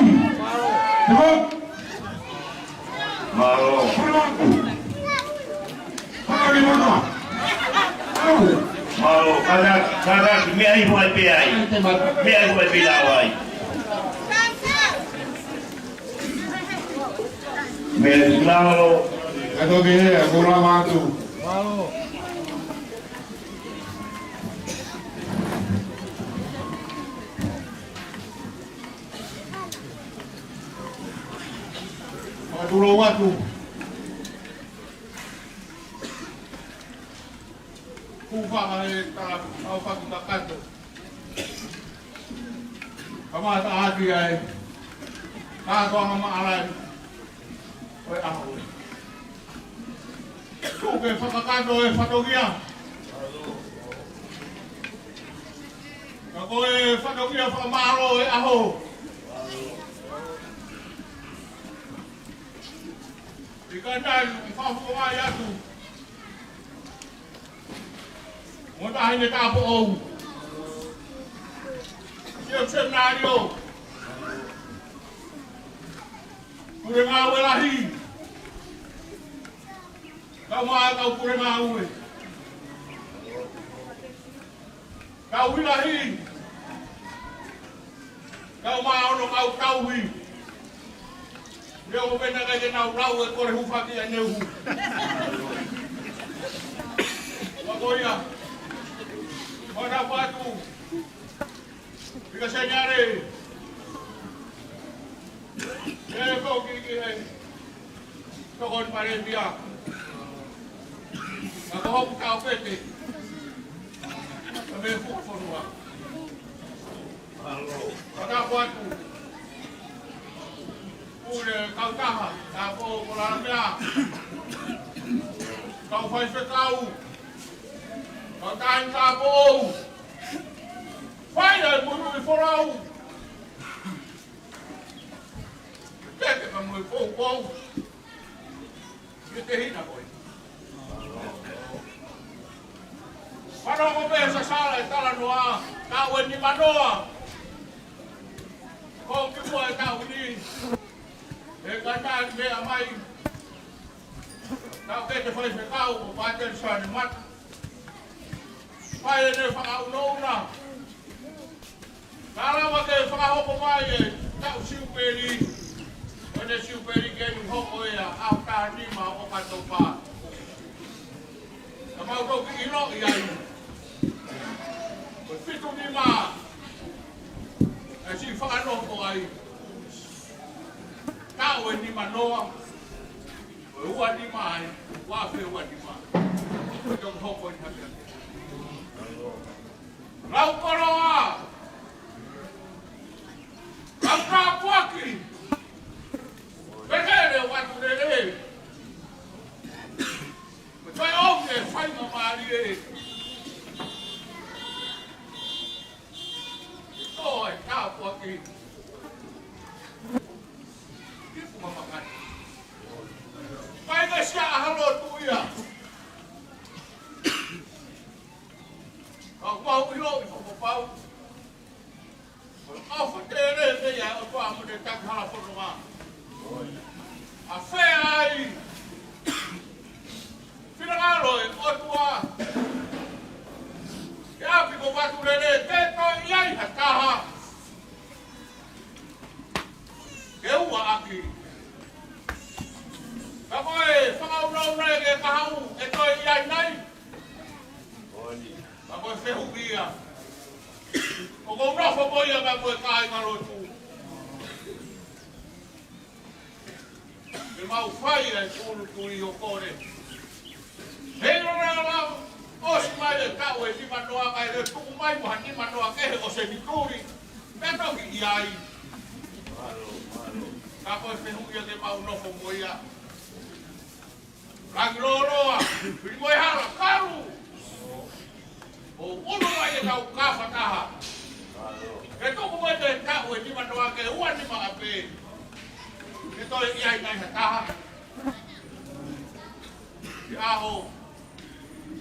Te mori. Mālō. Mālō. Mālō. Mālō. Kātaki, kātaki, meʻa ʻi fai pē ai. Meʻa ʻi fai pē lau ai. Meʻa ʻi lau. Ka toki he, ko la mātu. Mātu lo watu. Kuo fakaʻau e tala, au fakakakato. Kamata ʻaki ai. Kātoanga maʻalahi. ʻO e ʻaho. Tuku ke fakakakato e fatongia. Ka ko e fatongia fakamālō e ʻaho. ʻIkai nai, ʻoku fakafofongaʻi atu. Mo taʻahine tāupoʻou. Siʻoku seminalio. Pule ngāue lahi. Kau mā kau pule ngāue. Kau ʻi lahi. Kau mā ono kau tauhi. Leo ko pena kai ke nau lau e kole hūfaki ʻa e neu hū. Ka ko ia. Ko na patu. Pika senyare. E ko ki ki e. Tokoni Palēmia. Ka ko hoku tau pete. Ka me fuka fonua. Ka ta kuatu. Pule kautaha. Ka ko ko la mea. Kau faifekau. Kau taʻahine tāupoʻou. Fai ai munu i folau. Teke ka mo e foufou. Ke te hina koe. Fanongo pē sasala e talanoa, ka ue ni manoa. Ko ki mua e tau ni. E kata ni mea mai. Tau ke te faifekau, ko Pātele Sane Mata. Fai ʻene fakaunauna. Ka lava ke fakahoko mai e taʻu siupeli. ʻO ne siupeli ke ni hoko ia ʻaho taha nima ʻo Okatopa. Ka mau toki ʻiloʻi ai. Ko e fitu nima. ʻE siʻi fakanofo ai. Taʻu ʻe nima noa. Ko e ua nima ai. Ua fe ua nima. Ko e toki hoko i hake. Lau koloa. Lau tāpuaki. Pehē leva atu lelei. Ko e toe ʻoku ke fai ma mālie. Ko e tāpuaki. Kipu ma makani. Fai ka sia ʻa ha lotu ia. Ka mau ʻiloʻi fakapapau. ʻOfa tele pē ia ʻOtua mo e taki hala fononga. ʻAfea ai. Finangalo e ʻOtua. Ke ʻapi ko Vatulele ke toe ʻi ai ha taha. Ke ua ʻaki. Ka ko e fakaunauna ke kahaʻu, ʻe toe ʻi ai nai. Ka ko e fehuʻi ia. ʻOku ou nofo mo ia ka ko e kāingalotu. Ke mau fai e tūʻulutui ʻo kole. Heiʻilo lava, ʻosi mai e taʻu ʻe nima noa kae lele tuku mai mo ha nima noa kehe ʻo senituli. Pea toki ʻi ai. Ka ko e fehuʻi ia ke mau nofo mo ia. Langi loloa, pili mo e hala, kalu. ʻO unu mai e kau kafa taha. Ke tuku mai e taʻu ʻe nima noa ke ua nima ʻa pē. Ke toe ʻi ai nai ha taha. Ke ʻaho.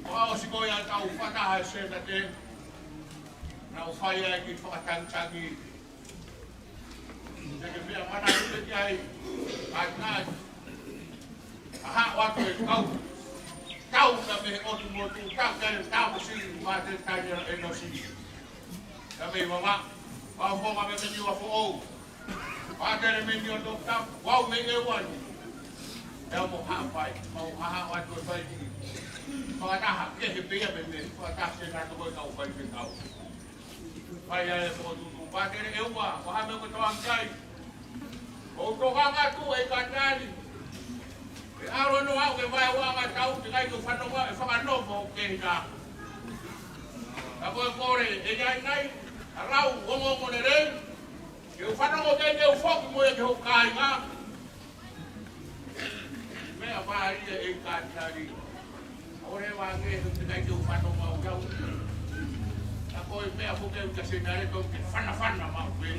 ʻO ʻaho siko ia tau fataha e senate. Tau fai ai ki he fakatangitangi. Te ke meʻa mana ki ai. Ai nai. ʻA haʻu atu e kau. Tau na me he ʻotu motu. Tau ke tau si. Mate tai e no si. Ka me mama. Pau fonga me meni wa foʻou. Pātele me ni o tō tau, wau me e wani. Te amo hapai, mau haha watu e fai ki. Fakataha, ke he pea me me, fakataha se na toko e kau fai ke kau. Fai ai e fokotuʻutuʻu, pātele e ua, waha me ko tō angai. ʻO tō kanga tu e katani. E alo no au ke vai ua anga tau, te kai ke fanongo, e fakanofo ke hina. Ka ko e kore, e iai nai, a lau, ongo ongo lelei. Ke u fanongo ke ke u foki mo ia ke hoku kāinga. Meʻa mālie e katani. ʻOre wa ke he te kai ke u fanongo au kau. Ka ko e meʻa ko ke u ka senare tō ke fanafana mau pē.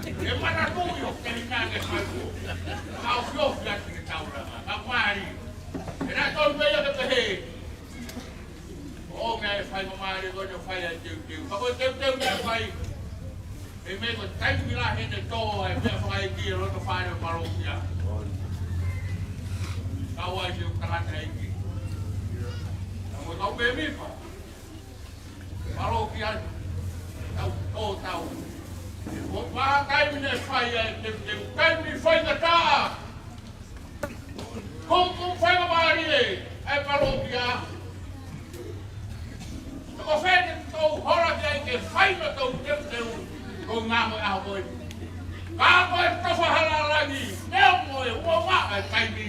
E mana tui o ke hina ke fai ko. Ka o fio fia ke taulanga. Ka mālie. E na tō meʻa ke pehē. ʻO meʻa e fai mamaʻo ko ʻene fai ai teuteu. Ka ko e teuteu meʻa fai. E meʻa ko e taimi lahi ʻene tō ai meʻa fakaiki e loto fale ʻo Palokia. Kau ai te u tangata iki. Ka mo kau pē mipa. Palokia. Tau tō tau. Ko e pā taimi ne fai ai teuteu. Taimi faingataʻa. Ko, ko e faingamālie ʻa e Palokia. Ko fē te tau hola ki ai ke fai no tau teuteu ko ngā mo e ʻaho ko ē. Ka ko e tofa hala langi, neo mo e uaua e taimi.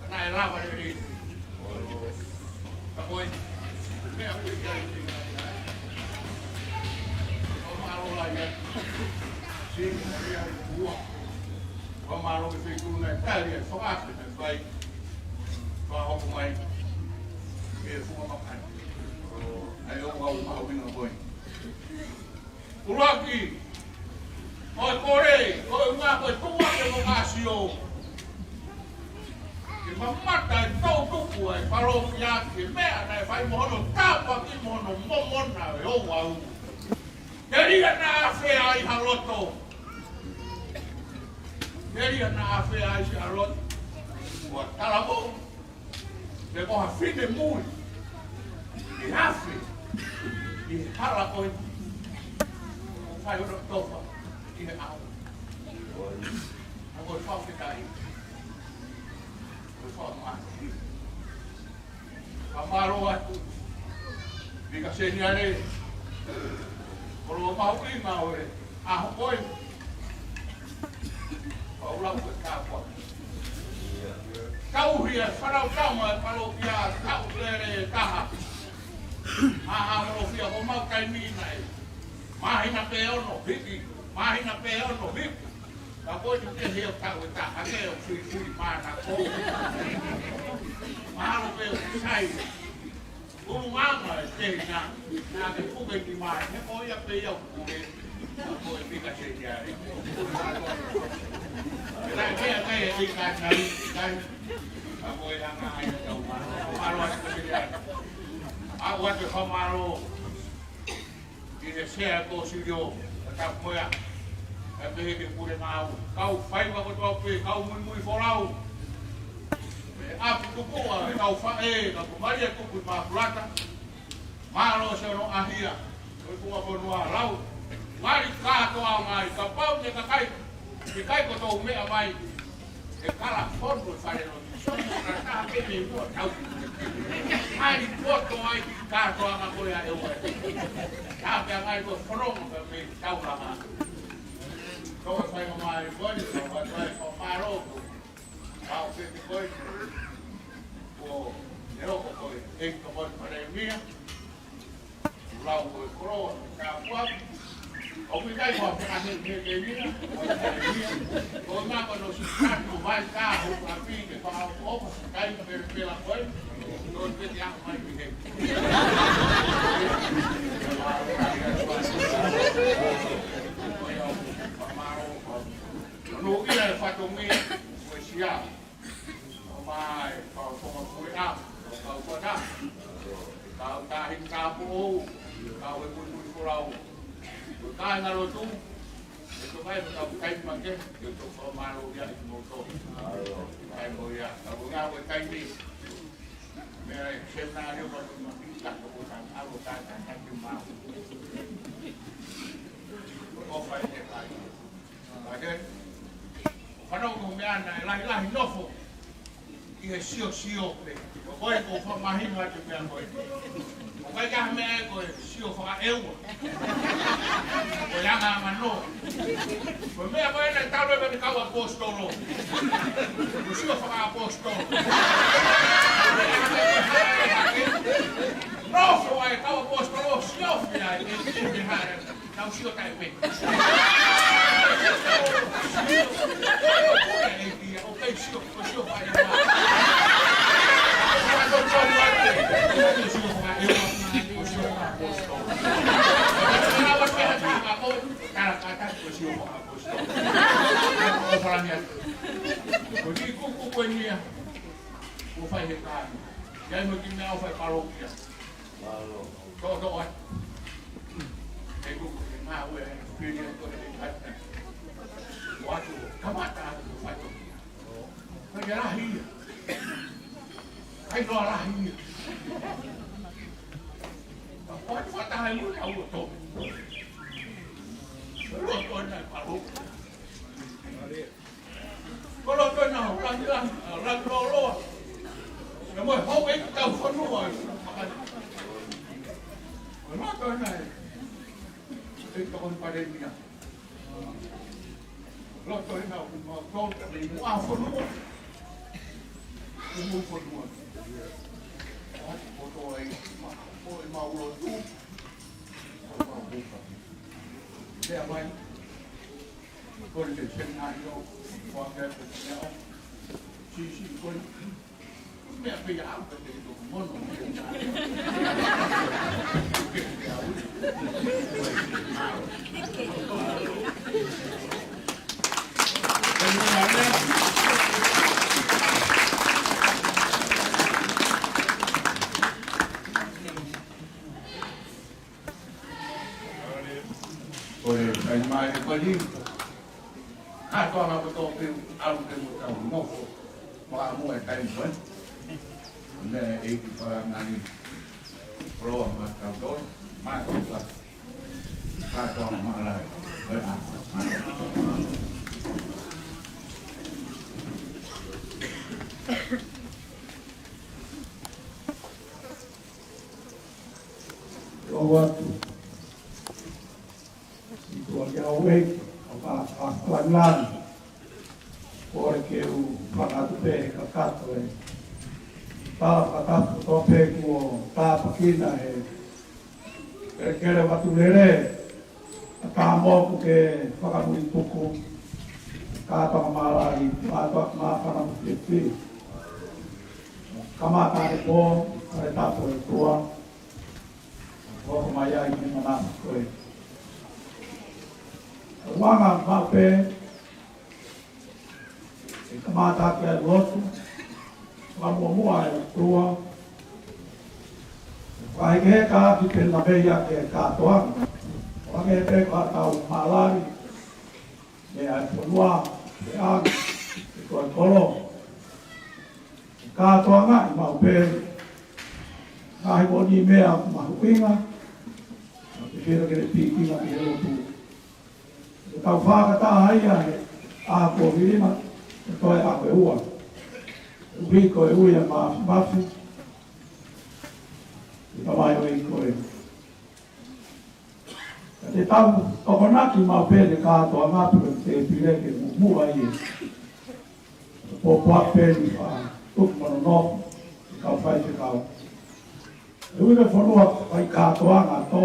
Naʻe lava lelei. Ka ko e, meʻa ko e kai. Ko mālō ai. Sini, meʻa ua. Ko mālō ke fekuna e tali e fakafe me fai. Fakahoko mai. Ke fuka makai. ʻAi ʻo au mahuʻinga ko ē. ʻUluaki, ko e kole, ko e ʻuhinga ko e tuʻu ake mo ka sio. Ke mamata e tau tuku ai Palokia ke meʻa naʻe fai mo hono tāpuaki mo hono momona e ouau. Ke lia na afe ai ha loto. Ke lia na afe ai si ha loto. Ua talavou. Pe ko ha fine mui. ʻI he afe. ʻI he hala ko ē. ʻO fai hono tofa. ʻI he ʻao. ʻO ko e fau ke kai. ʻO ko e fau mā. Ka mālō atu. Mika Seniale. Kolo mahuʻinga ʻo e ʻaho ko ē. Paula ko e kāpua. Tauhi e fanautama e Palokia, tau lele e taha. Maha Molofia ko mau taimi nai. Māhina pē ono hiki, māhina pē ono hiki. Ka ko e tu ke heo tau e taha, ke o fui fui mana ko. Mahalo pē o sai. Ulu mama e tena, na ke puke ki mai, he ko ia pē ia o puke, ko e pika se ia e. Pela ke a kai e ka kai, kai, a ko e anga ai e tau mama, maro atu ke ia. A ua te whamaro, ki he sea ko silio, a ka moea, e pehe ke pule ngau, kau faiva ko tau pē, kau mui mui folau. E apu tukua, e kau faʻē, ka ko Malia tuku i Makulata. Mālō se ono ʻahia, ko i Kuafonua lau. Ngali kātoa mai, kapau te kakai, ke kai ko tau meʻa mai. E kala fono e fale lo. Sona ka ta ke me mo tau. Ngali koto ai ki kātoa ma ko ia e ua. Ta pe ngali ko fono ka me tau la ma. Ko fai ma mai ko ni, ko fai ko mālō. Kau fefekoi. Ko e hoko ko e, e ko ko e palēmia. Lau ko e koloa, ka puapu. ʻOku ʻikai ko e peka he, he, he, he, ko e palēmia. Ko e mako no si katu, vai ka, ho ka pi, ke whakaokoʻoko, kai ka pele pela ko e. Ko e peke ako mai ki he. No ia e fatongia, ko e sia. ʻO mai, kau tonga pule a, kau kona. Kau tahi kapu ou, kau e mui mui Lau, ko e kāingalotu, ʻe toki ʻi ai e kau taimi makehe, ʻe toki fakamālō ia ʻi moutolu. Taimi ko ia, ka ko e ngāue taimi. Meʻa e seminalio ka ko e mapita, ko e tangalo, ta, ta, ta, te mau. Ko e ʻofa ʻa e kai. Ka ke, ʻo fanau ko e meʻa naʻe lahilahi nofo ʻi he siosio pē. Ko koe ʻoku ou fakamahino atu e meʻa ko ē. ʻOku ʻikai ko ha meʻa ia ko e sio fakaʻeua. Ko e anga manoa. Ko e meʻa ko ē naʻe talu ai e kau ʻaposetolo. Ko e sio fakaʻaposetolo. Nofo ai e kau ʻaposetolo, sio fē ai, ʻe ʻi ai e meʻa. Nau sio taʻe pē. ʻOku ʻikai sio, ko e sio fakaʻeua. Ko e sio fakaʻeua, ko e sio fakaʻaposetolo. Ko e sio fakaʻaposetolo. Ko e sio fakaʻaposetolo. Ko e sio fakaʻaposetolo. Ko e kiʻi kuku ko eni ia. Ko e fai he kāinga. ʻI ai mo e kiʻi meʻa ʻoku fai palokia. Mālō. Tō, tō, ʻai. He kuku, he ngāue, he fili, he koe, he kāinga. ʻOatu ʻo kamata atu ʻo fai toki ia. Fai ia lahi ia. Fai noa lahi ia. ʻOatu fakataha e ua, ʻo tō. Loto ena e palokia. Ko loto ena ʻo langilangi, ʻo langi lōloa. Ka mo e houʻeiki taufonua. Ko loto ena e, e tokoni palēmia. Loto ena ʻo mau tau ka nei mo a fonua. Ko mau fonua. Ko atu kotoa e ma, ko e mau lotu. Ko mau buka. Lea mai. Ko e seminalio, ko e meʻa, ko e meʻa. Sisi, ko e meʻa pē ia au, ko e te mono. Ko e kai mai e pali. Kātoanga kotoa pē, ʻalu pē mo tau nofo. Maka mo e kai mo e. Ko e meʻa ʻe ʻEiki Falangani. Koloa ma tau toi. Ma tau toi. Kātoanga mālō. Ko e ʻa. Lau atu. ʻI tuʻa ki au ē, ʻo ka, ka, ka, lani. Kole ke u fakatu pē he kakato e. Tala fakatapu kotoa pē kuo tāpuekina he kelekele Vatulele. Ka moku ke fakamui puku. Ka toka mālali, ka toka māfana mo fiefia. Kamata e pō, ka le tapu e tua. Hoko mai ai he manako ko ē. Uanga maʻu pē, ʻe kamata ke lotu, fakamuʻomuʻa e ʻOtua, fai ke ka ki pena pē ia ke kātoa, ʻo hangē pē ko ʻetau mālali, mei he fonua, pe ʻa, pe ko e kolo. Kātoangaʻi maʻu pē, ngaahi moʻoni meʻa mahuʻinga, ke pehē ke ne pikinga ki he lotu. Ke tau fakataha ia he ʻaho ko e lima, ke toe ʻaho e ua. Ui ko e ui a mafimafi, ke tamai o i ko e. Ka te tau tokonaki maʻu pē he kātoanga pē ko e tēpile ke muʻomuʻa ia. Pōpoaki pē ni fa, tuku mano nofo, ke kau fai ke kau. E ui ke fonua fai kātoanga tō.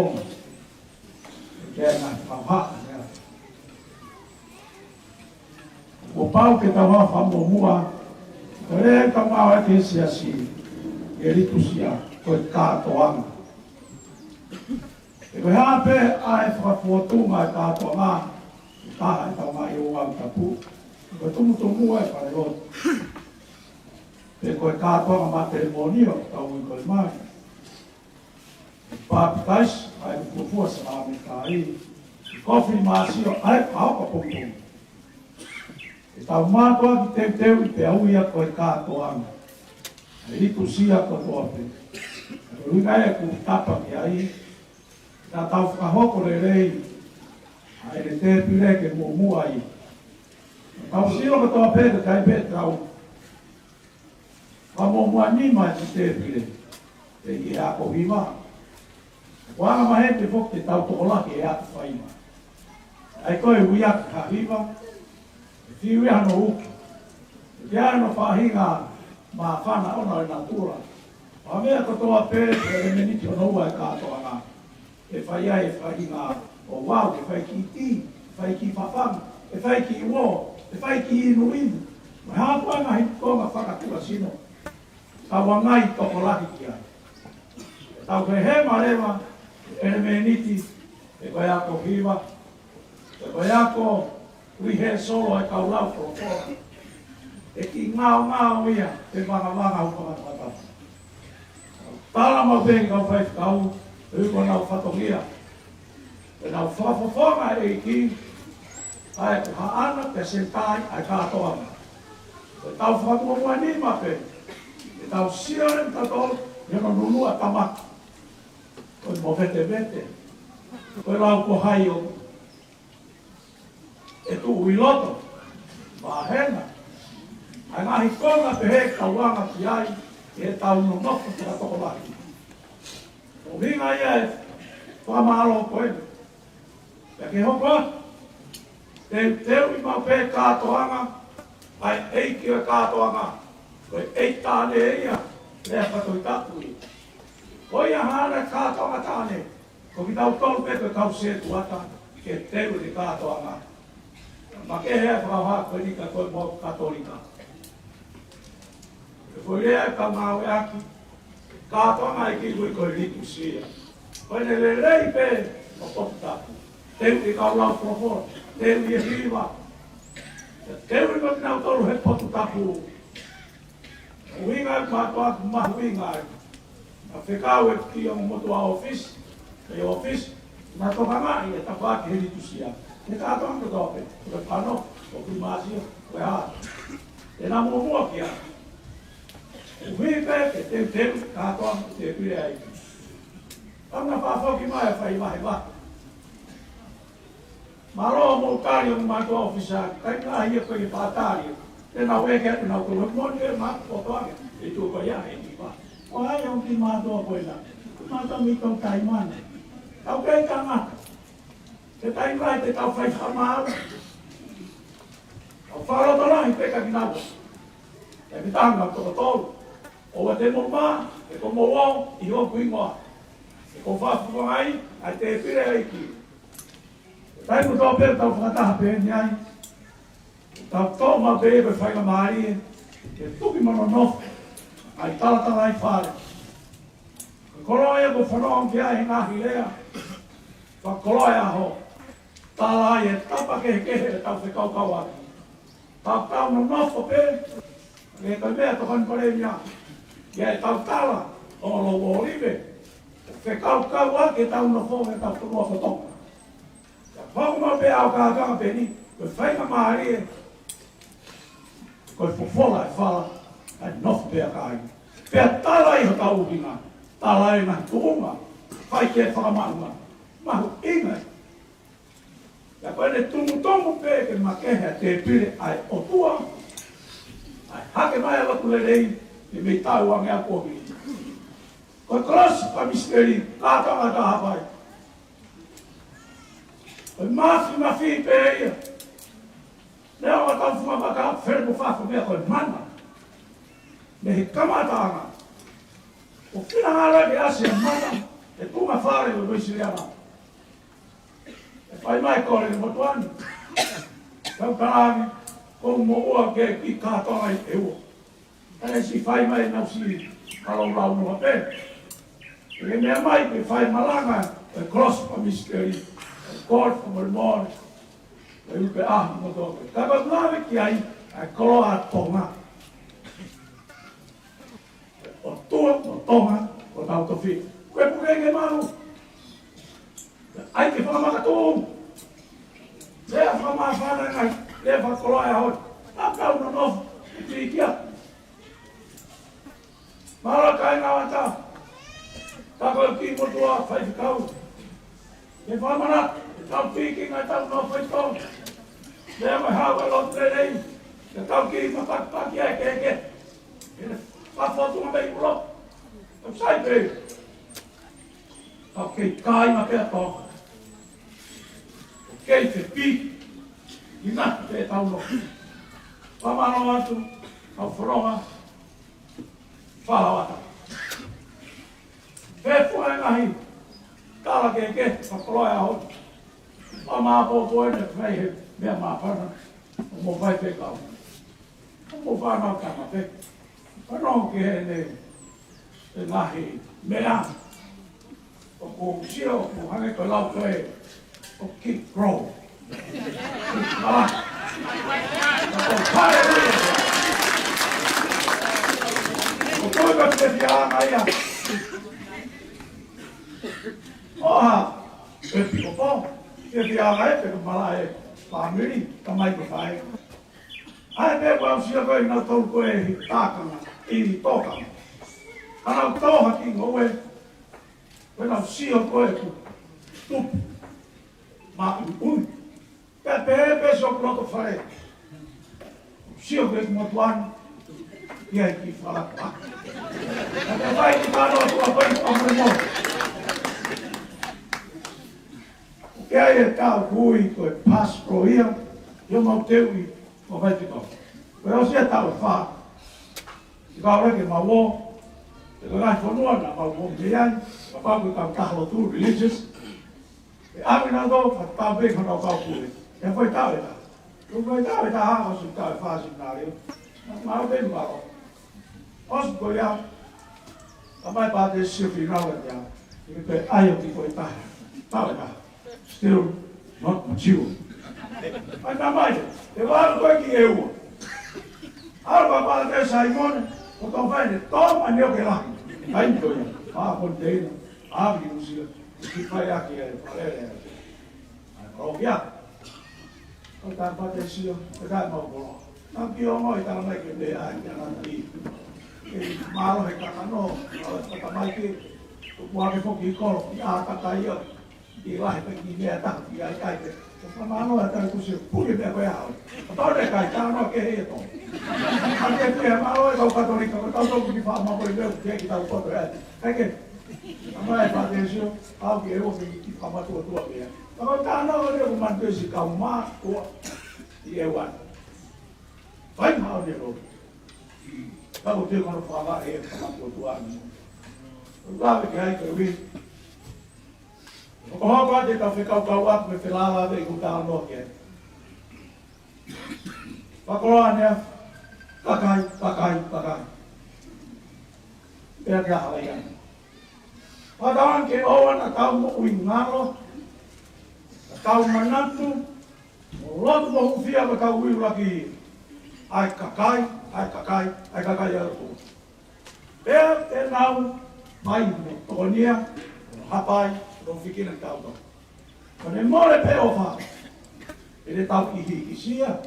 Ke na fakaha, ia. Kuo pau ke tau hanga fakamuʻomuʻa, ko e tau ngāue ki he siasi, ʻi he litusia, ko e kātoanga. Pe ko e hā pē ʻa e fakafotunga e kātoanga, ʻe taha ʻetau ngaahi ʻuhinga tapu, ko e tumutumu e falelotu. Pe ko e kātoanga matemonia ʻoku tau ui ko e mai. Papitaiso ʻa e fuofua sākalamēniti, konifimasio ʻa e ʻaho pongipongi. ʻE tau mātuʻaki teuteuʻi pea ui ʻa e kātoanga ʻa e liturisia kotoa pē. Ko e ʻuhinga ia ʻoku tapa ki ai, ka tau fakahoko lelei ʻa e tēpile ke muʻomuʻa ai. Tau sio kotoa pē, ka ʻikai pē tau fakamuʻomuʻa nima ʻi he tēpile ʻi he ako hiva. Ko e anga maheni pē foki ke tau tokolahi he ako faiva. ʻA ia ko e ui ʻaki ha hiva, ʻe fiu ia hono uki, ʻe ʻi ai hono faʻahinga māfana ʻoʻona ʻo e natula. Ko e meʻa kotoa pē, ʻelemēniti hono ua ʻo e kātoanga, ʻe fai ai e faʻahinga ouau, ʻe fai kiʻi tī, ʻe fai kiʻi fafanga, ʻe fai kiʻi uo, ʻe fai kiʻi inuinu. Mo e hā fua e ngaahi konga fakatuʻasino, tau anga ʻo tokolahi ki ai. Tau hehema leva ʻelemēniti, ʻe ko e ako hiva, ʻe ko e ako rihesolo ʻa e kau lau folofola, ʻe kiʻi ngaongao ia, ʻe vangavanga ʻo fakatātā. Tala maʻu pē ki he kau faifekau, ʻe ui ko honau fatongia, ʻe nau fakafofonga ʻe he ʻEiki ʻa e haʻana pea senitā ʻa e kātoanga. Ko e tau fakamuʻomuʻa nima pē, ʻe tau sio leva tautolu ʻi hono nunuʻa tamaki. Ko e movetevete, ko e lau ko hai ʻoku ʻe tuʻu ʻi loto, pehē nai. ʻA e ngaahi konga pehē ʻoku tau anga ki ai, ʻi heʻetau nonofo fakatokolahi. ʻUhinga ia e fakamālō ko eni. Pea ke hoko atu, teuteuʻi maʻu pē kātoanga ʻa e ʻeiki ʻo e kātoanga. Ko e ʻeiki taʻane ia, lea fakatohitapu ia. Ko ia haʻane kātoanga taʻane, ko kitautolu pē ko e kau sētuata ke teu e kātoanga. Makehe ʻa e fakahā ko eni ka ko e motu Katolika. Ko e foʻi lea ʻoku tau ngāueʻaki, kātoanga ʻa e ʻEiki ko e liturisia. Ko ʻene lelei pē ʻo e potu tapu. Teuʻi e kau lau folofola, teuʻi e hiva, teuʻi pē kinautolu he potu tapu. ʻUhinga ia ʻoku mātuʻaki mahuʻinga ai. Naʻe fekau e kiʻi ongo motuʻa ʻōfisi, ʻi he ʻōfisi, naʻa na tokangaʻi e tafaʻaki he liturisia. He kātoanga kotoa pē, ko e pano, ko e konifimasio, ko e hā. Te na muʻomuʻa ki ai. ʻUhi pē ke teuteu kātoanga ʻa e tēpile ʻa e ʻEiki. Ka naʻa na fakafoki mai ʻo fai vahevahe. Mālō hoʻomou tali ʻo mātuʻa ʻōfisi, ka ʻi ai ha ʻoku ʻikai ke fakatali, te nau ʻeke atu, nau kole moʻoni e mātuʻa kotoa ke ʻi tuʻa ia he ʻEiki. Ko hai ʻoku kiʻi mātuʻa ko ena? Mātuʻa mei Tautaimana. Tau kei tangata. Ke tai mai te tau fai fakamaau. Tau fakalotolahi pē ka kinautolu. ʻE mitanga toko tolu. ʻOua te mou mā, he ko homou ʻofa ʻi hoku hingoa. He ʻoku ou fakafofongaʻi ʻa e tēpile ʻa e ʻEiki. Taimi kotoa pē tau fakataha pē ni ai, tau toʻo maʻu pē ia ko e faingamālie ke tuki mo nonofo ʻa e talatalaifale. Ko e koloa ia ʻoku ou fanongo ki ai he ngaahi lea fakakoloa ʻo e ʻaho, tala ai e tapa kehekehe ʻetau fekaukauʻaki. Tau tau nonofo pē, ʻe ko e meʻa tokoni palēmia, ʻi heʻetau tala ʻo e lau ʻōlive, fekaukauʻaki ʻetau nofo, ʻetau fonua kotoa. Ka hoko maʻu pē ʻa e kātoanga pē ni, ko e faingamālie, ko e fofola e fala, ʻa e nofo pē ʻa kāinga. Pea tala ai hotau ʻuhinga, tala ai e ngaahi tuʻunga, fai ke fakamaʻunga, mahuʻinga. Pea ko ʻene tumutumu pē ke makehe ʻa e tēpile ʻa e ʻOtua, ʻa e hake mai ʻa e lotu lelei, ʻi he meʻi taʻu ʻe ua ngeau kuo hili. Ko e kolosi fakamisiteli, kātoanga ʻe taha pē. Ko e mafimafi pē ia. Lea ʻo e kau funga vaka, fele mo fafo meʻa ko e mana. Mei he kamataʻanga. ʻO finangalo ke ʻasi ʻa e mana, he tuʻunga fale ʻo e Uēsiliana. ʻE fai mai ko e motuʻa ni. Kau kalani, ko e moʻua ke kiʻi kātoanga ʻe ua. Ka naʻe siʻi fai mai ʻenau siʻi kalou lau noa pē. ʻE meʻa mai ke fai malanga e kolosi fakamisiteli, e kolosi fakamolemole, e upe ʻaho mo toke. Ka ko e ngāue ki ai, ʻa e koloa ʻa Tonga. ʻOtua mo Tonga, ko hotau tofiʻa. Ko e puke ke malu. ʻAi ke fakamākatuʻu. Lea fakamāfana ngai. Lea fakakoloa e ʻaho ni. Ka kau nonofo. Pikia. Mālō kāinga ʻo ʻAta. Ka ko e kiʻi motuʻa faifekau. Ke fakamanatu. Tau piki ngai tau nofo ʻi Tonga. Lea mai hau e lotu lelei. Ke tau kiʻi mapakipaki ai ke ke. Ke ne fakafotu mai ulo. Tau sai pē. Tau kei kāinga pē ʻa Tonga. Tau kei fepiki. ʻInā pē tau lo. Fakamālō atu, tau fononga, fala ʻo ʻAta. Fefua e ngaahi, kala ke ke, fakakoloa e ʻaho ni. Fakamāpōpō eni, fai he, meʻa māfana, ʻo mo faifekau. Mo fānau tama pē. Fanongo ki heʻene, ʻene ngaahi meʻa. ʻOku ou sio, ʻoku hangē ko e lau ko ē, ʻoku kiʻi grow. Kiʻi kala. ʻOku pale ui. ʻOku ou ka te fia anga ia. ʻOha, pe piko pō. Te fia anga e, pe ko mala e. Family, tamai ko fai. ʻAi pē kuo u sio ko ē ʻi nautolu ko ē ʻi Tokanga, ʻi Tokanga. Ka nau tō ha kiʻi ngoue, ko ʻenau sio ko ē ʻoku tupu. Māʻuiʻui. Pea pehē pē siʻoku loto fale. Sio ko ē ki motuʻa ni, ʻi ai ki falapa. Ka te fai ki tano atu a pai a mo mo. Ke ai e kau kui ko e pastor ia, ʻio mau teuʻi, ʻo vai te kau. Ko e ʻosi e taʻu ʻe fā. Te kau leke mau ō, te kau ngai fonua na mau ō mei ai, kapau ko e kau taha lotu religious. ʻE ami na tō, ka tau pē ka nau kau kui. ʻE fai taʻu ʻe taha. Ko fai taʻu ʻe taha, ʻosi taʻu ʻe fā si na leo. Mau pē mau ō. ʻOsi ko ia, ka mai pā te sio ki rau e ia. ʻIkai pē ai o ki ko e taha. Taʻu ʻe taha. Still not mature. Ai, tā mai, ʻe valu ko ē ki ʻEua. ʻAlu pā pā te Saimone, ko tō fai ne, tō mai ni o ke lahi. Ai, ko ia, pā ko te ina, ʻa ki Nuʻu Sila, ki fai ake e palele. Ai, ko kia. Ko tā pā te sio, ko tā mau kolo. Nau ki o ngoi tala mai ke me ai, kia nana i. E mālō he kakano, ʻo e kata mai ke, ko kua ke foki kolo, ki a kata ia. ʻI lahi pē ki mea taha ki ai kai pē. Ko whakamālō e kai kusi puli mea koe au. Ka tau ne kai, tau noa ke he e tō. A ke pē mālō e kau Katolika, ko tau tō ki wha mālō e mea ke ki tau koto e ai. Kai ke. A mai pā te sio, au ki e ua ki wha mātua tua mea. Ka kau tā noa e mea ko mantu e si kau mā, ua. ʻI e ua. Fai mā o ne lo. Ka ko te kono wha e wha mātua tua ni. Ua ke ai ke ui. ʻOku hoko atu e tau fekaukau atu mei felālāveʻi ʻoku tau noa ki ai. Fakakoloa ʻanea, kakai, kakai, kakai. Pea ke ʻaho ia. Fakatauange ke ʻoua naʻa tau moʻui ngalo, naʻa tau manatu, mo lotu mo hūfia ko tau ui ʻuluaki. ʻAi kakai, ʻai kakai, ʻai kakai ʻa e lotu. Pea te nau mai mo tokonia, mo hapai, mo fikina ki tau tau. Ko ne mole pē ʻofa, ʻe ne tau ki hikisia,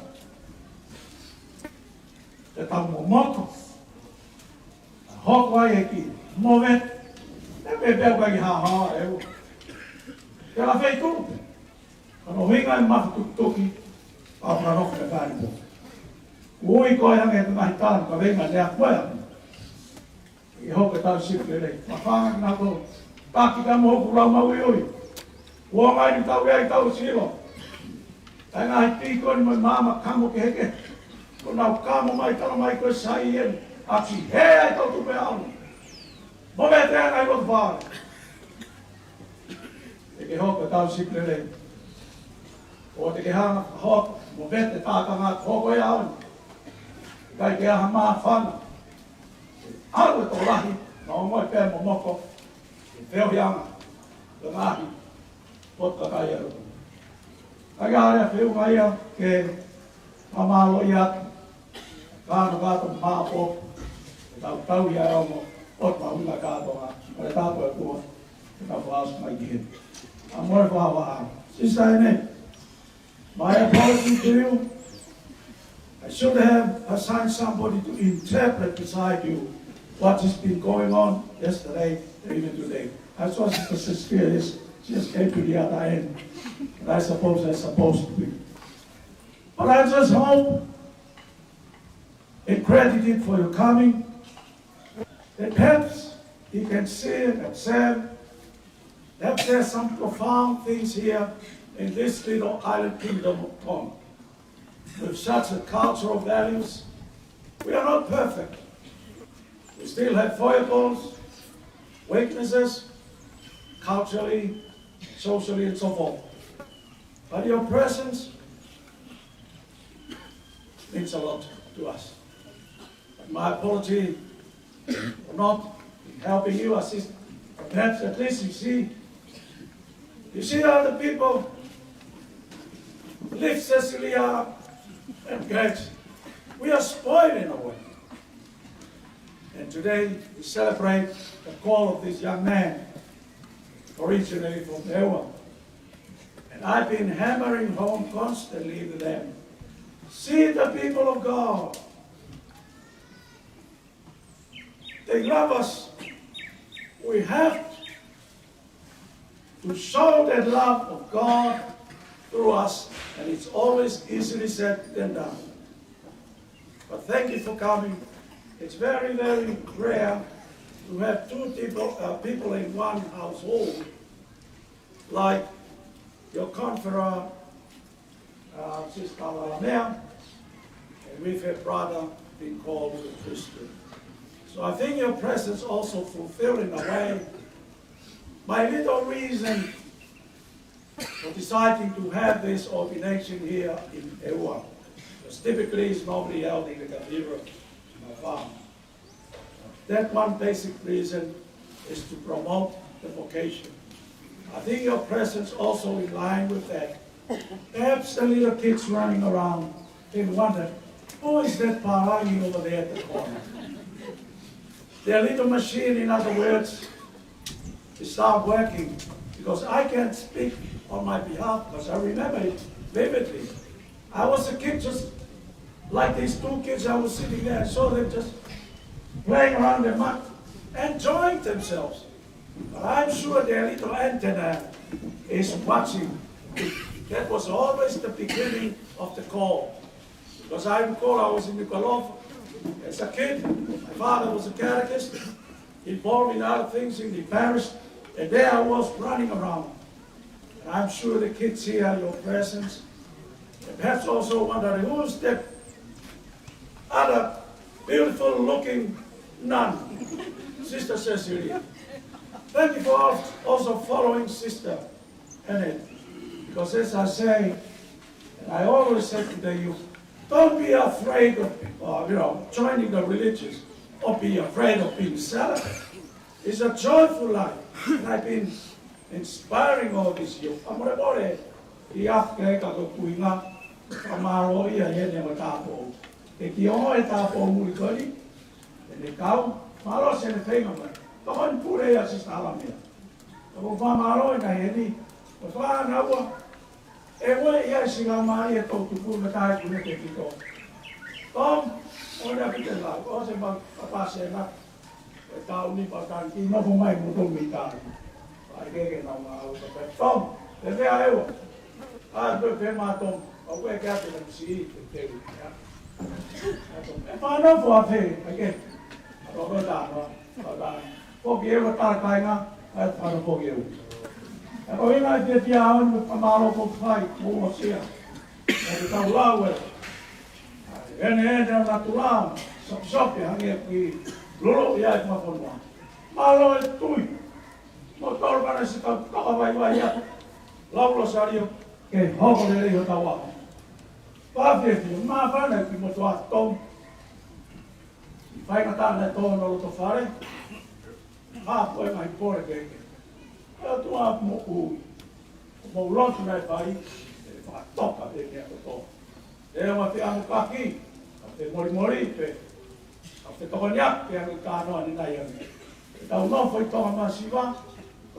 te tau momoko, hoko ai e ki move, te pē pē au kai ki haha e u. Te la fei tu, ka no hinga e mafu tuki tuki, a fana no ka kai po. Ui ko e hange te mahi tala, ka venga le a koe. ʻE hoko tau sipi lelei. Mafanga ki nā tō. Taki ka mo hoku lau mau i ui. Ua mai ni tau e ai tau silo. Kai ngā hi piko ni mai māma kamo ke heke. Ko nau kamo mai tala mai ko e sai eni. Aksi he ai tau tupe au. Mo me te angai lotu fāle. ʻE ke hoko tau sipi lelei. ʻO te ke hanga hoko, mo vete tākanga hoko e au. Kai ke aha māfana. Alu e tokolahi, na o moe pē mo moko. Ke feo hianga, ke ngahi, pot kakai e ruku. Kai ke ale a feo ngai a, ke mamalo ia, ka no ka to mā pot. Ke tau tau ia e ongo, pot maunga ka to nga, kare tau e kua. Ka fo ask mai ki he. I'm more of a, uh, Sister Ene, my apology to you. I should have assigned somebody to interpret beside you what has been going on yesterday and even today. I saw Sister Cecilia, she just came to the other end. And I suppose I supposed to be. But I just hope and gratitude for your coming. And perhaps you can see and observe that there's some profound things here in this little island kingdom of Tonga. With such a cultural values, we are not perfect. We still have foibles, weaknesses, culturally, socially, and so forth. But your presence means a lot to us. But my apology for not helping you assist. Perhaps at least you see, you see how the people lift Cecilia up and great. We are spoiled in a way. And today we celebrate the call of this young man, originally from Eua. And I've been hammering home constantly to them. See the people of God. They love us. We have to show that love of God through us, and it's always easily said than done. But thank you for coming. It's very, very rare to have two people, uh, people in one household, like your conference, uh, Sister Lalamea, and with her brother being called a Christian. So I think your presence also fulfilled in a way my little reason for deciding to have this ordination here in Eua. Because typically it's normally held in the cathedral in my farm. That one basic reason is to promote the vocation. I think your presence also in line with that. Perhaps the little kids running around, they wonder, who is that Palagi over there at the corner? Their little machine, in other words, is not working, because I can't speak on my behalf, because I remember it vividly. I was a kid just like these two kids. I was sitting there, I saw them just playing around the mud, enjoying themselves. But I'm sure their little antenna is watching. That was always the beginning of the call. Because I recall I was in Nuku'alofa as a kid. My father was a catechist, involved in other things in the parish, and there I was running around. And I'm sure the kids here, your presence, and perhaps also wondering who's that other beautiful looking nun, Sister Cecilia. Thank you for also following Sister Ene, because as I say, and I always say to the youth, don't be afraid of, uh, you know, joining the religious or be afraid of being celibate. It's a joyful life. And I've been inspiring all these youth. Fakamolemole, ʻi he ʻaho ko eni ka ko e kuinga, fakamālō ia he ne ma tāpō. Ke ki o e tāpō muli ko eni, ʻene kau, mālō ʻene feinga mai. Ka ko e pule ia Sister Lalamea. Ka ko e fakamālō ʻi he ʻaho ni, ko e fānau ua, ʻe ua ia ʻi Singapore ʻi he tau tupu me kai kune te kiko. Tom, ʻo ne pite la, ʻo se ma, papa se na, e tau ni pa tan ki, nofo mai mo to mi tan. Ai ke ke na ma au ka Tom, e ve a ewa. A to pe ma Tom, ʻo ke ke ate na si, te te u, ia. E fānau fua fe, ai ke. A to ko ta, no, ta, ta. Ko ke ewa ta kai na, ai fānau ko ke ewa. E ko ina ke tia on, fakamālō ko fai, mo mo sia. Mo te tau lau e. ʻEne ʻene ʻa natula, sopisopi, hangē ki lolo ia e mafonua. Mālō e tui. Mo tolu kana si kau toka vaivai ia. Lau Losario, ke hoko lelei hotau ʻaho. Pāfiefia, māfana ki mo tua Tom. Faingataʻa naʻe tō hono loto fale. Ka ko e ngaahi pole kehekehe. ʻE ʻOtua mo ui. Ko hoʻo lotu naʻe fai, ʻe fakatoka pē meʻa kotoa. ʻE ʻoua te ʻamu kaki, ʻoua te molimoli pē, ʻoua te tokoniʻaki pē ʻa e kānoa ni nai ange. ʻE tau nofo ʻi Tonga masiva,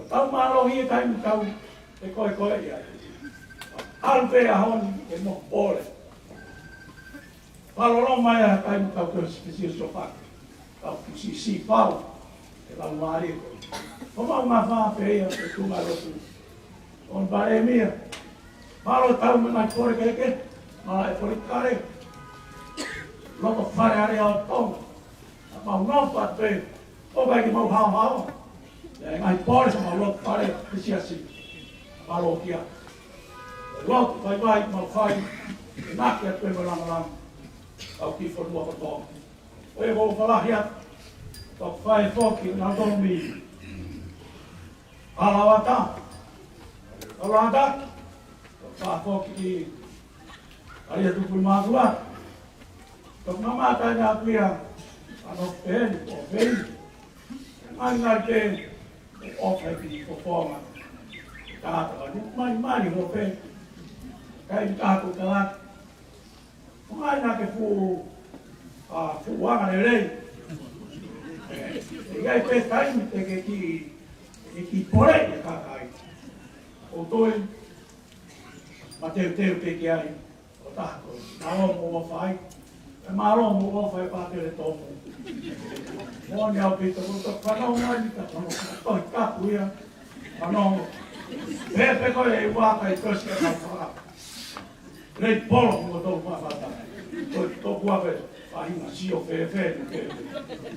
Tau mālohi e taimi tau e koe koe ia. ʻAlu pē ʻaho ni ke mo pole. Palolo mai ʻa e taimi tau ke sipesi o sopa. Tau ki sisi pau. E lau mālie ko. Ko mau ngā fā pē ia ke tunga lotu. On Palēmia. Mālō tau me ngai pole keke. Mālō e pole kare. Loko fale are au tong. A mau nofo atu pē. ʻOku ʻikai ke mau haohaoa. ʻI he ngaahi pole sa mau lotu pale ki siasi. Mālō kia. Lotu vaivai mau fai. ʻE naki atu pē mo langalanga. Au ki fonua kotoa. ʻOi ko falahi atu. Tau fai foki na tomi. Alawata. Alawata. Tau fai foki ki Alia tupu i mātua. Tau mamata ina kuia. Ano peni, o peni. Ngai ngai peni. O fai ki ko fonga. Tata ni mai mai o peni. Kai tata tala. Mai na ke fu, a, fu anga lelei. E, e kai pe taimi te ke ki, e ki pole e kakai. O toi, ma teuteu pē ki ai, ʻo taha ko, na o mo o fai, e ma lo mo o fai pa te le tomo. Mo ni au pito, ko to, pa no mai ni ka tomo, ko i ka kuia, pa no, pe pe ko e ua kai kosi ka fala. Nei polo mo to pa fata. Ko to kua pe, pa hina sio fe fe, pe.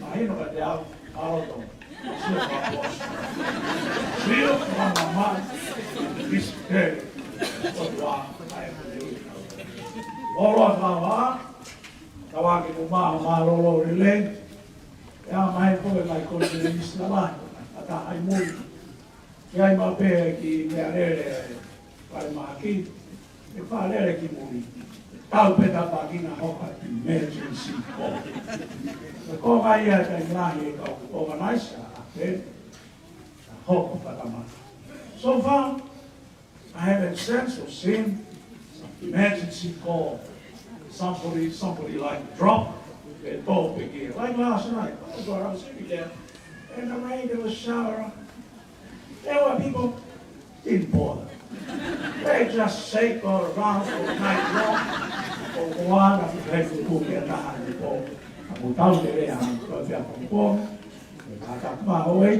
Pa hino ka te au, a lo to. Sio pa po. Sio pa mama. Miss Perry. Ko tua, ai. Olo a fava. Tawake mo ma, ma lo lo le le. Ya mai ko e mai ko le le misla. Ata ai mo. Ia i ma pe ki mea lele, fale mahaki, e fale lele ki muli. Tau pe ta pa ki na hoka emergency call. Ko e konga ia e kai lahi e kau organizer a pe, a hoko fakamata. So far, I haven't sensed or seen some emergency call. Somebody, somebody like drop, they told me here. Like last night, I was around sitting there, and the rain, there was shower. There were people didn't bother. They just shake all around all night long. Ko ʻoua naʻa ke kai tuku ke taha ni ko. A mo tau te rea ko te a pongpong. Ka ta ma hoi.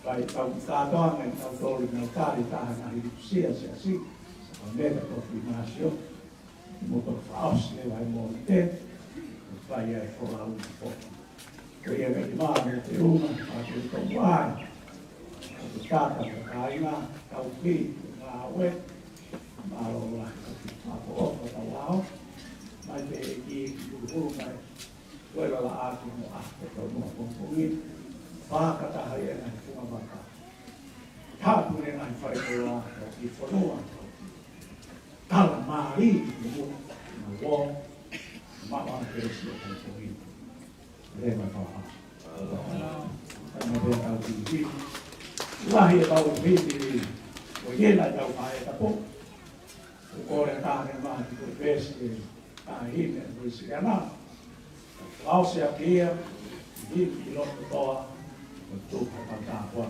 Kai tau ki katoa ngai tau tolu ngai tali taha na hili kusia sia si. Sa ka mena ko ki masio. Mo to faos le vai mo te. Kai ai ko lau mo. Ko ia me te mā mo te uma, a te to wai. A te tata mo kāinga, tau ki, ngā ue. Mālō la, a ko o ko tau ao. Mai te e ki, ki kuru kuru mai. Ko e la la a ki mo a, ko tau mo a pongpongi. Pā ka taha ia ngai funga mata. Tāpuni ngai fai ko la, ki fonua. Tala mali, mo, mo, mo, ma ma ke si o ko ko ni. Le ma fa. Ka ma pe tau ki ki. Lahi e tau ki ki. Ko ye na tau ma e tapo. Ko le ta ne ma ki ko pesi. A hi ne ko si ana. Lau se a kia. Hi ki lo ko toa. Ko tu ka ta ta kwa.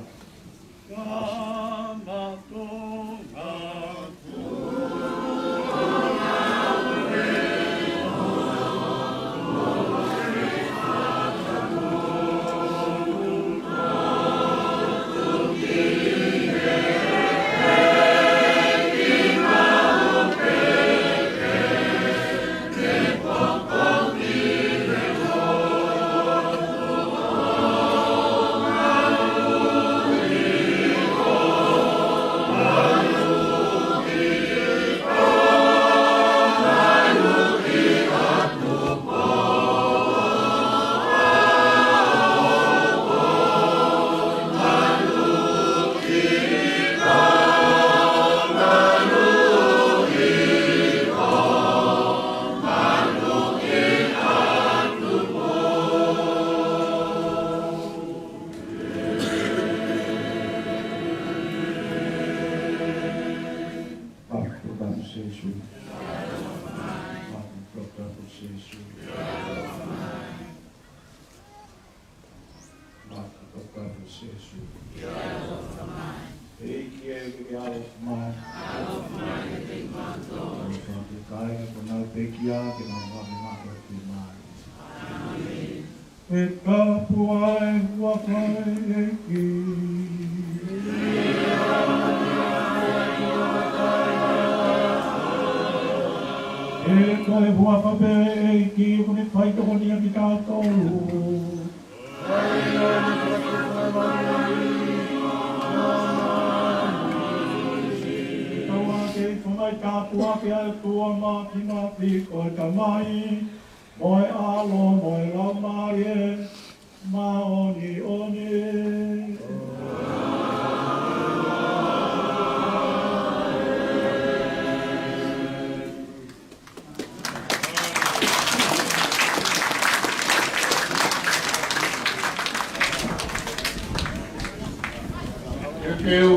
Ke ʻaloʻofa mai. Ke kāinga kuo nau pekia, ke nau ngāue maʻu ʻi he fiemālie. Ke tāpuhā e huafa ʻo e ʻEiki. He ko e huafa pē ʻo e ʻEiki ʻoku ne faitokoniʻi kitautolu. Tau ake ʻi he fanga tāpuaki ʻa e ʻOtua Māfimafi, ko e Tamai, mo e ʻAlo, mo e Laumālie Māʻoniʻoni. Ke teu,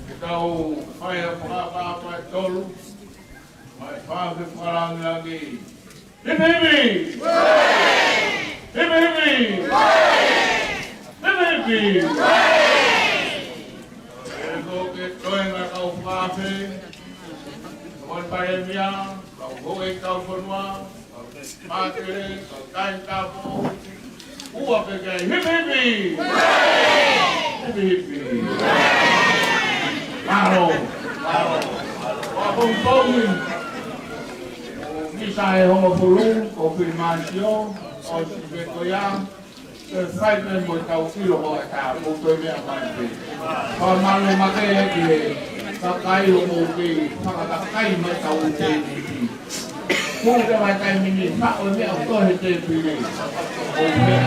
ke tau fai ʻa e fakaʻapaʻapa ʻe tolu, mai fā ke fakalāngilangi. Hipi hipi! Hipi hipi! Hipi hipi! ʻE ko e toenga kau fakaafe, kau palēmia, kau houʻeiki kau fonua, kau mākele, kau kāinga tāupoʻou, ʻoua pē ke hipi hipi! Hipi hipi! Mālō, mālō. ʻOku ou tui, misa ʻe hongofulu, ko Filimasio, ʻosi pē ko ia, ke fai pē mo e tau ʻilo ko e tā, ko e toe meʻa mai pē. Fakamālō makehe ki he kakai ʻoku mou kei fakatakai mai tau te ni. Ko e vakai mai ni, faʻo e meʻa ko e he te pili. Ko e